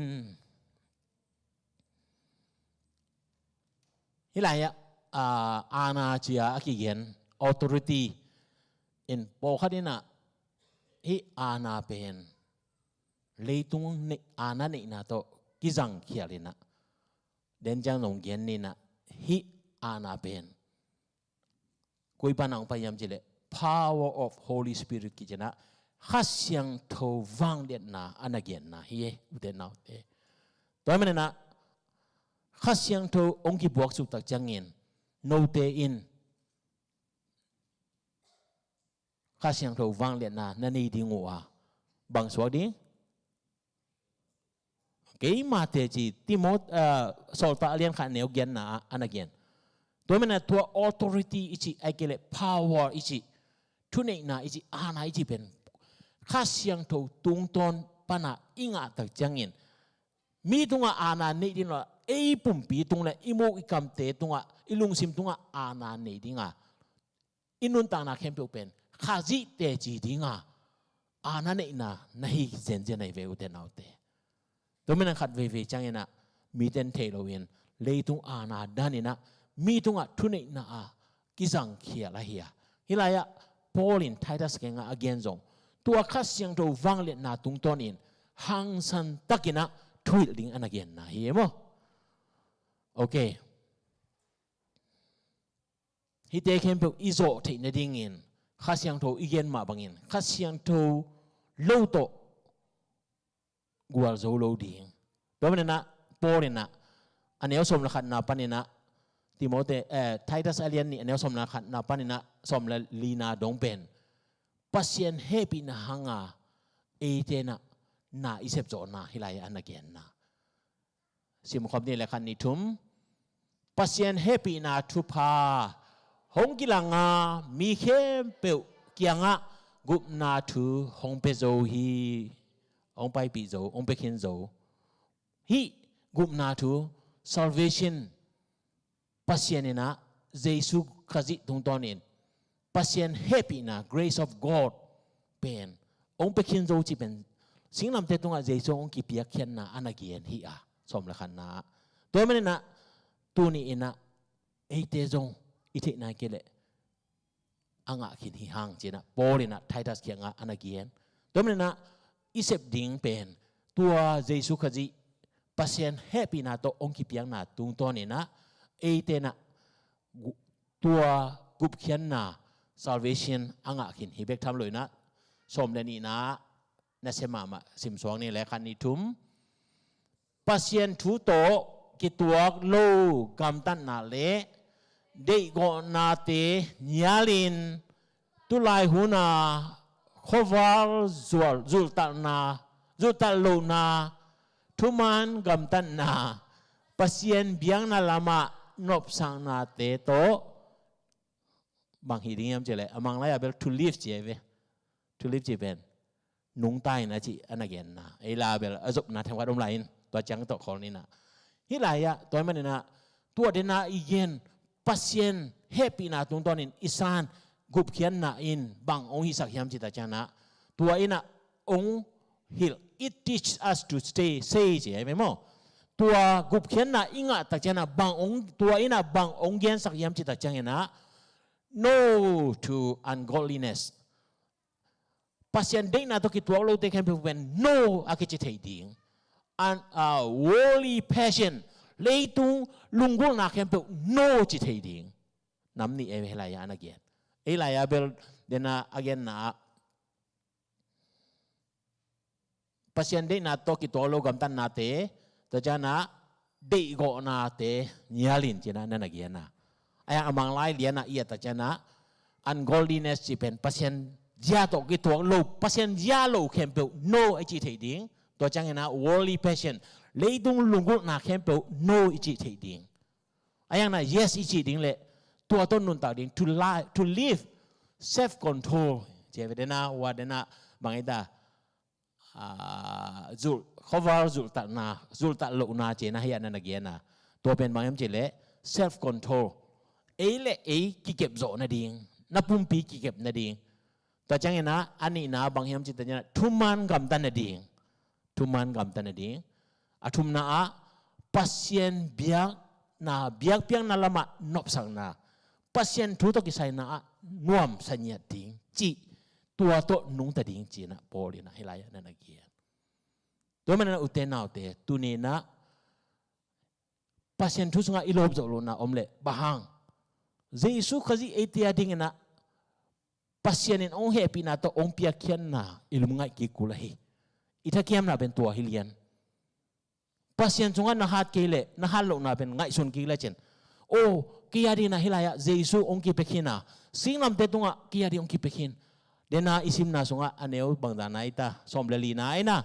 Hih lai-ah, aa, aana ci-a a kigen, authority in pawlkhat in ah hih aana pen leitung neih, aana neihna tawh kizangkhial in ah, den ciang zong gen ni in ah, hih aana pen koi pan a hong pai hiam cih leh power of Holy Spirit kici in ah, Kha Siangtho vangliatna a na genna hi e, ute naute. Tua manin ah Kha Siangtho hong kibuaksuk tak ciangin note in Kha Siangtho vangliatna na nei ding uh a, bang suak ding? Keima teci Timot, ah, Sawltak a lian khat a neu giatna ah a na gen. Tua manin ah tua authority i cih, ahih kei leh power i cih, thuneihna i cih, aana i cih pen Kha Siangtho tungtawn pan a i ngah tak ciangin mi tungah aana neih ding lo, ei pumpi tung le i muk i kamte tungah, i lungsim tungah aana neih ding a, i nuntakna khempeuh pen Khazih teci ding a, aana neihna na hi zenzen ahi ve, ute naute. Tua manin ah khat veivei ciangin ah mite in theih loin leitung aana dan in ah mi tungah thuneihna a kizangkhial ahi a. Hih lai-ah Paul in Titus kiangah a gen zong tua Kha Siangtho vangliatna tungtawnin hangsan takin ah thuhilh ding a na genna hi e maw. Ok. Hihte khempeuh i zawh theih nadingin Kha Siangtho i gen mah bangin Kha Siangtho lo tawh gualzo lo ding. Tua manin ah Paul in ah a neu sawm le khatna panin ah Timote, eh, Titus a lian nih a neu sawm le khatna panin ah sawm le lina dong pen Pasian hehpihna hanga eite in ah na i sepzawhna hih lai-ah a na genna. Simkhawm ni le khat ni thum. Pasian hehpihna thupha hong kilanga mi khempeuh kiangah gupna thu hong pia zo hi. Hong paipih zo, hong pia khin zo. Hih gupna thu, salvation, Pasian in ah Jesu Khazih tungtawnin Pasian hehpihna, grace of God pen hong pia khin zo cih pen singlamteh tungah Jesu hong kipiakkhiatna a na gen hi a, sawm le khatna. Tua manin ah tuni in ah eite zong i theihna kei leh a ngah khin hi hang ci-in ah Paul in ah Titus kiangah a na gen. Tua manin ah i sep ding pen tua Jesu Khazih Pasian hehpihna tawh hong kipiakna tungtawnin ah eite in ah gu-, tua gupkhiatna, salvation a ngah khin hi bek tham lo in ah sawm le nihna, na sia mahmah, simsuak ni le khat ni thum. Pasian thu tawh kituak lo gamtatna le deihgawhnate nialin tulai huna khuaval zual, zulhtalna, zulhtal lohna, thuman gamtatna, Pasian biakna lamah nopsaknate tawh bang hi ding hiam cih leh, a Manglai a bel to live ci hi ve. To live cih pen nungta in a cih a na genna. Ei la bel a zopna themkhat om lai in, tua ciang tawh khawl ni in ah. Hih lai-ah tua ahih manin ah tua den a i gen Pasian hehpihna tungtawnin i san gupkhiatna in bang hong hisak hiam cih tak ciangin ah, tua in ah hong hilh, it teaches us to stay, say ci hi ve maw. Tua gupkhiatna i ngah tak ciangin ah bang hong, tua in ah bang hong gensak hiam cih tak ciangin ah, no to ungodliness. Pasian deihna tawh kituak lote khempeuh pen no a kici thei ding. An, uh, worldly passion, leitung lunggulhna khempeuh no ci thei ding. Nam nih ei ve hih lai-ah a na gen. Ei lai-ah bel den a a genna ah Pasian deihna tawh kituak lo gamtatnate, tua ciangin ah deihgawhnate nialin ci-in ah na na gen a. Ahi hang a Manglai lian ah i et tak ciangin ah ungodliness cih pen Pasian zia tawh kituak lo, Pasian zia lo khempeuh no i cih theih ding. Tua ciangin ah worldly passion, leitung lunggulhna khempeuh no i cih theih ding. Ahi hang in ah yes i cih ding leh tua tawh nuntak ding, to li-, to live self control ci hi ve. Den a, ua den a bang hi ta, ah, zulh, khuaval zulhtalna, zulhtal lohna ci-in ah hih a na na gen a. Tua pen bang hiam cih leh self control. Ei le ei kikep zawh nading, na pumpi kikep nading. Tua ciangin ah a nihna bang hiam cih tak ciangin ah thuman gamta nading. Thuman gamta nading. A thumna ah Pasian biakna, biakpiakna lamah nopsakna, Pasian thu tawh kisai in ah nuamsa ngiat ding cih, tua tawh nungta ding ci-in ah Paul in ah hih lai-ah na na gen. Tua manin ah ute naute, tuni in ah Pasian thu sungah i lawp zawh lohna om leh bang hang, Jesu Khazih eite a dingin ah Pasian in hong hehpihna tawh hong piakkhiatna i lungngaih kik kul ahi. I thakiamna pen tua hi lian. Pasian sungah na hat kei leh, na hat lohna pen ngaihsun kik lecin, oh, kei a dingin ah hih lai-ah Jesu hong kipia khin a, singlamteh tungah kei a dingin hong kipia khin. Den a i simna sungah a neu bangzah na hi ta, sawm le lina in ah,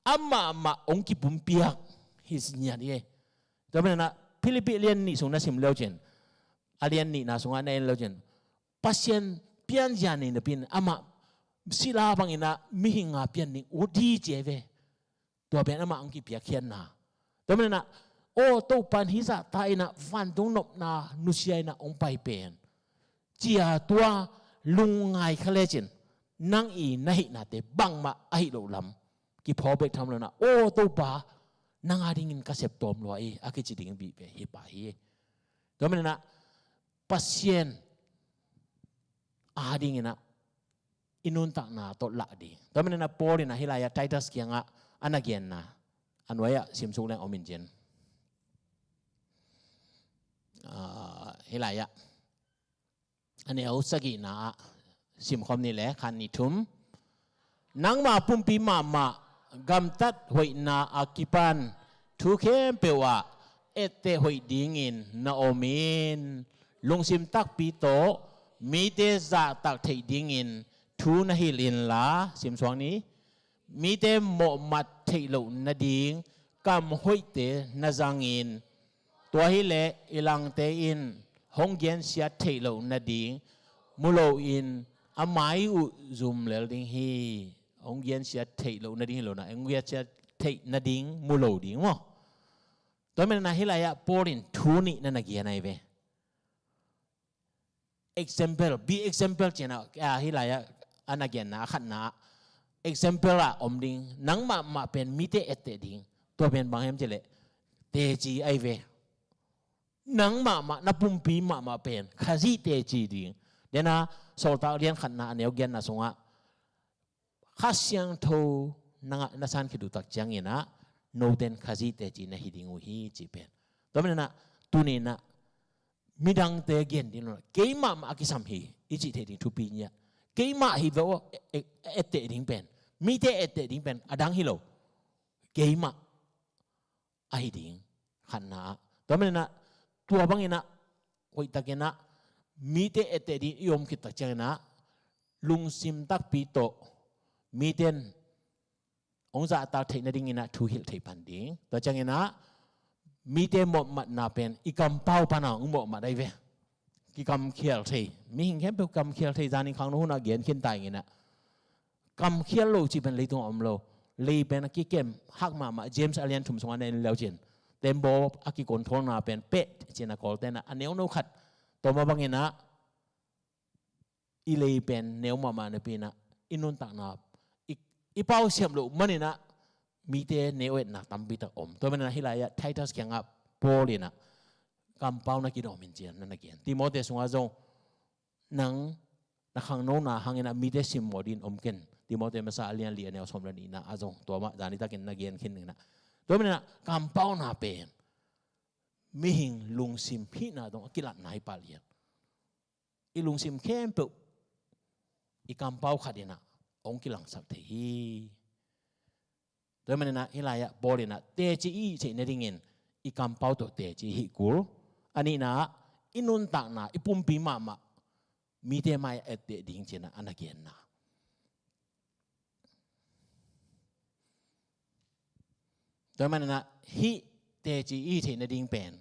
amah mah hong kipumpiak hi ngiat hi. Tua manin ah Philippi lian nih sung na sim le uh cin, a lian nihna sungah na en le uh cin, Pasian pianzia nei napi-in amah sila bangin ah mihing a pian ding ut hi ci hi ve. Tua pen amah hong kipiakkhiatna. Tua manin ah, aw Topa in hih zahta in ah vantung nopna nusia in ah hong pai pen, ci-a tua lungngai kha lecin, nang i na hihnate bangmah a hih loh lam kiphawk bek tham lo in ah, aw Topa, nang a dingin ka sep tawm lua hi, a kici ding bih pen hi pah hi. Tua manin ah Pasian a dingin ah i nuntakna tawh lah ding. Tua manin ah Paul in ah hih lai-ah Titus kiangah a na genna, a nuai-ah simsuk leng om in cin. Ah, hih lai-ah a neu sagihna ah simkhawm ni le khat ni thum. Nangma pumpi mahmah gamtat hoihna a kipan thu khempeuh ah etteh hoih dingin na om in, lungsim takpi tawh mite zahtak theih dingin thu na hilh inla, simsuak ni, mite mawhmat theih loh nading kam hoihte na zangin, tua hileh i langte in hong gensiat theih loh nading mu loin a mai uh zum lel ding hi. Hong gensiat theih loh nading hi lo na, hong gensiat theih nading mu lo ding maw? Tua manin ah hih lai-ah Paul in thu nih na na gen ahi ve. Example, be example ci-in ah, ah, hih lai-ah a na genna, a khatna ah example ah om ding, nang mahmah pen mite etteh ding. Tua pen bang hiam cih leh teci ahi ve. Nang mahmah, na pumpi mahmah pen Khazih teci ding. Tua manin ah Sawltak lian khatna a neu giatna sungah Kha Siangtho na ngah, na san khit uh tak ciangin ah note in Khazih teci na hi ding uh hi ci pen. Tua manin ah tuni-in ah midangte gen ding lo, keimah mah a kisam hi i cih theih ding thupi hi a. Keimah hi ve aw, e, e, etteh ding pen, mite etteh ding pen a dang hi lo. Keimah ahi ding, khatna ah. Tua manin ah tua bangin ah hoihtakin ah mite etteh ding i om khit tak ciangin ah lungsim takpi tawh mite in hong zahtak theih nadingin ah thu hilh thei pan ding. Tua ciangin ah mite mawhmatna pen i kampau pan ah hong mawhmat ahi ve. Kikamkhial thei. Mihing khempeuh kamkhial thei, zanin khangno hun ah gen khin ta ing in ah. Kamkhial lo cih pen leitung ah om lo. Lei pen a kikem hak mahmah, James a lian thum sungah na en le uh cin, tembaw a kicontrolna pen pet ci-in ah Kawlte in ah a neuno khat. Tua mah bangin ah i lei pen neu mahmah napi-in ah i nuntakna, i, i pau siam loh manin ah mite neu etna tampi tak om. Tua manin ah hih lai-ah Titus kiangah Paul in ah kampau na kidawm in ci-in ah na na gen. Timote sungah zong nang na khangnona hangin ah mite simmawh dingin om ken. Timote masa a lian li a neu sawm le nihna ah zong tua mah zani takin na gen khin ning in ah. Tua manin ah kampauna pen mihing lungsim hihna dong a kilatna hi pah lian. I lungsim khempeuh i kampau khat in ah hong kilangsak thei hi. Tua manin ah hih lai-ah Paul in ah teci i theih nadingin i kampau tawh teci hih kul. A nihna ah i nuntakna, i pumpi mahmah mite mai-ah etteh ding ci-in ah a na genna. Tua manin ah hih teci i theih nading pen,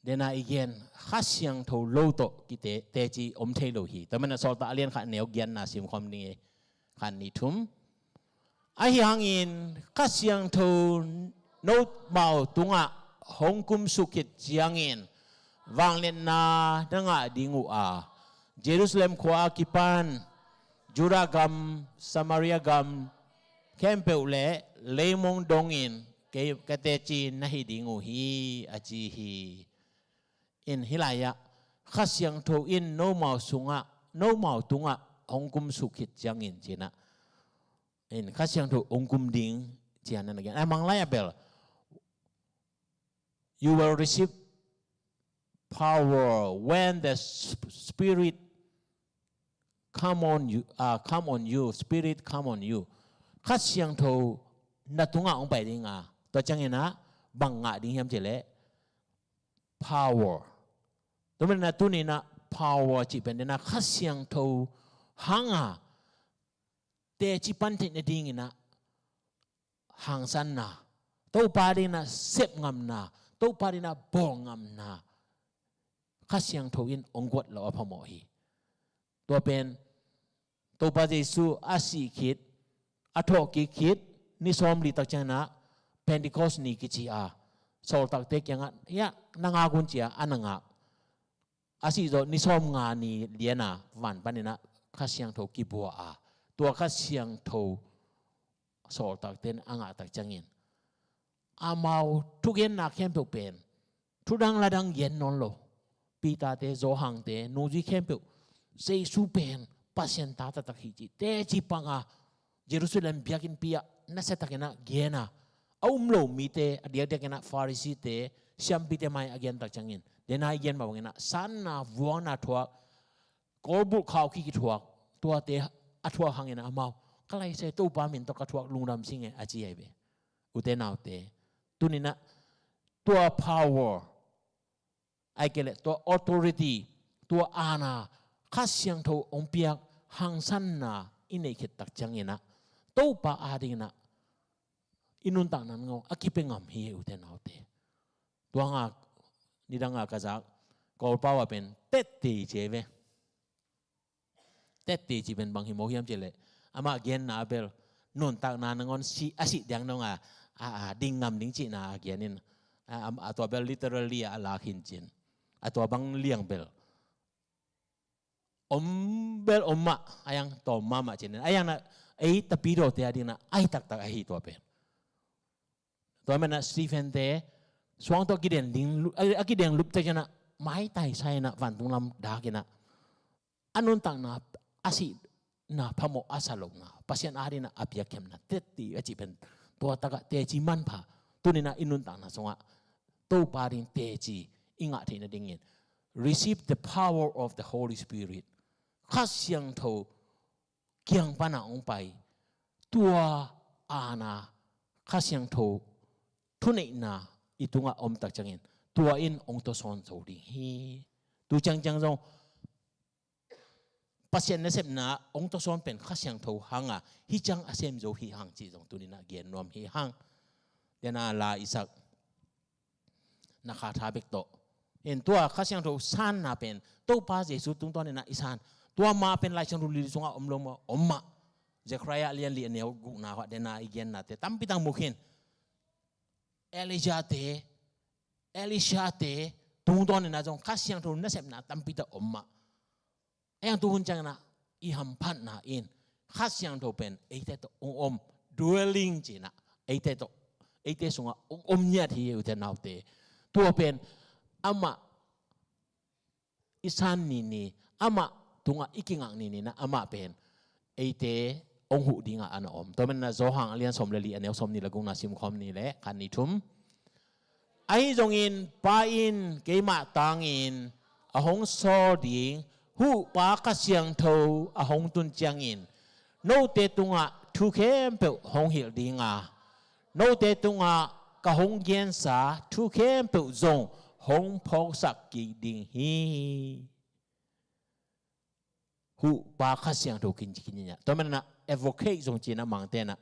tua manin ah i gen Kha Siangtho lo tawh kite, teci om thei lo hi. Tua manin ah Sawltak a lian khat neu giatna sim khawm ding hi. Khat, nih, thum. Ahi hangin Kha Siangtho nomau tungah hong kumsuk khit ciangin vangliatna na ngah ding uh a, Jerusalem khua a kipan Judah gam, Samaria gam khempeuh le leimong dongin kei ka teci na hi ding uh hi, a ci hi. In hih lai-ah Kha Siangtho in nomau sungah, nomau tungah hong kumsuk khit ciangin ci-in ah, in Kha Siangtho hong kum ding ci-in ah na gen. A mang lai-ah bel, "You will receive power when the Sp-, Spirit come on you, uh, come on you, Spirit come on you." Kha Siangtho na tungah hong pai ding a, tua ciangin ah bang ngah ding hiam cih leh power. Tua manin ah tuni-in ah power cih pen tua manin ah Kha Siangtho hang a teci pan theih nadingin ah hangsanna, Topa dingin ah sep ngamna, Topa dingin ah bawl ngamna Kha Siangtho in hong guat loh a phamawh hi. Tua pen Topa Jesu a sih khit, a thawhkik khit ni sawmli tak ciangin ah Pentecost ni kici a, sawltakte kiangah, "Hiah na ngak un," ci-a a na ngah. A sih zawh ni sawmnga ni lian a van panin ah Kha Siangtho kibua a, tua Kha Siangtho sawltakte in a ngah tak ciangin amau thugenna khempeuh pen thu dang la dang gen nawn lo. Peter-te, Johan-te, nungzui khempeuh Jesu pen Pasian ta taktak hi ci teci pang a, Jerusalem biakinnpi ah nasiatakin ah gen a, a um lo mite, a diakdiakin ah Pharisee-te, siampite mai a gen tak ciangin, tua manin ah i gen mah bangin ah sanna vuangna thuak, kawlbulh khaukhia kithuak, tuate a thuak hangin ah amau, "Ka laisai Topa min tawh ka thuak, lungdam sing e," a ci ahi ve. Ute naute, tuni-in ah tua power, ahih kei leh tua authority, tua aana, Kha Siangtho hong piak hangsanna i neih khit tak ciangin ah Topa adingin ah i nuntakna nangawn a kipia ngam hi, ute naute. Tua hang a nidang a ka zak Kawlpau ah pen tette ci ve. Tette ci pen bang hi maw hiam cih leh amah genna bel nuntakna nangawn si a sih diang dong a, a, a ding ngam ding cihna a gen in, a, a, a tua bel literally a lak hi in cin, a tua bang liang bel om bel om mah a, yang tawm mahmah cin in a, yang na ei tapidawte adingin ah a hi taktak ahi tua pen. Tua manin ah Stephen te suang tawh a kideng ding, a kideng lup tak ciangin ah maitai sa in ah vantung lam dak in ah a nuntakna a sihna phamawh a sa lohna, Pasian adingin ah a piakkhiatna tette a cih pen tua tak ah teci manpha. Tuni in ah i nuntakna sungah Topa ading teci i ngah theih nadingin receive the power of the Holy Spirit. Kha Siangtho kiang pan a hong pai, tua aana, Kha Siangtho thuneihna i tungah om tak ciangin tua in hong tawsawn zo ding hi. Tu ciangciang zong Pasian nasepna hong tawsawn pen Kha Siangtho hang a, hih ciang a sem zo hi hang cih zong tuni in ah gen nuam hi hang. Tua in ah la i sak na kha tha bek tawh. In tua Kha Siangtho sanna pen Topa Jesu tungtawn in ah i san. Tua mah pen Lai Siangtho Lili sungah om lo mah, om mah. Zechariah lian li a neu gukna hua dena i gennate tampi tak mu khin. Elijah te, Elisha te tungtawn in ah zong Kha Siangtho nasepna tampi tak om mah. A yang tu hun ciangin ah i hamphatna in Kha Siangtho pen eite tawh hong om, dwelling ci in ah eite tawh, eite sungah hong om ngiat hi, ute naute. Tua pen amah i san nini, amah tungah i kingak nini in ah amah pen eite hong huh dingah a na om. Tua manin ah Johan a lian sawm le li a neu sawm nih le gukna sim khawm ni le khat nih thum. Ahi zongin Pa in keimah tangin a hong sawl ding Huhpa Kha Siangtho a hong tun ciangin note tungah thu khempeuh hong hilh ding a, note tungah ka hong gensa thu khempeuh zong hong phawksak kik ding hi. Huhpa Kha Siangtho kin ci khin nia. Tua manin ah advocate zong ci in ah Mangte in ah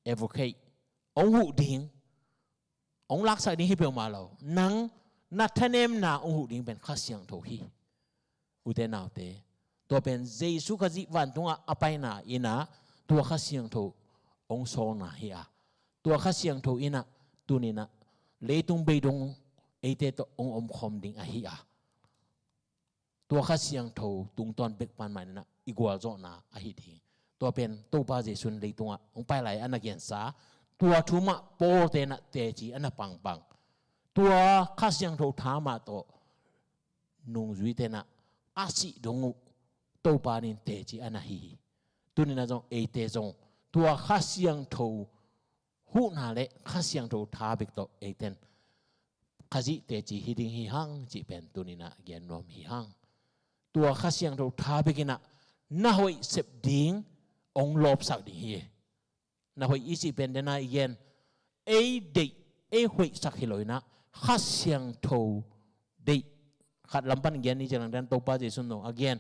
advocate, hong huh ding, hong laksak ding hi peuhmah lo. Nang na thanemna hong huh ding pen Kha Siangtho hi. Ute naute, tua pen Jesu Khazih vantungah a paina in ah tua Kha Siangtho hong sawlna hi a, tua Kha Siangtho in ah tuni in ah leitung beidong eite tawh hong omkhawm ding ahi a, tua Kha Siangtho tungtawn bek pan mah in ah i gualzawhna ahi ding. Tua pen Topa Jesu in leitungah hong pai lai a na gensa, tua thu mah Paul te in ah teci a na pangpang. Tua Kha Siangtho tha mah tawh nungzuite in ah a sih dong uh Topa in teci a na hi hi. Tuni in ah zong eite zong tua Kha Siangtho huhna le Kha Siangtho tha bek tawh eite in Khazih teci hi ding hi hang cih pen tuni in ah gen nuam hi hang. Tua Kha Siangtho tha bek in ah na hoih sep ding, hong lawpsak ding hi. Na hoih i cih pen dena i gen, ei deih, ei hoihsak hi lo in ah Kha Siangtho deih. Khat lam pan gen ni ci lang den Topa Jesu in zong a gen,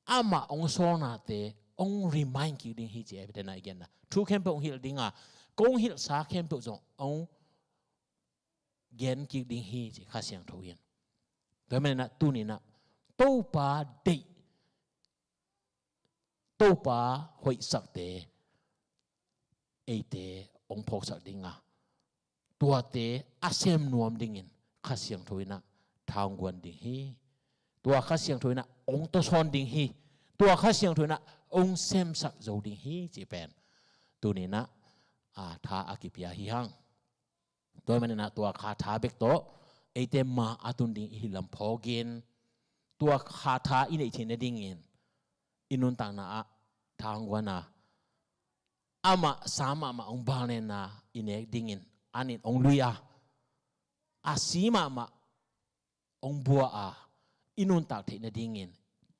amah hong sawlnate hong remind kik ding hi ci a, dena i gen na. Thu khempeuh hong hilh ding a, kong hilhsa khempeuh zong hong gen kik ding hi ci Kha Siangtho in. Tua manin ah tuni in ah Topa deih, Topa hoihsakte eite hong phawksak ding a, tuate a sem nuam dingin Kha Siangtho in ah tha hong guan ding hi. Tua Kha Siangtho in ah hong tawsawn ding hi. Tua Kha Siangtho in ah hong semsak zo ding hi cih pen tuni in ah, a, tha a kipia hi hang. Tua manin ah tua Kha tha bek tawh eite ma a tun ding i hi lam phawk in, tua Kha tha i neih theih nadingin i nuntakna ah tha hong guan a, amah sa mahmah hong balnena i nek dingin an in hong lui a, a si mahmah hong bua a, i nuntak theih nadingin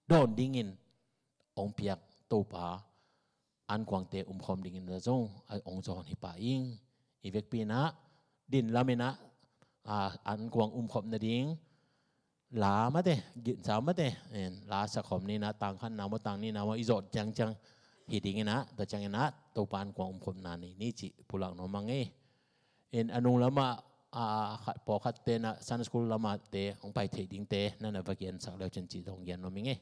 dawn dingin hong piak Topa ankuangte umkhawm dingin na zong a hong zawn hi pah ing. I vekpi in ah din lam in ah, a, ankuang umkhawm nading la mate, ginsa mate, en, la sakhom ni na, tang khatna maw, tang nihna maw, i zawh ciangciang hi ding in ah, tua ciangin ah Topa innkuan omkhopna nei ni cih pulak nuam ing ei. En, a nung lamah, a, khat, pawlkhatte na Sunday school lamah te hong pai thei dingte na na va gensak le uh cin cih zong gen nuam ing ei.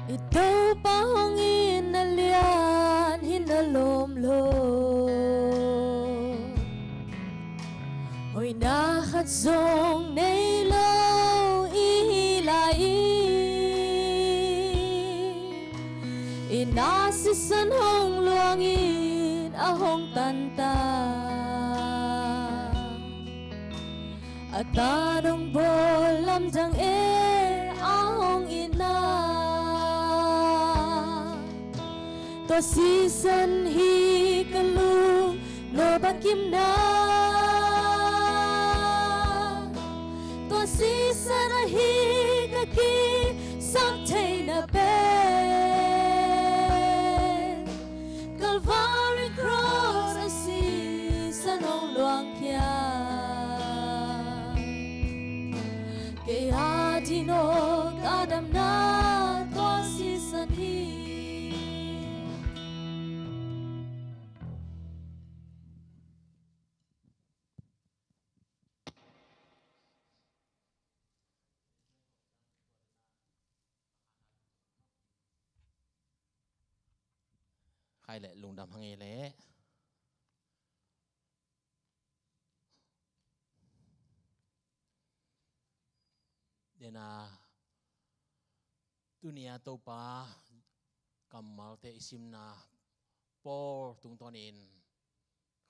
I Topa hong in a lian hi na lawm lo. Hoihna khat zong nei lo i hi lai i, i na sisan hong luangin a hong tanta. A ta nong bawl lamdang e a hong itna. Tua sisan hi ka lung no bakimna. Tua sisan ahi ka kisap theihna pen. Calvary Cross a sisan hong luang khia. Kei a ding aw ka damna tua sisan hi. Khai leh lungdam hang ei leh. Dena, tuni a Topa kammalte i simna Paul tungtawnin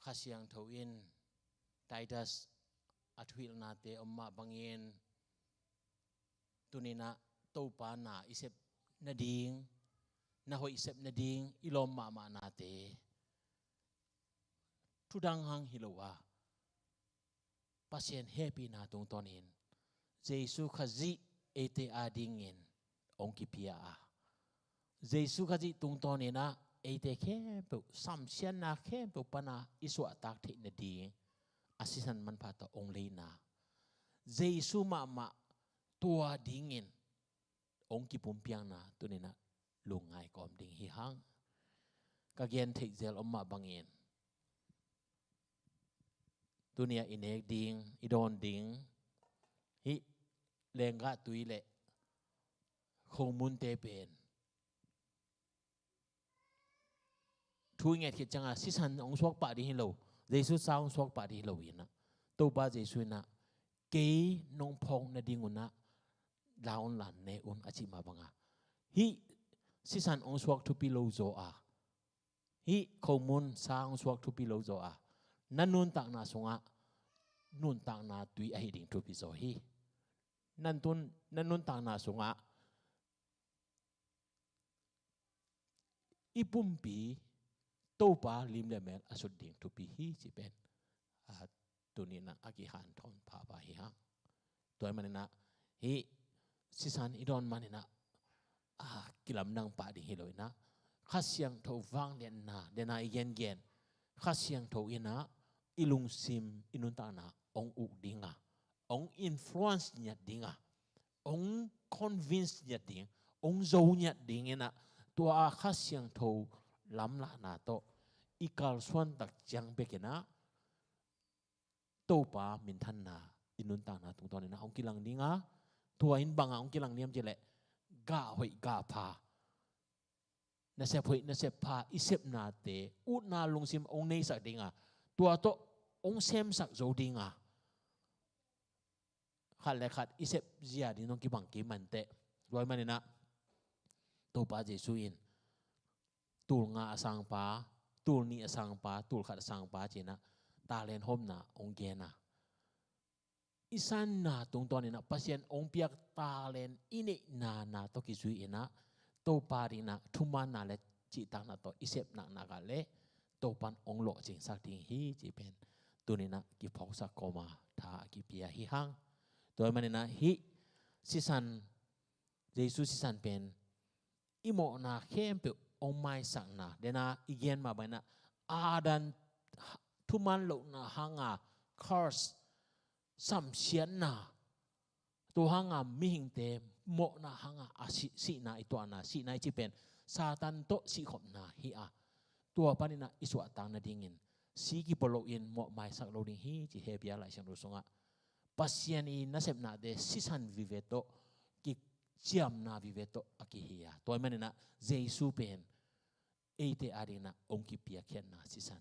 Kha Siangtho in Titus a thuhilhnate om mah bangin tuninah Topa na i sep nading, na hoih sep nading i lawm mahmahnate thudang hang hi lo a, Pasian hehpihna tungtawnin Jesu Khazih eite adingin hong kipia a, Jesu Khazih tungtawninah eite khempeuh, samsiatna khempeuh pana i suahtak theih nading a sisan manpha tawh hong leina, Jesu mahmah tua dingin hong kipumpiakna tuninah lungngai kawm ding hi hang. Ka gen theih zel om mah bangin tunia i nek ding, i dawn ding hih lenggah tui le khomunte pen thu i nget khit cianga sisan hong suak pah ding hi lo, Jesu sa hong suak pah ding hi lo inah, Topa Jesu inah kei nong phawk nading unah la un, la ne un a cih mah banga, hih sisan hong suak thupi lo zaw a, hih khomun sa hong suak thupi lo zaw a, na nuntakna sungah nuntakna tui ahi ding thupi zaw hi. Nan tun, na nuntakna sungah i pumpi Topa lim le mel a sut ding thupi hi cih pen, a, tuninah a kihanthawn phapha hi hang. Tua hi maninah hih sisan i dawn maninah, a, kilamdang pah ding hi lo inah, Kha Siangtho vangliatna, dena i gengen, Kha Siangtho inah i lungsim, i nuntakna hong uk dinga, hong influence ngiat dinga, hong convince ngiat ding, hong zo ngiat dinginah, tua a Kha Siangtho lamlahna tawh i kalsuan tak ciang bekinah Topa minthanna i nuntakna tungtawninah hong kilang dinga, tua in banga hong kilang diam cileh, gah hoih gah pha, nasep hoih nasep pha i sepnate utna lungsim hong neisak dinga, tua tawh hong semsak zo ding a, khat le khat i sep zia ding zong kibang kei mah inteh. Tua ahih manin ah Topa Jesu in tul nga a sangpa, tul nih a sangpa, tul khat a sangpa ci-in ah talent hawmna hong gen a, i sanna tungtawnin ah Pasian hong piak talent i neihna na tawh kizui-in ah Topa dingin ah thumaanna le cihtakna tawh i sep naknak ah leh Topa'n hong lawhcingsak ding hi cih pen tuni-in ah kiphawksak kawma tha a kipia hi hang. Tua ahih manin ah hih sisan, Jesu sisan pen i mawhna khempeuh hong maisakna, dena i gen mah bangin ah Adam thumaan lohna hanga curse, samsiatna, tua hanga mihingte mawhna hanga a si, sihna i tuahna, sihna i cih pen Satan tawh sihkhopna hi a, tua panin ah i suahtak nadingin si kipua loin mawh maisak lo ding hi ci Hebru Lai Siangtho sungah Pasian i nasepnate sisan vive tawh, kiciamna vive tawh a kihi a, tua ahih manin ah Jesu pen eite adingin ah hong kipiakkhiatna sisan,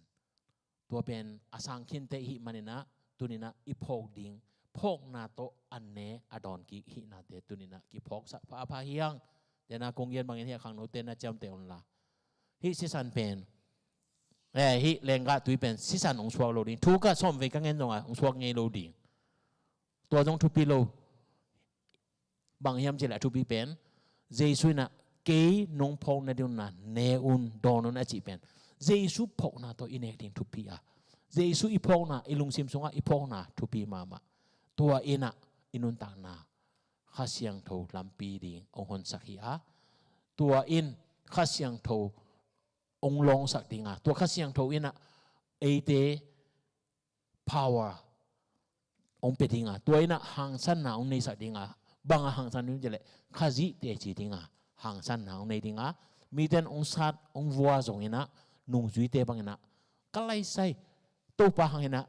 tua pen a sang khinte i hih manin ah tuni-in ah i phawk ding phawkna tawh a ne a dawn kik hihnate tuni-in ah kiphawksak phapha hi hang. Dena kong gen bangin hih a khangnote na ciamteh un la, hih sisan pen, eh, hih lenggah tui pen sisan hong suak lo ding, thu ka sawmvei ka ngen zongah hong suak ngei lo ding. Tua zong thupi lo. Bang hiam cih leh a thupi pen Jesu in ah kei nong phawk nading un ah ne un, dawn un a cih pen Jesu phawkna tawh i nek ding thupi a, Jesu i phawkna, i lungsim sungah i phawkna thupi mahmah. Tua in ah i nuntakna Kha Siangtho lampi ding hong honsak hi a, tua in Kha Siangtho hong lawngsak ding a, tua Kha Siangtho in ah eite power hong pia ding a, tua in ah hangsanna hong neisak ding a, bang a hangsan ding cih leh Khazih teci ding a hangsanna hong nei ding a, mite in hong sat hong vua zongin ah nungzuite bangin ah ka laisai, Topa hangin ah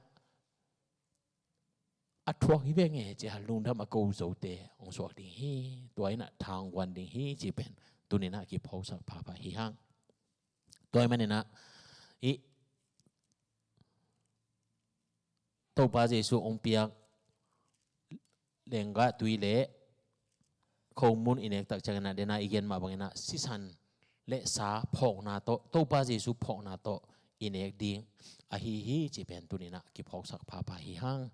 a thuak hi veng e ci-a lungdam a ko zote hong suak ding hi. Tua in ah tha hong guan ding hi cih pen tuni-in ah kiphawksak phapha hi hang. Tua ahih manin ah i Topa Jesu hong piak lenggah tui le khomun i nek tak ciangin ah, dena i gen mah bangin ah sisan le sa phawkna tawh, Topa Jesu phawkna tawh i nek ding ahi hi cih pen tuni-in ah kiphawksak phapha hi hang.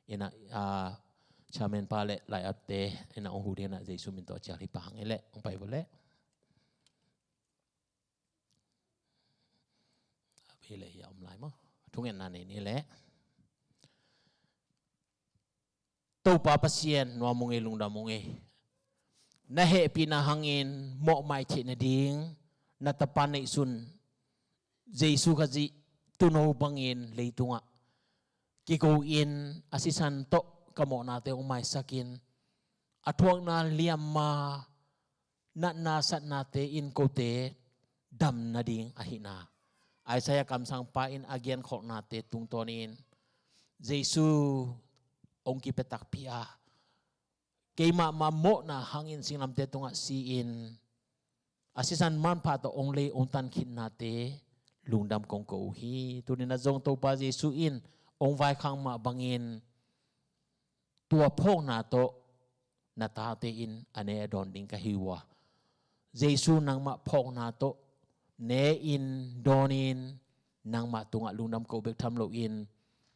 In ah, ah, chairman pa le lai-atte in ah hong huh ding in ah Jesu min tawh cial hi pah hang ei leh, hong pai vua leh. A bei leh hi a om lai maw. Thungetna nei ni leh. Topa Pasian, nuam ung ei, lungdam ung ei. Na hehpihna hangin mawhmai theih nading na Tapa neihsun Jesu Khazih tuuno bangin leitungah kiko-in a sisan tawh ka mawhnate hong maisakin, a thuakna liamma natna satnate in kote dam nading ahihna, Isaiah kamsangpa in a genkholhnate tungtawnin Jesu hong kipia takpi a, keimahmah mawhna hangin singlamteh tungah si-in a sisan manpha tawh hong lei hong tan khitnate lungdam kong ko uh hi. Tuni-in ah zong Topa Jesu in hong vaikhak mah bangin tua phawkna tawh na tate in a ne a dawn ding ka hi uh a, Jesu nangmah phawkna tawh ne-in dawnin, nangmah tungah lungdam ko bek tham loin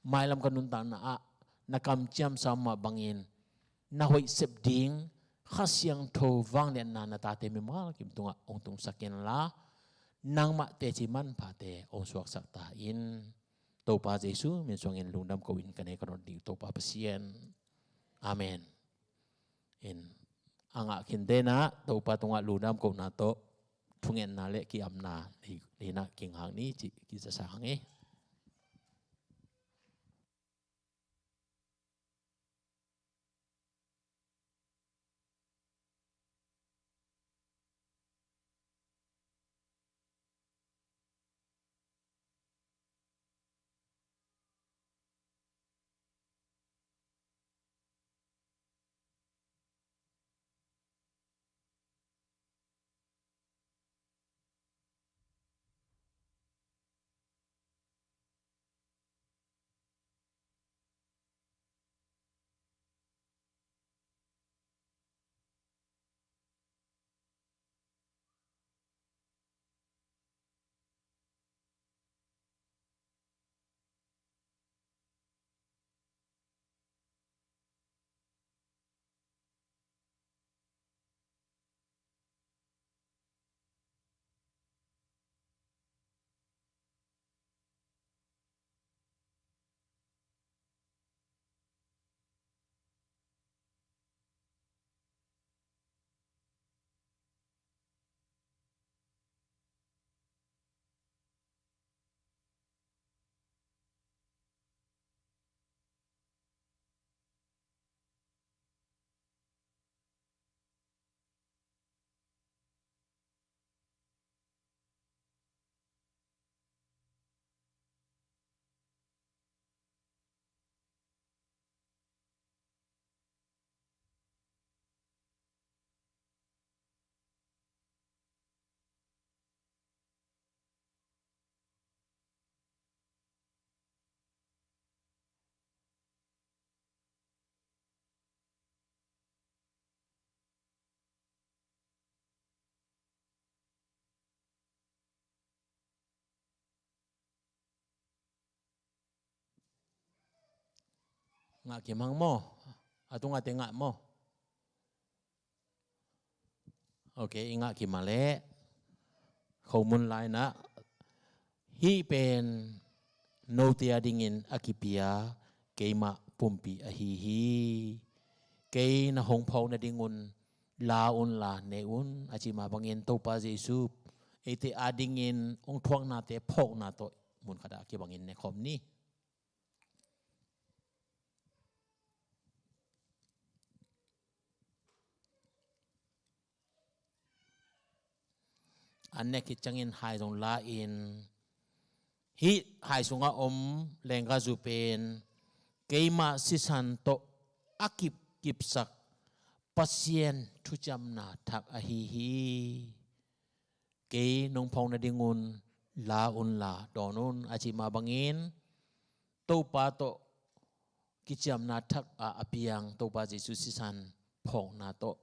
mailam ka nuntakna ah na kamciamsa mah bangin na hoih sep ding Kha Siangtho vangliatna na tate mimal kim tungah hong tungsak inla, nangmah teci manphate hong suaksak ta in. Topa Jesu min suangin lungdam ko-in ka ne ka dawn ding Topa Pasian. Amen. In a ngah khinte in ah Topa tungah lungdam kohna tawh thungetna le ki-apna ding in ah kingak ni cih kizasa hang ei. Ngah kim hang maw? A tungah te ngah maw? Ok, i ngah kim a leh. Khomun lai-in ah, hih pen note a dingin a kipia keimah pumpi ahi hi. Kei na hong phawk nadingun la unla ne un, a cih mah bangin Topa Jesu eite a dingin hong thuaknate phawkna tawh mun khatah a kibangin nekhawm ni. An nek khit ciangin hai zong la-in, hih hai sungah om lenggazu pen keimah sisan tawh a kipkipsak Pasian thuciamna thak ahi hi. Kei nong phawk nadingun la unla dawn un, a cih mah bangin Topa tawh kiciamna thak a a piang Topa Jesu sisan phawkna tawh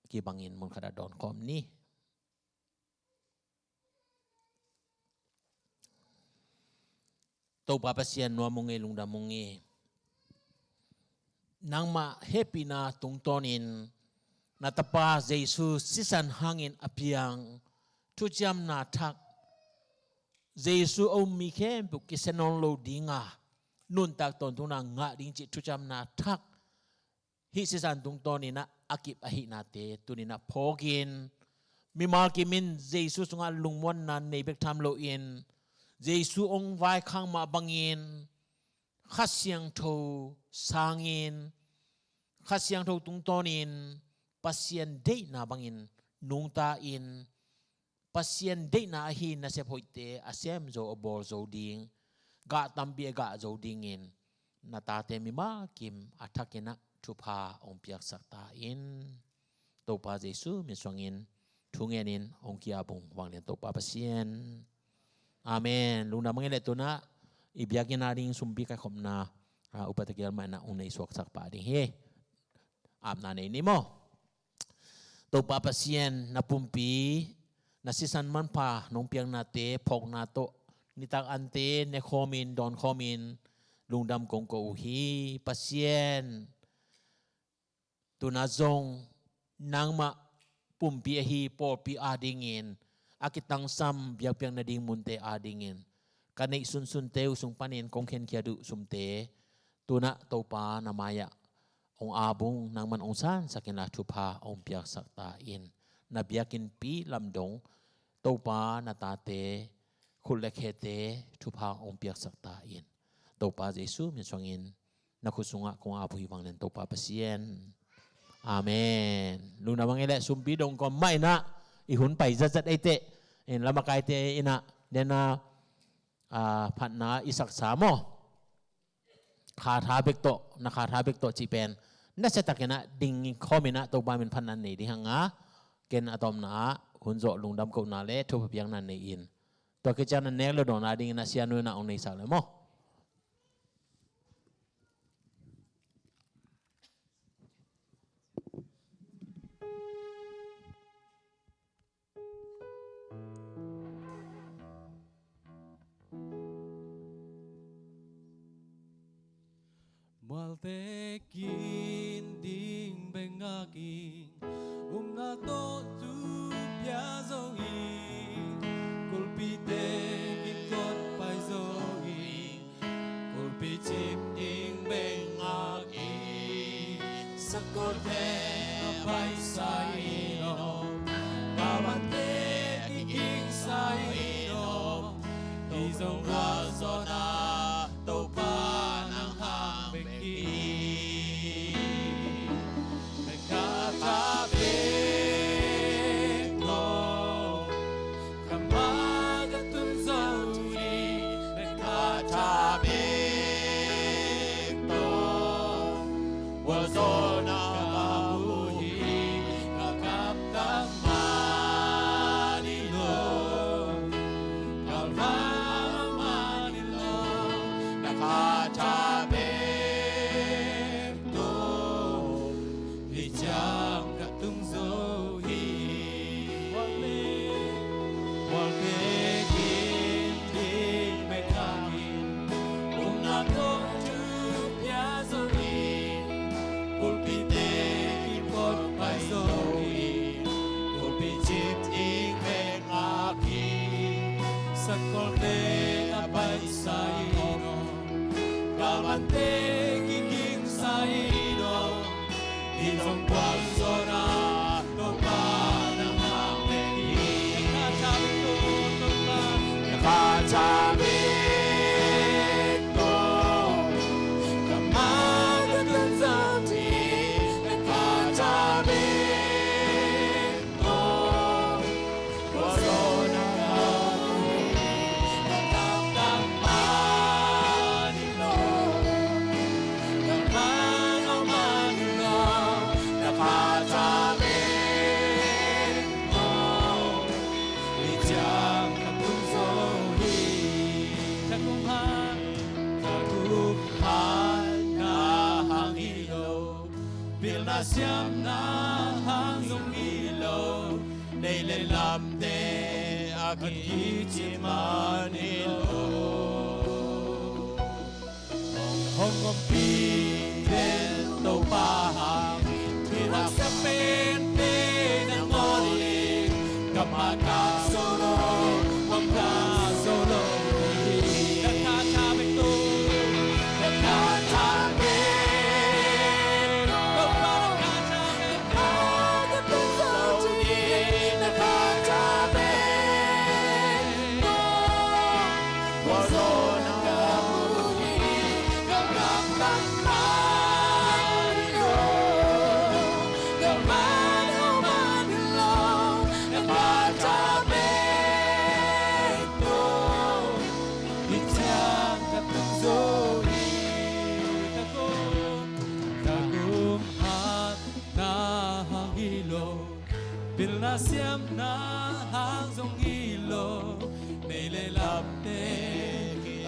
kibangin mun khatah dawnkhawm ni. Topa Pasian, nuam ung ei, lungdam ung ei. Nangmah hehpihna tungtawnin na Tapa Jesu sisan hangin a piang thuciamna thak, Jesu a um mi khempeuh kisia nawn lo dinga nuntak tawntungna ngah ding cih thuciamna thak, hih sisan tungtawnin ah a kip ahihnate tunin ah phawkin, mimal kimin Jesu sungah lungmuanna nei bek tham loin, Jesu hong vaikhak mah bangin Kha Siangtho sangin, Kha Siangtho tungtawnin Pasian deihna bangin nungta-in, Pasian deihna ahi nasep hoihte a sem zo, a bawl zo ding, gah tampi a gah zo dingin na tate mimal kim a thakin ah thupha hong piaksak ta in. Topa Jesu min suangin thu ngenin hong ki-ap ung, vanglian Topa Pasian. Amen. Lungdam ung ei leh, tu-in ah i biakinn a ding sumpi kaikhopna, ah, upa Takial mah in ah hong nei suaksak pah ding hi. Apna nei ni maw? Topa Pasian, na pumpi, na sisan manpha nong piaknate phawkna tawh nitak ante nekhawmin dawnkhawmin lungdam kong ko uh hi. Pasian, tu-in ah zong nangmah pumpi ahi pawlpi a dingin a kitangsam biakpiakna ding munte a dingin ka neih sunsunte uh sung panin kong khenkhiat uh sumte, tu-in ah Topa na mai-ah hong ap ung, nangman hong sansak in la thupha hong piaksak ta in. Na biakinnpi lamdang Topa, na tate khut le khete thupha hong piaksak ta in. Topa Jesu min suangin na khut sungah kong ap uh hi, vanglian Topa Pasian. Amen. Lungdam ung ei leh, sumpi dong kawm mah in ah i hun pai zatzat ei teh. In lamakaite in ah, den a, ah, phatna i saksa maw? Khatha bek tawh, na khatha bek tawh cih pen nasia takin ah ding khawmin ah Topa min phatna nei ding hang a, ken a tawpna ah hun zawh lungdam kohna le thupha piakna nei in. Tua khit ciang na nek lo dawnna dingin ah sianu in ah hong neisak le maw? Mualte kin ding bek ngak ing, upna tawh thu pia zo ing, kulpite kin kawt pai zo ing, kulpi cip ding bek ngak ing. Sakol te a paisa in om, ka vante a kikingsa in om, hi zong a zawhna Topa nang hang bek hi. Ka tha bek tawh, ka ma ka tung zo hi, ka tha bek tawh, gualzawhna ka mu hi, ka kamtam man hi lo, ka va man hi lo, na kha tha bek tawh, hih ciang ka tung zo hi. Mualte kin ding bek ngak ing, upna tawh thu pia zo hi. Te kiging sa hi lo, in zong gualzawhna Topa nang hang bek hi. Na kha tha bek tawh, ka ma ka tun zo ding, na kha tha bek Pilna siamna hang zong hi lo, nei le lamte a kici man hi lo. Hong ompih den Topa hang, thu haksa pente na ngawn in, ka ma ka zo lo, hong ka zo lo hi. Na kha tha bek tawh, na kha tha bek, Topa na kha tha bek, na kha tha bek. Pilna siamna hang zong hi lo, nei le lamte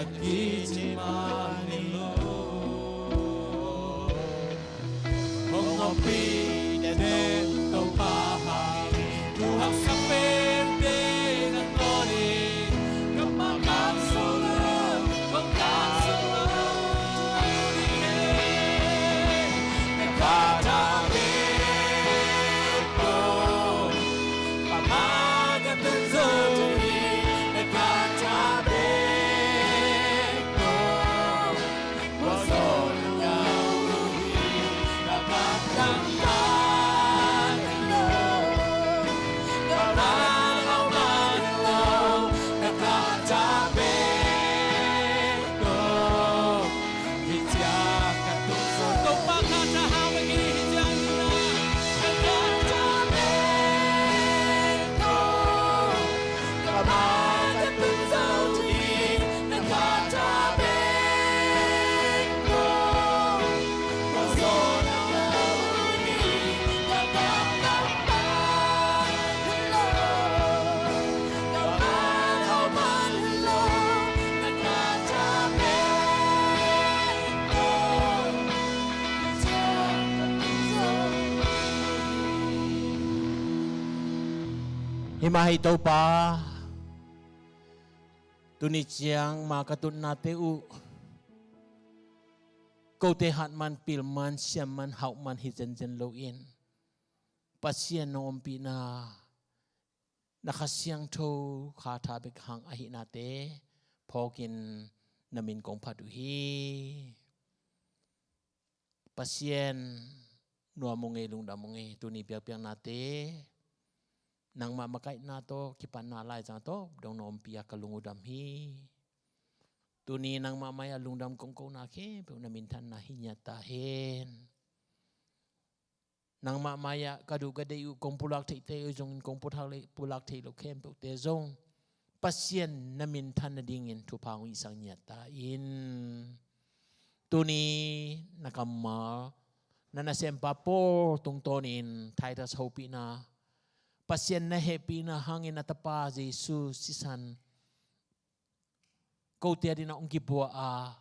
a kici man hi lo. Hong ompih den Topa hang, thu haksa pente na ngawn in, ka ma ka zo lo, hong ka zo lo hi. Na kha tha bek tawh, ka ma ka tun zo ding, na kha tha bek tawh. Hi mah hi Topa, tuni ciang ma ka tutnate uh kote hat man, pil man, siam man, hauh man hi zenzen loin, Pasian nong ompihna, na Kha Siangtho kha tha bek hang ahihnate phawkin na min kong phat uh hi. Pasian, nuam ung ei, lungdam ung ei, tuni biakpiaknate nangmah makaihna tawh kipatna laizang tawh dong na ompih a ka lung uh dam hi. Tuni nangmah mai-ah lungdam kong kona khempeuh na minthanna hi ngiat ta hen. Nangmah mai-ah ka duh ka deih uh kong pulak theihte uh zongin kong pulak theih loh khempeuhte zong Pasian na minthan nadingin thupha hong hisak ngiat ta in. Tuni na kammal, na nasempa Paul tungtawnin Titus hopihna, Pasian na hehpihna hangin a tapa Jesu sisan kote adingin hong kibua a,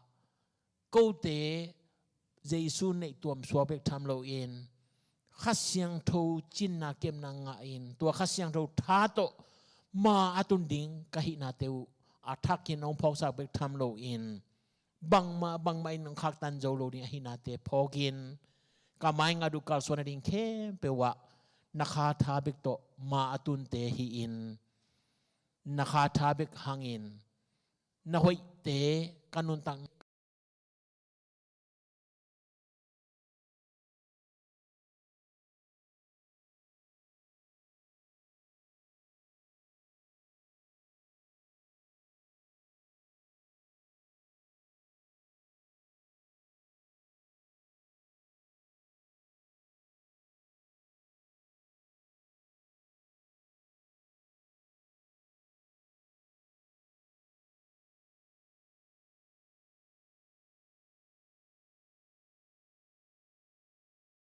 kote Jesu neih tuam suak bek tham loin, Kha Siangtho cinna kepna ngahin, tua Kha Siangtho tha tawh ma a tun ding ka hihnate uh a thakin hong phawksak bek tham loin, bangmah bangmah in hong khaktan zo lo ding ahihnate phawkin, ka mai ngat uh kalsuan nading khempeuh ah na kha tha bek tawh ma a tunte hi-in, na kha tha bek hangin na hoihte, ka nuntak